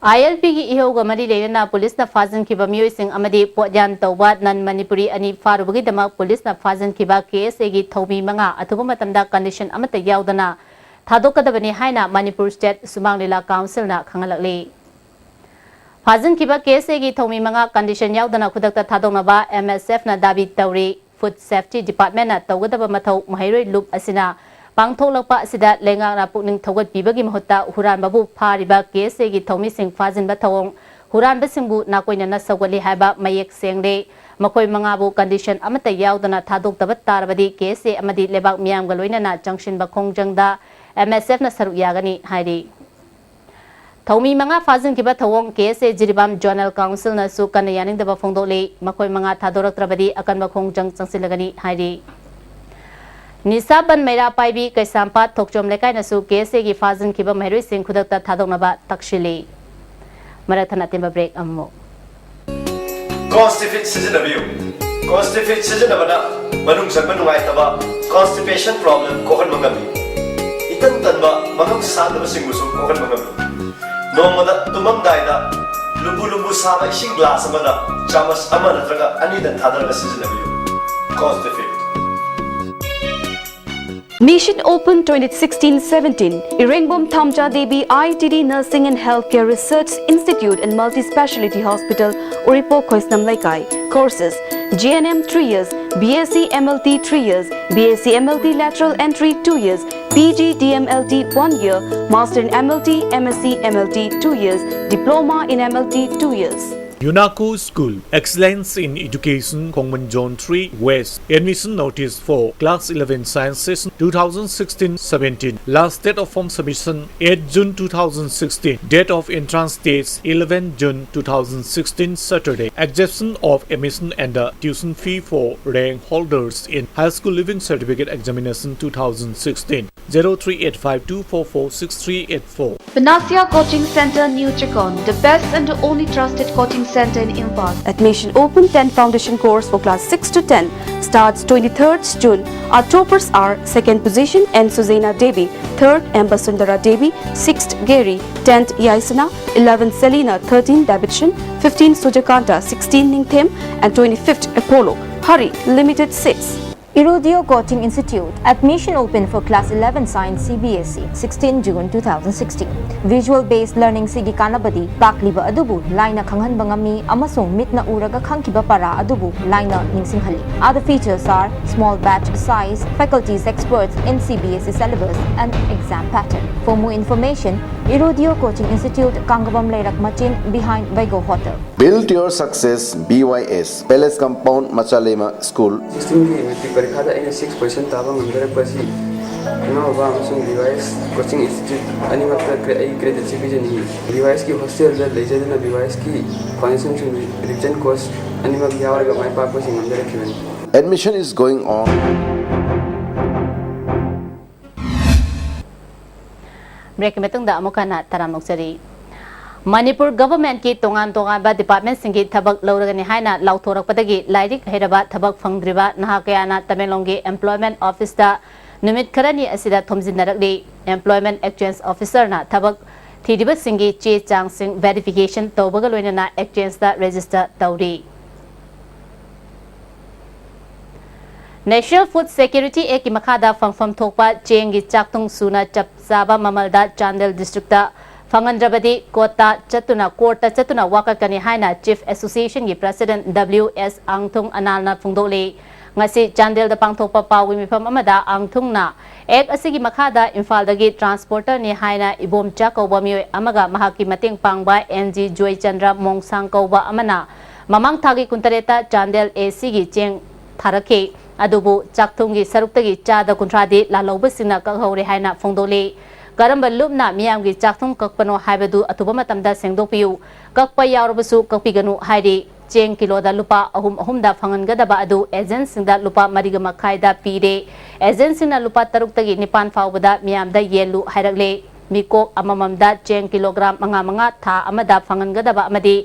ꯑꯥꯏ ꯑꯦꯜ ꯄꯤꯒꯤ ꯏꯍꯧꯒ ꯃꯔꯤ ꯂꯩꯅꯅ ꯄꯨꯂꯤꯁꯅ ꯐꯥꯖꯤꯟꯈꯤꯕ ꯃꯤꯑꯣꯏꯁꯤꯡ ꯑꯃꯗꯤ ꯄꯣꯠꯌꯥꯟ ꯇꯧꯕ ꯅꯟ ꯃꯅꯤꯄꯨꯔꯤ ꯑꯅꯤ ꯐꯥꯔꯨꯕꯒꯤꯗꯃꯛ ꯄꯨꯂꯤꯁꯅ ꯐꯥꯖꯤꯟꯈꯤꯕ ꯀꯦ ꯑꯦꯁ ꯑꯦꯒꯤ ꯊꯧꯃꯤ ꯃꯉꯥ ꯑꯊꯨꯕ ꯃꯇꯝꯗ ꯀꯟꯗꯤꯁꯟ ꯑꯃꯠꯇ ꯌꯥꯎꯗꯅ ꯊꯥꯗꯣꯛꯀꯗꯕꯅꯤ ꯍꯥꯏꯅ ꯃꯅꯤꯄꯨꯔ ꯁ꯭ꯇꯦꯠ ꯁꯨꯃꯥꯡ ꯂꯤꯂꯥ ꯀꯥꯎꯟꯁꯤꯜꯅ ꯈꯪꯍꯜꯂꯛꯂꯤ꯫ ꯐꯥꯖꯤꯟꯈꯤꯕ ꯀꯦ ꯑꯦꯁ ꯑꯦꯒꯤ ꯊꯧꯃꯤ ꯃꯉꯥ ꯀꯟꯗꯤꯁꯟ ꯌꯥꯎꯗꯅ ꯈꯨꯗꯛꯇ ꯊꯥꯗꯣꯛꯅꯕ ꯑꯦꯝ ꯑꯦꯁ ꯑꯦꯐꯅ ꯗꯥꯕꯤ ꯇꯧꯔꯤ꯫ ꯐꯨꯗ ꯁꯦꯐꯇꯤ ꯗꯤꯄꯥꯔꯠꯃꯦꯟꯅ ꯇꯧꯒꯗꯕ ꯃꯊꯧ ꯃꯍꯩꯔꯣꯏ ꯂꯨꯞ ꯑꯁꯤꯅ ꯄꯥꯡꯊꯣꯛꯂꯛꯄ ꯑꯁꯤꯗ ꯂꯩꯉꯥꯛꯅ ꯄꯨꯛꯅꯤꯡ ꯊꯧꯒꯠꯄꯤꯕꯒꯤ ꯃꯍꯨꯠꯇ ꯍꯨꯔꯥꯟꯕꯕꯨ ꯐꯥꯔꯤꯕ ꯀꯦ ꯑꯦꯁ ꯑꯦꯒꯤ ꯊꯧꯃꯤꯁꯤꯡ ꯐꯥꯖꯤꯟꯕ ꯊꯧꯑꯣꯡ ꯍꯨꯔꯥꯟꯕꯁꯤꯡꯕꯨ ꯅꯥꯀꯣꯏꯅꯅ ꯁꯧꯒꯠꯂꯤ ꯍꯥꯏꯕ ꯃꯌꯦꯛ ꯁꯦꯡꯂꯦ꯫ ꯃꯈꯣꯏ ꯃꯉꯥꯕꯨ ꯀꯟꯗꯤꯁꯟ ꯑꯃꯠꯇ ꯌꯥꯎꯗꯅ ꯊꯥꯗꯣꯛꯇꯕ ꯇꯥꯔꯕꯗꯤ ꯀꯦ ꯑꯦꯁ ꯑꯦ ꯑꯃꯗꯤ ꯂꯩꯕꯥꯛ ꯃꯤꯌꯥꯝꯒ ꯂꯣꯏꯅꯅ ꯆꯪꯁꯤꯟꯕ ꯈꯣꯡꯖꯪꯗ ꯑꯦꯝ ꯑꯦꯁ ꯑꯦꯐꯅ ꯁꯔꯨꯛ ꯌꯥꯒꯅꯤ ꯍꯥꯏꯔꯤ꯫ ꯊꯧꯃꯤ ꯃꯉꯥ ꯐꯥꯖꯤꯟꯈꯤꯕ ꯊꯧꯑꯣꯡ ꯀꯦ ꯑꯦꯁ ꯑꯦ ꯖꯤꯔꯤꯕꯥꯝ ꯖꯣꯅꯦꯜ ꯀꯥꯎꯟꯁꯤꯜꯅꯁꯨ ꯀꯟꯅ ꯌꯥꯅꯤꯡꯗꯕ ꯐꯣꯡꯗꯣꯛꯂꯤ꯫ ꯃꯈꯣꯏ ꯃꯉꯥ ꯊꯥꯗꯣꯔꯛꯇ꯭ꯔꯕꯗꯤ ꯑꯀꯟꯕ ꯈꯣꯡꯖꯪ ꯆꯪꯁꯤꯜꯂꯒꯅꯤ ꯍꯥꯏꯔꯤ꯫ ꯅꯤꯁꯥ ꯕꯟ ꯃꯩꯔꯥ ꯄꯥꯏꯕꯤ ꯀꯩꯁꯥꯝꯄꯥꯠ ꯊꯣꯛꯆꯣꯝ ꯂꯩꯀꯥꯏꯅꯁꯨ ꯀꯦ ꯑꯦꯁ ꯑꯦꯒꯤ ꯐꯥꯖꯤꯟꯈꯤꯕ ꯃꯍꯩꯔꯣꯏꯁꯤꯡ ꯈꯨꯗꯛꯇ ꯊꯥꯗꯣꯛꯅꯕ ꯇꯛꯁꯤꯜꯂꯤ꯫ ꯃꯔꯛ ꯊꯠꯅ ꯑꯇꯦꯟꯕ ꯕ꯭ꯔꯦꯛ ꯑꯃꯃꯨꯛ꯫ ꯀꯣꯟꯁꯇꯤꯐꯤꯠ ꯁꯤꯖꯤꯟꯅꯕꯤꯌꯨ꯫ ꯀꯣꯟꯁꯇꯤꯐꯤꯠ ꯁꯤꯖꯤꯟꯅꯕꯅ ꯃꯅꯨꯡ ꯆꯪꯕ ꯅꯨꯡꯉꯥꯏꯇꯕ, ꯀꯣꯟꯁꯇꯤꯄꯦꯁꯟ ꯄ꯭ꯔꯣꯕ꯭ꯂꯦꯝ ꯀꯣꯛꯍꯟꯕ ꯉꯝꯃꯤ꯫ ꯏꯇꯟ ꯇꯟꯕ, ꯃꯉꯝ ꯁꯥꯟꯗꯕꯁꯤꯡꯕꯨꯁꯨ ꯀꯣꯛꯍꯟꯕ ꯉꯝꯃꯤ꯫ ꯅꯣꯡꯃꯗ ꯇꯨꯝꯃꯝꯗꯥꯏꯗ ꯂꯨꯝꯕꯨ ꯂꯨꯝꯕꯨ ꯁꯥꯕ ꯏꯁꯤꯡ ꯒ꯭ꯂꯥꯁ ꯑꯃꯗ ꯆꯥꯃꯁ ꯑꯃ ꯅꯠꯇ꯭ꯔꯒ ꯑꯅꯤꯗꯪ ꯊꯥꯗꯔꯒ ꯁꯤꯖꯤꯟꯅꯕꯤꯌꯨ꯫ ꯀꯣꯟꯁꯇꯤꯐꯤꯠ꯫ Mission Open twenty sixteen seventeen, Irengom Thamja Devi I T D Nursing and Healthcare Research Institute and Multi-Speciality Hospital, Uripok, Khoisnam Leikai. Courses: G N M three years, B S C M L T three years, B S C M L T lateral entry two years, P G D M L T one year, Master in M L T, M S C M L T two years, Diploma in M L T two years. UNACO School, Excellence in Education, Khongmon Zone three West. Admission notice for Class eleven Science Session two thousand sixteen seventeen. Last date of form submission eight June two thousand sixteen. Date of entrance test eleven June two thousand sixteen, Saturday. Exemption of admission and the tuition fee for rank holders in High School Leaving Certificate Examination two thousand sixteen. Zero three eight five two four four six three eight four. Panacea Coaching Center, New Chikkon, the best and the only trusted coaching center in Imphal. Admission open. Ten foundation course for class six to ten starts twenty-third June. Our toppers are: second position N Suzaina Devi, third M Basundara Devi, sixth Gary, tenth Yaisana, eleventh Selina, thirteenth Davidson, fifteenth Sujakanta, sixteenth Ningthem, and twenty-fifth Apollo. Hurry, limited seats. Irudio Coaching Institute, admission open for class eleven science C B S E, sixteen June two thousand sixteen. Visual based learning ꯁꯤꯒꯤ ꯀꯥꯟꯅꯕꯗꯤ ꯇꯥꯛꯂꯤꯕ ꯑꯗꯨꯕꯨ ꯂꯥꯏꯅ ꯈꯪꯍꯟꯕ ꯉꯝꯃꯤ ꯑꯃꯁꯨꯡ ꯃꯤꯠꯅ ꯎꯔꯒ ꯈꯪꯈꯤꯕ ꯄꯔꯥ ꯑꯗꯨꯕꯨ ꯂꯥꯏꯅ ꯅꯤꯡꯁꯤꯡꯍꯜꯂꯤ꯫ Other features are small batch size, faculties experts in C B S E syllabus and exam pattern. For more information, Irudio Coaching Institute, Kangabam Leirak Machin, behind Vaigo Hotel. Build your success, B Y S, Palace Compound, Machalema School. ꯁꯤꯛꯁꯇꯤꯟꯒꯤ ꯃꯦꯇ꯭ꯔꯤꯛ ꯄꯔꯤꯈꯥꯗ ꯑꯩꯅ ꯁꯤꯛꯁ ꯄꯣꯖꯤꯁꯟ ꯇꯥꯕ ꯉꯝꯖꯔꯛꯄ ꯑꯁꯤ ꯏꯃꯥ ꯕꯕꯥ ꯑꯃꯁꯨꯡ B Y S coaching institute ꯑꯅꯤꯃꯛꯇ ꯀ꯭ꯔꯦ-, ꯑꯩ ꯀ꯭ꯔꯦꯗꯤꯠꯁꯤ ꯄꯤꯖꯅꯤꯡꯏ꯫ ꯕꯤ ꯋꯥꯏ ꯑꯦꯁꯀꯤ ꯍꯣꯁꯇꯦꯜꯗ ꯂꯩꯖꯗꯨꯅ ꯕꯤ ꯋꯥꯏ ꯑꯦꯁꯀꯤ ꯐꯥꯎꯟꯗꯦꯁꯟꯁꯤꯡ, ꯔꯤꯚꯤꯖꯟ ꯀꯣꯔꯁ ꯑꯅꯤꯃꯛ ꯌꯥꯎꯔꯒ ꯃꯥꯏ ꯄꯥꯛꯄꯁꯤ ꯉꯝꯖꯔꯛꯈꯤꯕꯅꯤ꯫ Admission is going on. ꯕ꯭ꯔꯦꯛꯀꯤ ꯃꯇꯨꯡꯗ ꯑꯃꯨꯛ ꯍꯟꯅ ꯇꯔꯥꯝꯅ ꯑꯣꯛꯆꯔꯤ꯫ ꯃꯅꯤꯄꯨꯔ ꯒꯚꯔꯟꯃꯦꯟꯠꯀꯤ ꯇꯣꯉꯥꯟ ꯇꯣꯉꯥꯟꯕ ꯗꯤꯄꯥꯔꯠꯃꯦꯟꯠꯁꯤꯡꯒꯤ ꯊꯕꯛ ꯂꯧꯔꯒꯅꯤ ꯍꯥꯏꯅ ꯂꯥꯎꯊꯣꯔꯛꯄꯗꯒꯤ ꯂꯥꯏꯔꯤꯛ ꯍꯩꯔꯕ ꯊꯕꯛ ꯐꯪꯗ꯭ꯔꯤꯕ ꯅꯍꯥ ꯀꯌꯥꯅ ꯇꯃꯦꯡꯂꯣꯡꯒꯤ ꯑꯦꯝꯄ꯭ꯂꯣꯏꯃꯦꯟꯠ ꯑꯣꯐꯤꯁꯇ ꯅꯨꯃꯤꯠ ꯈꯔꯅꯤ ꯑꯁꯤꯗ ꯊꯣꯝꯖꯤꯟꯅꯔꯛꯂꯤ꯫ ꯑꯦꯝꯄ꯭ꯂꯣꯏꯃꯦꯟꯠ ꯑꯦꯛꯆꯦꯟꯖ ꯑꯣꯐꯤꯁꯔꯅ ꯊꯕꯛ ꯊꯤꯔꯤꯕꯁꯤꯡꯒꯤ ꯆꯦ ꯆꯥꯡꯁꯤꯡ ꯚꯦꯔꯤꯐꯤꯀꯦꯁꯟ ꯇꯧꯕꯒ ꯂꯣꯏꯅꯅ ꯑꯦꯛꯆꯦꯟꯖꯇ ꯔꯦꯖꯤꯁꯇꯔ ꯇꯧꯔꯤ꯫ National Food Security Actꯀꯤ ꯃꯈꯥꯗ ꯐꯪꯐꯝ ꯊꯣꯛꯄ ꯆꯦꯡꯒꯤ ꯆꯥꯛꯊꯨꯡ ꯁꯨꯅ ꯆꯞ ꯆꯥꯕ ꯃꯃꯜꯗ ꯆꯥꯟꯗꯦꯜ ꯗꯤꯁꯇ꯭ꯔꯤꯛꯇ ꯐꯪꯍꯟꯗ꯭ꯔꯕꯗꯤ ꯀꯣꯔꯠꯇ ꯆꯠꯇꯨꯅ, ꯀꯣꯔꯠꯇ ꯆꯠꯇꯨꯅ ꯋꯥꯀꯠꯀꯅꯤ ꯍꯥꯏꯅ ꯆꯤꯐ ꯑꯦꯁꯣꯁꯤꯌꯦꯁꯟꯒꯤ ꯄ꯭ꯔꯁꯤꯗꯦꯟꯠ ꯗꯕ꯭ꯂꯤꯎ ꯑꯦꯁ ꯑꯥꯡꯊꯨꯡ ꯑꯅꯥꯜꯅ ꯐꯣꯡꯗꯣꯛꯂꯤ꯫ ꯉꯁꯤ ꯆꯥꯟꯗꯦꯜꯗ ꯄꯥꯡꯊꯣꯛꯄ ꯄꯥꯎꯒꯤ ꯃꯤꯐꯝ ꯑꯃꯗ ꯑꯥꯡꯊꯨꯡꯅ ꯑꯦꯛ ꯑꯁꯤꯒꯤ ꯃꯈꯥꯗ ꯏꯝꯐꯥꯜꯗꯒꯤ ꯇ꯭ꯔꯥꯟꯁꯄꯣꯔꯇꯔꯅꯤ ꯍꯥꯏꯅ ꯏꯕꯣꯝꯆꯥ ꯀꯧꯕ ꯃꯤꯑꯣꯏ ꯑꯃꯒ ꯃꯍꯥꯛꯀꯤ ꯃꯇꯦꯡ ꯄꯥꯡꯕ ꯑꯦꯟ ꯖꯤ ꯖꯣꯏꯆꯟꯗ꯭ꯔ ꯃꯣꯡꯁꯥꯡ ꯀꯧꯕ ꯑꯃꯅ ꯃꯃꯥꯡ ꯊꯥꯒꯤ ꯀꯨꯟꯇꯔꯦꯠꯇ ꯆꯥꯟꯗꯦꯜ ꯑꯦ ꯁꯤꯒꯤ ꯆꯦꯡ ꯊꯥꯔꯛꯈꯤ꯫ ꯑꯗꯨꯕꯨ ꯆꯥꯛꯊꯨꯝꯒꯤ ꯁꯔꯨꯛꯇꯒꯤ ꯆꯥꯗ ꯀꯨꯟꯊ꯭ꯔꯥꯗꯤ ꯂꯥꯜꯍꯧꯕꯁꯤꯡꯅ ꯀꯛꯍꯧꯔꯦ ꯍꯥꯏꯅ ꯐꯣꯡꯗꯣꯛꯂꯤ꯫ ꯀꯔꯝꯕ ꯂꯨꯞꯅ ꯃꯤꯌꯥꯝꯒꯤ ꯆꯥꯛꯊꯨꯝ ꯀꯛꯄꯅꯣ ꯍꯥꯏꯕꯗꯨ ꯑꯊꯨꯕ ꯃꯇꯝꯗ ꯁꯦꯡꯗꯣꯛꯄꯤꯌꯨ꯫ ꯀꯛꯄ ꯌꯥꯎꯔꯕꯁꯨ ꯀꯛꯄꯤꯒꯅꯨ ꯍꯥꯏꯔꯤ꯫ ꯆꯦꯡ ꯀꯤꯂꯣꯗ ꯂꯨꯄꯥ ꯑꯍꯨꯝ ꯑꯍꯨꯝꯗ ꯐꯪꯍꯟꯒꯗꯕ ꯑꯗꯨ ꯑꯦꯖꯦꯟꯁꯤꯡꯗ ꯂꯨꯄꯥ ꯃꯔꯤꯒ ꯃꯈꯥꯏꯗ ꯄꯤꯔꯦ꯫ ꯑꯦꯖꯦꯟꯁꯤꯡꯅ ꯂꯨꯄꯥ ꯇꯔꯨꯛꯇꯒꯤ ꯅꯤꯄꯥꯟ ꯐꯥꯎꯕꯗ ꯃꯤꯌꯥꯝꯗ ꯌꯦꯜꯂꯨ ꯍꯥꯏꯔꯛꯂꯦ꯫ ꯃꯤꯀꯣꯛ ꯑꯃꯃꯝꯗ ꯆꯦꯡ ꯀꯤꯂꯣꯒ꯭ꯔꯥꯝ ꯃꯉꯥ ꯃꯉꯥ ꯊꯥ ꯑꯃꯗ ꯐꯪꯍꯟꯒꯗꯕ ꯑꯃꯗꯤ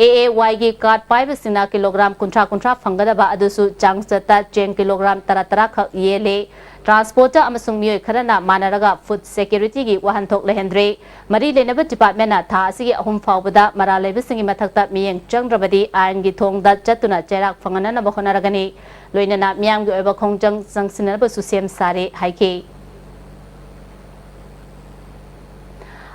ꯑꯦ ꯑꯦ ꯋꯥꯏꯒꯤ ꯀꯥꯔꯗ ꯄꯥꯏꯕꯁꯤꯡꯅ ꯀꯤꯂꯣꯒ꯭ꯔꯥꯝ ꯀꯨꯟꯊ꯭ꯔꯥ ꯀꯨꯟꯊ꯭ꯔꯥ ꯐꯪꯒꯗꯕ ꯑꯗꯨꯁꯨ ꯆꯥꯡꯆꯠꯇ ꯆꯦꯡ ꯀꯤꯂꯣꯒ꯭ꯔꯥꯝ ꯇꯔꯥ ꯇꯔꯥ ꯈꯛ ꯌꯦꯜꯂꯦ꯫ ꯇ꯭ꯔꯥꯟꯁꯄꯣꯔꯇꯔ ꯑꯃꯁꯨꯡ ꯃꯤꯑꯣꯏ ꯈꯔꯅ ꯃꯥꯟꯅꯔꯒ ꯐꯨꯗ ꯁꯦꯀ꯭ꯌꯨꯔꯤꯇꯤꯒꯤ ꯋꯥꯍꯟꯊꯣꯛ ꯂꯩꯍꯟꯗ꯭ꯔꯦ꯫ ꯃꯔꯤ ꯂꯩꯅꯕ ꯗꯤꯄꯥꯔꯠꯃꯦꯟꯅ ꯊꯥ ꯑꯁꯤꯒꯤ ꯑꯍꯨꯝ ꯐꯥꯎꯕꯗ ꯃꯔꯥꯜ ꯂꯩꯕꯁꯤꯡꯒꯤ ꯃꯊꯛꯇ ꯃꯤꯠꯌꯦꯡ ꯆꯪꯗ꯭ꯔꯕꯗꯤ ꯑꯥꯏꯟꯒꯤ ꯊꯣꯡꯗ ꯆꯠꯇꯨꯅ ꯆꯩꯔꯥꯛ ꯐꯪꯍꯟꯅꯅꯕ ꯍꯣꯠꯅꯔꯒꯅꯤ꯫ ꯂꯣꯏꯅꯅ ꯃꯤꯌꯥꯝꯒꯤ ꯑꯣꯏꯕ ꯈꯣꯡꯖꯪ ꯆꯪꯁꯤꯟꯅꯅꯕꯁꯨ ꯁꯦꯝ ꯁꯥꯔꯦ ꯍꯥꯏꯈꯤ꯫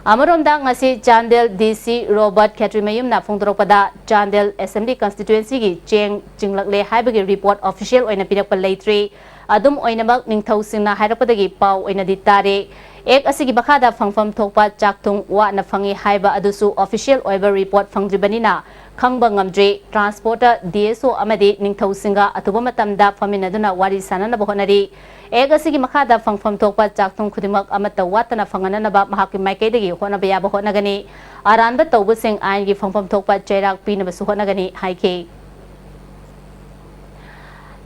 ꯑꯃꯔꯣꯝꯗ ꯉꯁꯤ ꯆꯥꯟꯗꯦꯜ ꯗꯤ ꯁꯤ ꯔꯣꯕꯔꯠ ꯈꯦꯇ꯭ꯔꯤꯃꯌꯨꯝꯅ ꯐꯣꯡꯗꯣꯔꯛꯄꯗ, ꯆꯥꯟꯗꯦꯜ ꯑꯦꯁꯦꯝꯕ꯭ꯂꯤ ꯀꯟꯁꯇꯤꯇ꯭ꯋꯦꯟꯁꯤꯒꯤ ꯆꯦꯡ ꯆꯤꯡꯂꯛꯂꯦ ꯍꯥꯏꯕꯒꯤ ꯔꯤꯄꯣꯔꯠ ꯑꯣꯐꯤꯁꯤꯌꯦꯜ ꯑꯣꯏꯅ ꯄꯤꯔꯛꯄ ꯂꯩꯇ꯭ꯔꯤ꯫ ꯑꯗꯨꯝ ꯑꯣꯏꯅꯃꯛ, ꯅꯤꯡꯊꯧꯁꯤꯡꯅ ꯍꯥꯏꯔꯛꯄꯗꯒꯤ ꯄꯥꯎ ꯑꯣꯏꯅꯗꯤ ꯇꯥꯔꯦ꯫ ꯑꯦꯛ ꯑꯁꯤꯒꯤ ꯃꯈꯥꯗ ꯐꯪꯐꯝ ꯊꯣꯛꯄ ꯆꯥꯛꯊꯨꯝ ꯋꯥꯠꯅ ꯐꯪꯏ ꯍꯥꯏꯕ ꯑꯗꯨꯁꯨ ꯑꯣꯐꯤꯁꯤꯌꯦꯜ ꯑꯣꯏꯕ ꯔꯤꯄꯣꯔꯠ ꯐꯪꯗ꯭ꯔꯤꯕꯅꯤꯅ ꯈꯪꯕ ꯉꯝꯗ꯭ꯔꯤ꯫ ꯇ꯭ꯔꯥꯟꯁꯄꯣꯔꯇꯔ, ꯗꯤ ꯑꯦꯁ ꯑꯣ ꯑꯃꯗꯤ ꯅꯤꯡꯊꯧꯁꯤꯡꯒ ꯑꯊꯨꯕ ꯃꯇꯝꯗ ꯐꯝꯃꯤꯟꯅꯗꯨꯅ ꯋꯥꯔꯤ ꯁꯥꯅꯅꯕ ꯍꯣꯠꯅꯔꯤ꯫ ꯑꯦꯛ ꯑꯁꯤꯒꯤ ꯃꯈꯥꯗ ꯐꯪꯐꯝ ꯊꯣꯛꯄ ꯆꯥꯛꯊꯨꯝ ꯈꯨꯗꯤꯡꯃꯛ ꯑꯃꯠꯇ ꯋꯥꯠꯇꯅ ꯐꯪꯍꯟꯅꯅꯕ ꯃꯍꯥꯛꯀꯤ ꯃꯥꯏꯀꯩꯗꯒꯤ ꯍꯣꯠꯅꯕ ꯌꯥꯕ ꯍꯣꯠꯅꯒꯅꯤ꯫ ꯑꯔꯥꯟꯕ ꯇꯧꯕꯁꯤꯡ ꯑꯥꯏꯟꯒꯤ ꯐꯪꯐꯝ ꯊꯣꯛꯄ ꯆꯩꯔꯥꯛ ꯄꯤꯅꯕꯁꯨ ꯍꯣꯠꯅꯒꯅꯤ ꯍꯥꯏꯈꯤ꯫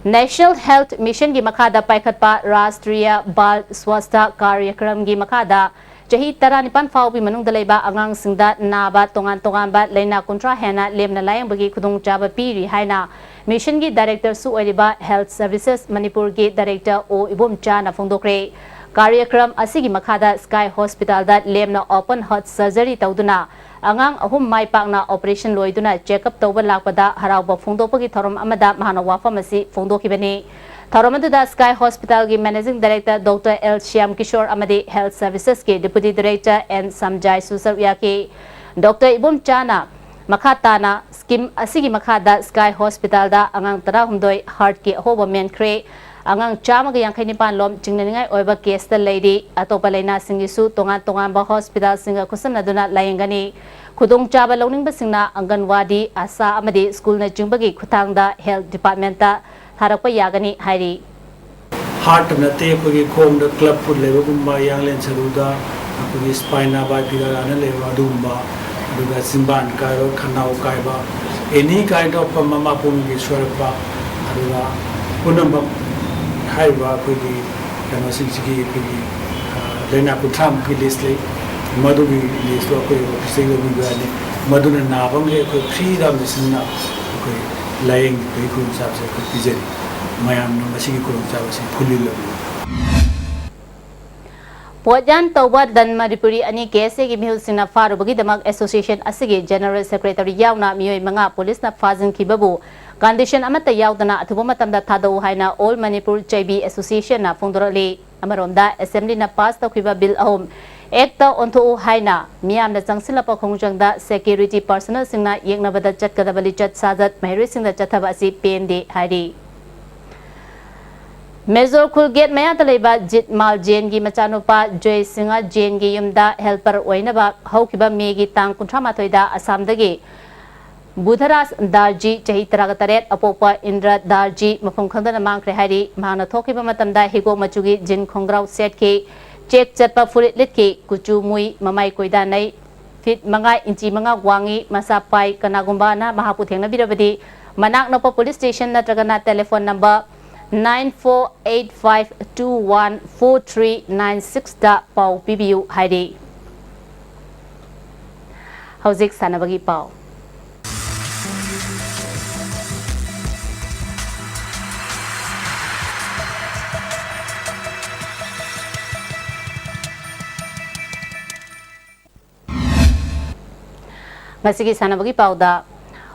ꯅꯦꯁꯅꯦꯜ ꯍꯦꯜꯊ ꯃꯤꯁꯟꯒꯤ ꯃꯈꯥꯗ ꯄꯥꯏꯈꯠꯄ ꯔꯥꯁꯇ꯭ꯔꯤꯌꯥ ꯕꯥꯜ ꯁ꯭ꯋꯥꯁꯊ ꯀꯥꯔꯌꯀ꯭ꯔꯝꯒꯤ ꯃꯈꯥꯗ ꯆꯍꯤ ꯇꯔꯥꯅꯤꯄꯥꯟ ꯐꯥꯎꯕꯒꯤ ꯃꯅꯨꯡꯗ ꯂꯩꯕ ꯑꯉꯥꯡꯁꯤꯡꯗ ꯅꯥꯕ ꯇꯣꯉꯥꯟ ꯇꯣꯉꯥꯟꯕ ꯂꯥꯏꯅꯥ ꯀꯨꯟꯊ꯭ꯔꯥ ꯍꯦꯟꯅ ꯂꯦꯝꯅ ꯂꯥꯌꯦꯡꯕꯒꯤ ꯈꯨꯗꯣꯡꯆꯥꯕ ꯄꯤꯔꯤ ꯍꯥꯏꯅ ꯃꯤꯁꯟꯒꯤ ꯗꯥꯏꯔꯦꯛꯇꯔꯁꯨ ꯑꯣꯏꯔꯤꯕ ꯍꯦꯜꯊ ꯁꯔꯚꯤꯁꯦꯁ ꯃꯅꯤꯄꯨꯔꯒꯤ ꯗꯥꯏꯔꯦꯛꯇꯔ ꯑꯣ ꯏꯕꯣꯝꯆꯥꯅ ꯐꯣꯡꯗꯣꯛꯈ꯭ꯔꯦ꯫ ꯀꯥꯔꯌꯀ꯭ꯔꯝ ꯑꯁꯤꯒꯤ ꯃꯈꯥꯗ ꯁ꯭ꯀꯥꯏ ꯍꯣꯁꯄꯤꯇꯥꯜꯗ ꯂꯦꯝꯅ ꯑꯣꯄꯟ ꯍꯥꯔꯠ ꯁꯔꯖꯔꯤ ꯇꯧꯗꯨꯅ ꯑꯉꯥꯡ ꯑꯍꯨꯝ ꯃꯥꯏ ꯄꯥꯛꯅ ꯑꯣꯄꯔꯦꯁꯟ ꯂꯣꯏꯗꯨꯅ ꯆꯦꯛꯑꯞ ꯇꯧꯕ ꯂꯥꯛꯄꯗ ꯍꯔꯥꯎꯕ ꯐꯣꯡꯗꯣꯛꯄꯒꯤ ꯊꯧꯔꯝ ꯑꯃꯗ ꯃꯍꯥꯛꯅ ꯋꯥꯐꯝ ꯑꯁꯤ ꯐꯣꯡꯗꯣꯛꯈꯤꯕꯅꯤ꯫ ꯊꯧꯔꯝ ꯑꯗꯨꯗ ꯁ꯭ꯀꯥꯏ ꯍꯣꯁꯄꯤꯇꯥꯜꯒꯤ managing director doctor L Shyam Kishore ꯑꯃꯗꯤ ꯍꯦꯜꯊ ꯁꯔꯚꯤꯁꯦꯁꯀꯤ ꯗꯤꯄꯨꯇꯤ ꯗꯥꯏꯔꯦꯛꯇꯔ ꯑꯦꯟ ꯁꯝꯖꯥꯏꯁꯨ ꯁꯔꯨꯛ ꯌꯥꯈꯤ꯫ ꯗꯣꯛꯇꯔ ꯏꯕꯣꯝꯆꯥꯅ ꯃꯈꯥ ꯇꯥꯅ ꯁ꯭ꯀꯤꯝ ꯑꯁꯤꯒꯤ ꯃꯈꯥꯗ ꯁ꯭ꯀꯥꯏ ꯍꯣꯁꯄꯤꯇꯥꯜꯗ ꯑꯉꯥꯡ ꯇꯔꯥꯍꯨꯝꯗꯣꯏ ꯍꯥꯔꯠꯀꯤ ꯑꯍꯣꯕ ꯃꯦꯟꯈ꯭ꯔꯦ꯫ ꯑꯉꯥꯡ ꯆꯥꯝꯃꯒ ꯌꯥꯡꯈꯩ ꯅꯤꯄꯥꯟ ꯂꯣꯝ ꯆꯤꯡꯅꯅꯤꯡꯉꯥꯏ ꯑꯣꯏꯕ ꯀꯦꯁꯇ ꯂꯩꯔꯤ꯫ ꯑꯇꯣꯞꯄ ꯂꯥꯏꯅꯥꯁꯤꯡꯒꯤꯁꯨ ꯇꯣꯉꯥꯟ ꯇꯣꯉꯥꯟꯕ ꯍꯣꯁꯄꯤꯇꯥꯜꯁꯤꯡꯒ ꯈꯨꯠꯁꯝꯅꯗꯨꯅ ꯂꯥꯌꯦꯡꯒꯅꯤ꯫ ꯈꯨꯗꯣꯡꯆꯥꯕ ꯂꯧꯅꯤꯡꯕꯁꯤꯡꯅ ꯑꯪꯒꯟꯋꯥꯗꯤ, ꯑꯁꯥ ꯑꯃꯗꯤ ꯁ꯭ꯀꯨꯜꯅꯆꯤꯡꯕꯒꯤ ꯈꯨꯠꯊꯥꯡꯗ ꯍꯦꯜꯊ ꯗꯤꯄꯥꯔꯠꯃꯦꯟꯠꯇ ꯊꯥꯔꯛꯄ ꯌꯥꯒꯅꯤ ꯍꯥꯏꯔꯤ꯫ ꯍꯥꯔꯠꯇ ꯅꯠꯇꯦ, ꯑꯩꯈꯣꯏꯒꯤ ꯈꯣꯡꯗ ꯀ꯭ꯂꯕ ꯐꯨꯠ ꯂꯩꯕꯒꯨꯝꯕ, ꯌꯥꯡꯂꯦꯟ ꯁꯔꯨꯗ ꯑꯩꯈꯣꯏꯒꯤ ꯁ꯭ꯄꯥꯏꯅꯥ ꯕꯥꯏꯐꯤꯗꯥꯔꯥꯅ ꯂꯩꯕ ꯑꯗꯨꯒꯨꯝꯕ, ꯑꯗꯨꯒ ꯆꯤꯟꯕꯥꯟ ꯀꯥꯏꯕ, ꯈꯅꯥꯎ ꯀꯥꯏꯕ, any kind of ꯃꯃꯥ ꯄꯨꯝꯒꯤ ꯁꯣꯏꯔꯛꯄ, ꯑꯗꯨꯒ ꯄꯨꯝꯅꯃꯛ ꯍꯥꯏꯔꯤꯕ ꯑꯩꯈꯣꯏꯒꯤ ꯀꯩꯅꯣꯁꯤꯡꯁꯤꯒꯤ ꯑꯩꯈꯣꯏꯒꯤ, ꯑ, ꯂꯥꯏꯅꯥ ꯀꯨꯟꯊ꯭ꯔꯥꯃꯨꯛꯀꯤ ꯂꯤꯁ ꯂꯩ꯫ ꯃꯗꯨꯒꯤ ꯂꯤꯁꯇꯨ ꯑꯩꯈꯣꯏ ꯑꯣꯐꯤꯁꯇꯒꯤ ꯂꯧꯕꯤꯕ ꯌꯥꯅꯤ꯫ ꯃꯗꯨꯅ ꯅꯥꯕ ꯃꯈꯩ ꯑꯩꯈꯣꯏ ꯐ꯭ꯔꯤꯗ ꯃꯦꯆꯤꯟꯅ ꯑꯩꯈꯣꯏ ꯂꯥꯌꯦꯡꯕꯒꯤ ꯈꯨꯗꯣꯡꯆꯥꯕꯁꯦ ꯑꯩꯈꯣꯏ ꯄꯤꯖꯔꯤ꯫ ꯃꯌꯥꯝꯅ ꯃꯁꯤꯒꯤ ꯈꯨꯗꯣꯡꯆꯥꯕꯁꯤ ꯐꯨꯜꯂꯤ ꯂꯧꯕꯤꯌꯨ꯫ ꯄꯣꯠꯌꯥꯟ ꯇꯧꯕ ꯗꯟ ꯃꯅꯤꯄꯨꯔꯤ ꯑꯅꯤ ꯀꯦ ꯑꯦꯁ ꯑꯦꯒꯤ ꯃꯤꯍꯨꯠꯁꯤꯡꯅ ꯐꯥꯔꯨꯕꯒꯤꯗꯃꯛ ꯑꯦꯁꯣꯁꯤꯌꯦꯁꯟ ꯑꯁꯤꯒꯤ ꯖꯦꯅꯔꯦꯜ ꯁꯦꯀ꯭ꯔꯦꯇꯔꯤ ꯌꯥꯎꯅ ꯃꯤꯑꯣꯏ ꯃꯉꯥ ꯄꯨꯂꯤꯁꯅ ꯐꯥꯖꯤꯟꯈꯤꯕꯕꯨ ꯀꯟꯗꯤꯁꯟ ꯑꯃꯠꯇ ꯌꯥꯎꯗꯅ ꯑꯊꯨꯕ ꯃꯇꯝꯗ ꯊꯥꯗꯣꯛꯎ ꯍꯥꯏꯅ ꯑꯣꯜ ꯃꯅꯤꯄꯨꯔ ꯆꯩꯕꯤ ꯑꯦꯁꯣꯁꯤꯌꯦꯁꯟꯅ ꯐꯣꯡꯗꯣꯔꯛꯂꯤ꯫ ꯑꯃꯔꯣꯝꯗ, ꯑꯦꯁꯦꯝꯕ꯭ꯂꯤꯅ ꯄꯥꯁ ꯇꯧꯈꯤꯕ ꯕꯤꯜ ꯑꯍꯨꯝ ꯑꯦꯛꯇ ꯑꯣꯟꯊꯣꯛꯎ ꯍꯥꯏꯅ ꯃꯤꯌꯥꯝꯅ ꯆꯪꯁꯤꯜꯂꯛꯄ ꯈꯣꯡꯖꯪꯗ ꯁꯦꯀ꯭ꯌꯨꯔꯤꯇꯤ ꯄꯥꯔꯁꯅꯦꯜꯁꯤꯡꯅ ꯌꯦꯛꯅꯕꯗ ꯆꯠꯀꯗꯕ ꯂꯤꯆꯠ ꯁꯥꯖꯠ ꯃꯍꯩꯔꯣꯏꯁꯤꯡꯗ ꯆꯠꯊꯕ ꯑꯁꯤ ꯄꯦꯟꯗꯦ ꯍꯥꯏꯔꯤ꯫ ꯃꯦꯖꯣꯔ ꯈꯨꯜ ꯒꯦꯠ ꯃꯌꯥꯗ ꯂꯩꯕ ꯖꯤꯠ ꯃꯥꯜ ꯖꯦꯟꯒꯤ ꯃꯆꯥꯅꯨꯄꯥ ꯖꯣꯏ ꯁꯤꯡꯍ ꯖꯦꯟꯒꯤ ꯌꯨꯝꯗ ꯍꯦꯜꯄꯔ ꯑꯣꯏꯅꯕ ꯍꯧꯈꯤꯕ ꯃꯦꯒꯤ ꯇꯥꯡ ꯀꯨꯟꯊ꯭ꯔꯥ ꯃꯥꯊꯣꯏꯗ ꯑꯁꯥꯝꯗꯒꯤ ꯕꯨꯙꯔꯥꯖ ꯗꯥꯔꯖꯤ, ꯆꯍꯤ ꯇꯔꯥꯒ ꯇꯔꯦꯠ, ꯑꯄꯣꯛꯄ ꯏꯟꯗ꯭ꯔ ꯗꯥꯔꯖꯤ, ꯃꯐꯝ ꯈꯪꯗꯅ ꯃꯥꯡꯈ꯭ꯔꯦ ꯍꯥꯏꯔꯤ꯫ ꯃꯍꯥꯛꯅ ꯊꯣꯛꯈꯤꯕ ꯃꯇꯝꯗ ꯍꯤꯒꯣꯛ ꯃꯆꯨꯒꯤ ꯖꯤꯟ ꯈꯣꯡꯒ꯭ꯔꯥꯎ ꯁꯦꯠꯈꯤ, ꯆꯦꯛ ꯆꯠꯄ ꯐꯨꯔꯤꯠ ꯂꯤꯠꯈꯤ, ꯀꯨꯆꯨ ꯃꯨꯏ, ꯃꯃꯥꯏ ꯀꯣꯏꯗꯥꯅꯩ, ꯐꯤꯠ ꯃꯉꯥ ꯏꯟꯆꯤ ꯃꯉꯥ ꯋꯥꯡꯉꯤ, ꯃꯁꯥ ꯄꯥꯏ꯫ ꯀꯅꯥꯒꯨꯝꯕꯅ ꯃꯍꯥꯛꯄꯨ ꯊꯦꯡꯅꯕꯤꯔꯕꯗꯤ ꯃꯅꯥꯛ ꯅꯛꯄ ꯄꯨꯂꯤꯁ ꯁ꯭ꯇꯦꯁꯟ ꯅꯠꯇ꯭ꯔꯒꯅ telephone number nine four eight five two one four three nine sixꯇ ꯄꯥꯎ ꯄꯤꯕꯤꯌꯨ ꯍꯥꯏꯔꯤ꯫ ꯍꯧꯖꯤꯛ ꯁꯥꯟꯅꯕꯒꯤ ꯄꯥꯎ꯫ ꯉꯁꯤꯒꯤ ꯁꯥꯟꯅꯕꯒꯤ ꯄꯥꯎꯗ,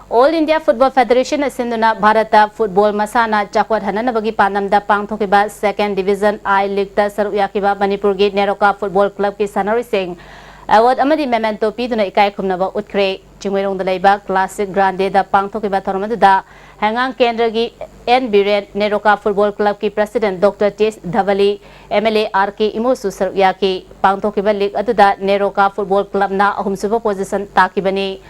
ꯑꯣꯜ ꯏꯟꯗꯤꯌꯥ ꯐꯨꯠꯕꯣꯜ ꯐꯦꯗꯔꯦꯁꯟꯅ ꯁꯤꯟꯗꯨꯅ ꯚꯥꯔꯠꯇ ꯐꯨꯠꯕꯣꯜ ꯃꯁꯥꯟꯅ ꯆꯥꯎꯈꯠꯍꯟꯅꯅꯕꯒꯤ ꯄꯥꯟꯗꯝꯗ ꯄꯥꯡꯊꯣꯛꯈꯤꯕ ꯁꯦꯀꯦꯟ ꯗꯤꯚꯤꯖꯟ ꯑꯥꯏ ꯂꯤꯒꯇ ꯁꯔꯨꯛ ꯌꯥꯈꯤꯕ ꯃꯅꯤꯄꯨꯔꯒꯤ ꯅꯦꯔꯣꯀꯥ ꯐꯨꯠꯕꯣꯜ ꯀ꯭ꯂꯕꯀꯤ ꯁꯥꯟꯅꯔꯣꯏꯁꯤꯡ ꯑꯦꯋꯥꯔꯗ ꯑꯃꯗꯤ ꯃꯦꯃꯦꯟꯇꯣ ꯄꯤꯗꯨꯅ ꯏꯀꯥꯏ ꯈꯨꯝꯅꯕ ꯎꯠꯈ꯭ꯔꯦ꯫ ꯆꯤꯡꯃꯩꯔꯣꯡꯗ ꯂꯩꯕ ꯀ꯭ꯂꯥꯁꯤꯛ ꯒ꯭ꯔꯥꯟꯗꯦꯗ ꯄꯥꯡꯊꯣꯛꯈꯤꯕ ꯊꯧꯔꯝ ꯑꯗꯨꯗ ꯍꯩꯉꯥꯡ ꯀꯦꯟꯗ꯭ꯔꯒꯤ ꯑꯦꯟ ꯕꯤꯔꯦꯟ, ꯅꯦꯔꯣꯀꯥ ꯐꯨꯠꯕꯣꯜ ꯀ꯭ꯂꯕꯀꯤ president doctor T S Dhabali, M L A R K ꯏꯃꯣꯁꯨ ꯁꯔꯨꯛ ꯌꯥꯈꯤ꯫ ꯄꯥꯡꯊꯣꯛꯈꯤꯕ ꯂꯤꯒ ꯑꯗꯨꯗ ꯅꯦꯔꯣꯀꯥ ꯐꯨꯠꯕꯣꯜ ꯀ꯭ꯂꯕꯅ ꯑꯍꯨꯝꯁꯨꯕ ꯄꯣꯖꯤꯁꯟ ꯇꯥꯈꯤꯕꯅꯤ꯫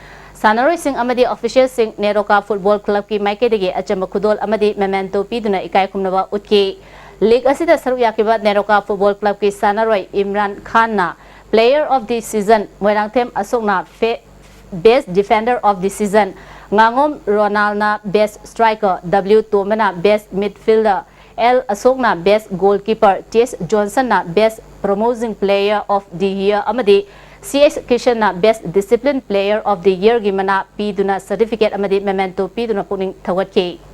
ꯁꯥꯟꯅꯔꯣꯏꯁꯤꯡ ꯑꯃꯗꯤ ꯑꯣꯐꯤꯁꯤꯌꯦꯜꯁꯤꯡ ꯅꯦꯔꯣꯀꯥ ꯐꯨꯠꯕꯣꯜ ꯀ꯭ꯂꯕꯀꯤ ꯃꯥꯏꯀꯩꯗꯒꯤ ꯑꯆꯝꯕ ꯈꯨꯗꯣꯜ ꯑꯃꯗꯤ ꯃꯦꯃꯦꯟꯇꯣ ꯄꯤꯗꯨꯅ ꯏꯀꯥꯏ ꯈꯨꯝꯅꯕ ꯎꯠꯈꯤ꯫ ꯂꯤꯒ ꯑꯁꯤꯗ ꯁꯔꯨꯛ ꯌꯥꯈꯤꯕ ꯅꯦꯔꯣꯀꯥ ꯐꯨꯠꯕꯣꯜ ꯀ꯭ꯂꯕꯀꯤ ꯁꯥꯟꯅꯔꯣꯏ ꯏꯝꯔꯥꯟ ꯈꯥꯟꯅ Player of the Season, Moirangthem ꯑꯁꯣꯛꯅ ꯐꯦ-, Best Defender of the Season, ꯉꯥꯉꯣꯝ ꯔꯣꯅꯥꯜꯅ Best Striker, ꯗꯕ꯭ꯂꯤꯎ ꯇꯣꯝꯕꯅ Best Midfielder, ꯑꯦꯜ ꯑꯁꯣꯛꯅ Best Goalkeeper, ꯇꯤ ꯑꯦꯁ ꯖꯣꯟꯁꯟꯅ Best Promising Player of the Year ꯑꯃꯗꯤ C S ꯀꯤꯁꯟꯅ Best Discipline Player of the Yearꯒꯤ ꯃꯅꯥ ꯄꯤꯗꯨꯅ certificate ꯑꯃꯗꯤ memento ꯄꯤꯗꯨꯅ ꯄꯨꯛꯅꯤꯡ ꯊꯧꯒꯠꯈꯤ꯫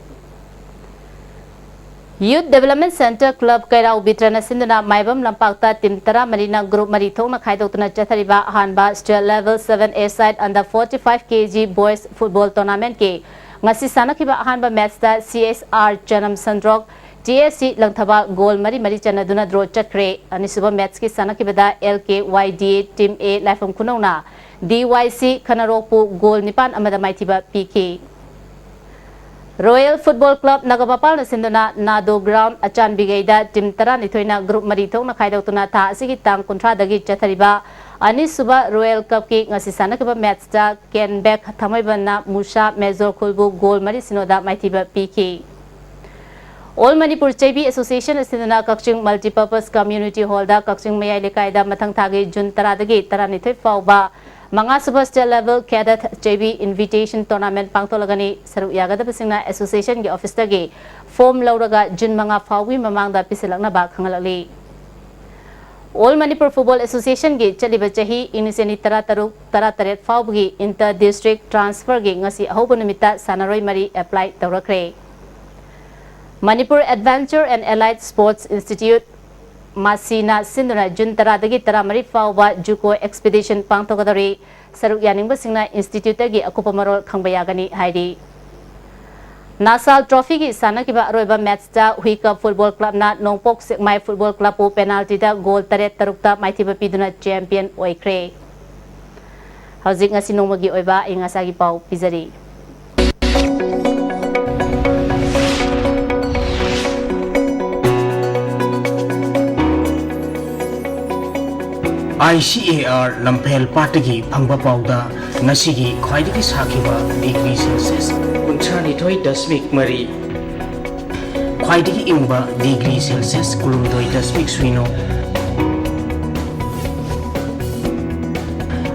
Youth Development Centre Club ꯀꯩꯔꯥꯎ ꯕꯤꯇ꯭ꯔꯅ ꯁꯤꯟꯗꯨꯅ ꯃꯥꯏꯕꯝ ꯂꯝꯄꯥꯛꯇ team ꯇꯔꯥꯃꯔꯤꯅ group ꯃꯔꯤ ꯊꯣꯛꯅ ꯈꯥꯏꯗꯣꯛꯇꯨꯅ ꯆꯠꯊꯔꯤꯕ ꯑꯍꯥꯟꯕ State Level seven A side under forty-five K G Boys Football Tournamentꯀꯤ ꯉꯁꯤ ꯁꯥꯟꯅꯈꯤꯕ ꯑꯍꯥꯟꯕ matchꯇ ꯁꯤ ꯑꯦꯁ ꯑꯥꯔ ꯆꯅꯝ ꯁꯟꯗ꯭ꯔꯣꯛ T S C Langthabal goal ꯃꯔꯤ ꯃꯔꯤ ꯆꯟꯅꯗꯨꯅ draw ꯆꯠꯈ꯭ꯔꯦ꯫ ꯑꯅꯤꯁꯨꯕ matchꯀꯤ ꯁꯥꯟꯅꯈꯤꯕꯗ L K Y D A team A ꯂꯥꯏꯐꯝ ꯈꯨꯅꯧꯅ ꯗꯤ ꯋꯥꯏ ꯁꯤ ꯈꯅꯔꯣꯛꯄꯨ goal ꯅꯤꯄꯥꯟ ꯑꯃꯗ ꯃꯥꯏꯊꯤꯕ ꯄꯤꯈꯤ꯫ Royal Football Club ꯅꯒꯥꯃꯄꯥꯜꯅ ꯁꯤꯟꯗꯨꯅ ꯅꯥꯗꯣ ground ꯑꯆꯥꯟꯕꯤꯒꯩꯗ team ꯇꯔꯥꯅꯤꯊꯣꯏꯅ group ꯃꯔꯤ ꯊꯣꯛꯅ ꯈꯥꯏꯗꯣꯛꯇꯨꯅ ꯊꯥ ꯑꯁꯤꯒꯤ ꯇꯥꯡ ꯀꯨꯟꯊ꯭ꯔꯥꯗꯒꯤ ꯆꯠꯊꯔꯤꯕ ꯑꯅꯤꯁꯨꯕ Royal Cupꯀꯤ ꯉꯁꯤ ꯁꯥꯟꯅꯈꯤꯕ matchꯇ ꯀꯦꯟꯕꯦꯛ ꯊꯥꯡꯃꯩꯕꯟꯅ ꯃꯨꯁꯥ ꯃꯦꯖꯣꯔ ꯈꯨꯜꯕꯨ goal ꯃꯔꯤ ꯁꯤꯅꯣꯗ ꯃꯥꯏꯊꯤꯕ ꯄꯤꯈꯤ꯫ All Manipur ꯆꯩꯕꯤ Association ꯑꯁꯤꯅ ꯀꯛꯆꯤꯡ Multipurpose Community Hallꯗ ꯀꯛꯆꯤꯡ ꯃꯌꯥꯏ ꯂꯩꯀꯥꯏꯗ ꯃꯊꯪ ꯊꯥꯒꯤ ꯖꯨꯟ ꯇꯔꯥꯗꯒꯤ ꯇꯔꯥꯅꯤꯊꯣꯏ ꯐꯥꯎꯕ ꯃꯉꯥꯁꯨꯕ State Level Cadet ꯆꯩꯕꯤ Invitation Tournament ꯄꯥꯡꯊꯣꯛꯂꯒꯅꯤ꯫ ꯁꯔꯨꯛ ꯌꯥꯒꯗꯕꯁꯤꯡꯅ associationꯒꯤ officeꯇꯒꯤ form ꯂꯧꯔꯒ ꯖꯨꯟ ꯃꯉꯥ ꯐꯥꯎꯕꯒꯤ ꯃꯃꯥꯡꯗ ꯄꯤꯁꯤꯜꯂꯛꯅꯕ ꯈꯪꯍꯜꯂꯛꯂꯤ꯫ All Manipur Football Associationꯒꯤ ꯆꯠꯂꯤꯕ ꯆꯍꯤ ꯏꯪ ꯂꯤꯁꯤꯡ ꯑꯅꯤ ꯇꯔꯥꯇꯔꯨꯛ ꯇꯔꯥꯇꯔꯦꯠ ꯐꯥꯎꯕꯒꯤ inter district transferꯒꯤ ꯉꯁꯤ ꯑꯍꯧꯕ ꯅꯨꯃꯤꯠꯇ ꯁꯥꯟꯅꯔꯣꯏ ꯃꯔꯤ apply ꯇꯧꯔꯛꯈ꯭ꯔꯦ꯫ Manipur Adventure and Allied Sports Institute, ꯃꯥꯁꯤꯅ ꯁꯤꯟꯗꯨꯅ ꯖꯨꯟ ꯇꯔꯥꯗꯒꯤ ꯇꯔꯥꯃꯔꯤ ꯐꯥꯎꯕ JUCO expedition ꯄꯥꯡꯊꯣꯛꯀꯗꯧꯔꯤ꯫ ꯁꯔꯨꯛ ꯌꯥꯅꯤꯡꯕꯁꯤꯡꯅ instituteꯇꯒꯤ ꯑꯀꯨꯞꯄ ꯃꯔꯣꯜ ꯈꯪꯕ ꯌꯥꯒꯅꯤ ꯍꯥꯏꯔꯤ꯫ ꯅꯥꯁꯥꯜ trophyꯒꯤ ꯁꯥꯟꯅꯈꯤꯕ ꯑꯔꯣꯏꯕ matchꯇ ꯍꯨꯏꯀꯞ Football Clubꯅ ꯅꯣꯡꯄꯣꯛ ꯁꯦꯛꯃꯥꯏ Football Clubꯄꯨ penaltyꯗ goal ꯇꯔꯦꯠ ꯇꯔꯨꯛꯇ ꯃꯥꯏꯊꯤꯕ ꯄꯤꯗꯨꯅ champion ꯑꯣꯏꯈ꯭ꯔꯦ꯫ ꯍꯧꯖꯤꯛ ꯉꯁꯤ ꯅꯣꯡꯃꯒꯤ ꯑꯣꯏꯕ ꯑꯏꯪ ꯑꯁꯥꯒꯤ ꯄꯥꯎ ꯄꯤꯖꯔꯤ꯫ ICAR ꯂꯝꯐꯦꯜ ꯄꯥꯠꯇꯒꯤ ꯐꯪꯕ ꯄꯥꯎꯗ ꯉꯁꯤꯒꯤ ꯈ꯭ꯋꯥꯏꯗꯒꯤ ꯁꯥꯈꯤꯕ ꯗꯤꯒ꯭ꯔꯤ ꯁꯦꯜꯁꯤꯌꯁ ꯀꯨꯟꯊ꯭ꯔꯥ ꯅꯤꯊꯣꯏ ꯗꯁꯃꯤꯛ ꯃꯔꯤ, ꯈ꯭ꯋꯥꯏꯗꯒꯤ ꯏꯪꯕ ꯗꯤꯒ꯭ꯔꯤ ꯁꯦꯜꯁꯤꯌꯁ ꯀꯨꯟꯍꯨꯝꯗꯣꯏ ꯗꯁꯃꯤꯛ ꯁꯤꯅꯣ꯫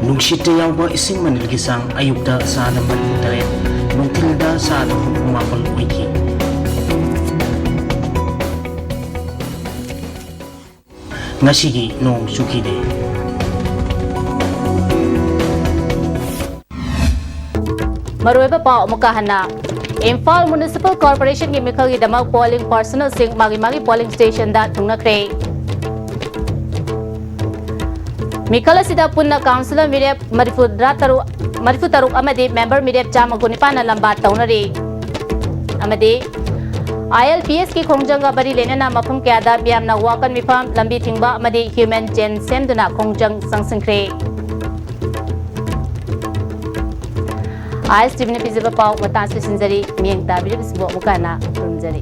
ꯅꯨꯡꯁꯤꯠꯇ ꯌꯥꯎꯕ ꯏꯁꯤꯡ ꯃꯅꯤꯜꯒꯤ ꯆꯥꯡ ꯑꯌꯨꯛꯇ ꯆꯥꯗ ꯃꯔꯤꯐꯨ ꯇꯔꯦꯠ, ꯅꯨꯡꯊꯤꯜꯗ ꯆꯥꯗ ꯍꯨꯝꯐꯨ ꯃꯥꯄꯜ ꯑꯣꯏꯈꯤ꯫ ꯉꯁꯤꯒꯤ ꯅꯣꯡ ꯆꯨꯈꯤꯗꯦ꯫ ꯃꯔꯨꯑꯣꯏꯕ ꯄꯥꯎ ꯑꯃꯨꯛꯀ ꯍꯟꯅ꯫ ꯏꯝꯐꯥꯜ ꯃ꯭ꯌꯨꯅꯤꯁꯤꯄꯥꯜ ꯀꯣꯔꯄꯣꯔꯦꯁꯟꯒꯤ ꯃꯤꯈꯜꯒꯤꯗꯃꯛ ꯄꯣꯂꯤꯡ ꯄꯥꯔꯁꯅꯦꯜꯁꯤꯡ ꯃꯥꯒꯤ ꯃꯥꯒꯤ ꯄꯣꯂꯤꯡ ꯁ꯭ꯇꯦꯁꯟꯗ ꯊꯨꯡꯅꯈ꯭ꯔꯦ꯫ ꯃꯤꯈꯜ ꯑꯁꯤꯗ ꯄꯨꯟꯅ ꯀꯥꯎꯟꯁꯤꯂꯔ ꯃꯤꯔꯦꯞ ꯃꯔꯤꯐꯨ ꯇꯔꯨꯛ, ꯃꯔꯤꯐꯨ ꯇꯔꯨꯛ ꯑꯃꯗꯤ ꯃꯦꯝꯕꯔ ꯃꯤꯔꯦꯞ ꯆꯥꯝꯃ ꯀꯨꯟꯅꯤꯄꯥꯟꯅ ꯂꯝꯕꯥ ꯇꯧꯅꯔꯤ꯫ ꯑꯃꯗꯤ ILPSꯀꯤ ꯈꯣꯡꯖꯪꯒ ꯃꯔꯤ ꯂꯩꯅꯅ ꯃꯐꯝ ꯀꯌꯥꯗ ꯃꯤꯌꯥꯝꯅ ꯋꯥꯀꯠ ꯃꯤꯐꯝ, ꯂꯝꯕꯤ ꯊꯤꯡꯕ ꯑꯃꯗꯤ ꯍ꯭ꯌꯨꯃꯦꯟ ꯆꯦꯟ ꯁꯦꯝꯗꯨꯅ ꯈꯣꯡꯖꯪ ꯆꯪꯁꯤꯟꯈ꯭ꯔꯦ꯫ ISTVꯅ ꯄꯤꯖꯕ ꯄꯥꯎ ꯃꯇꯥꯡ ꯑꯁꯤꯗ ꯂꯣꯏꯁꯤꯟꯖꯔꯤ꯫ ꯃꯤꯠꯌꯦꯡ ꯇꯥꯕꯤꯔꯤꯕꯁꯤꯡꯕꯨ ꯑꯃꯨꯛꯀ ꯍꯟꯅ ꯈꯨꯔꯨꯝꯖꯔꯤ꯫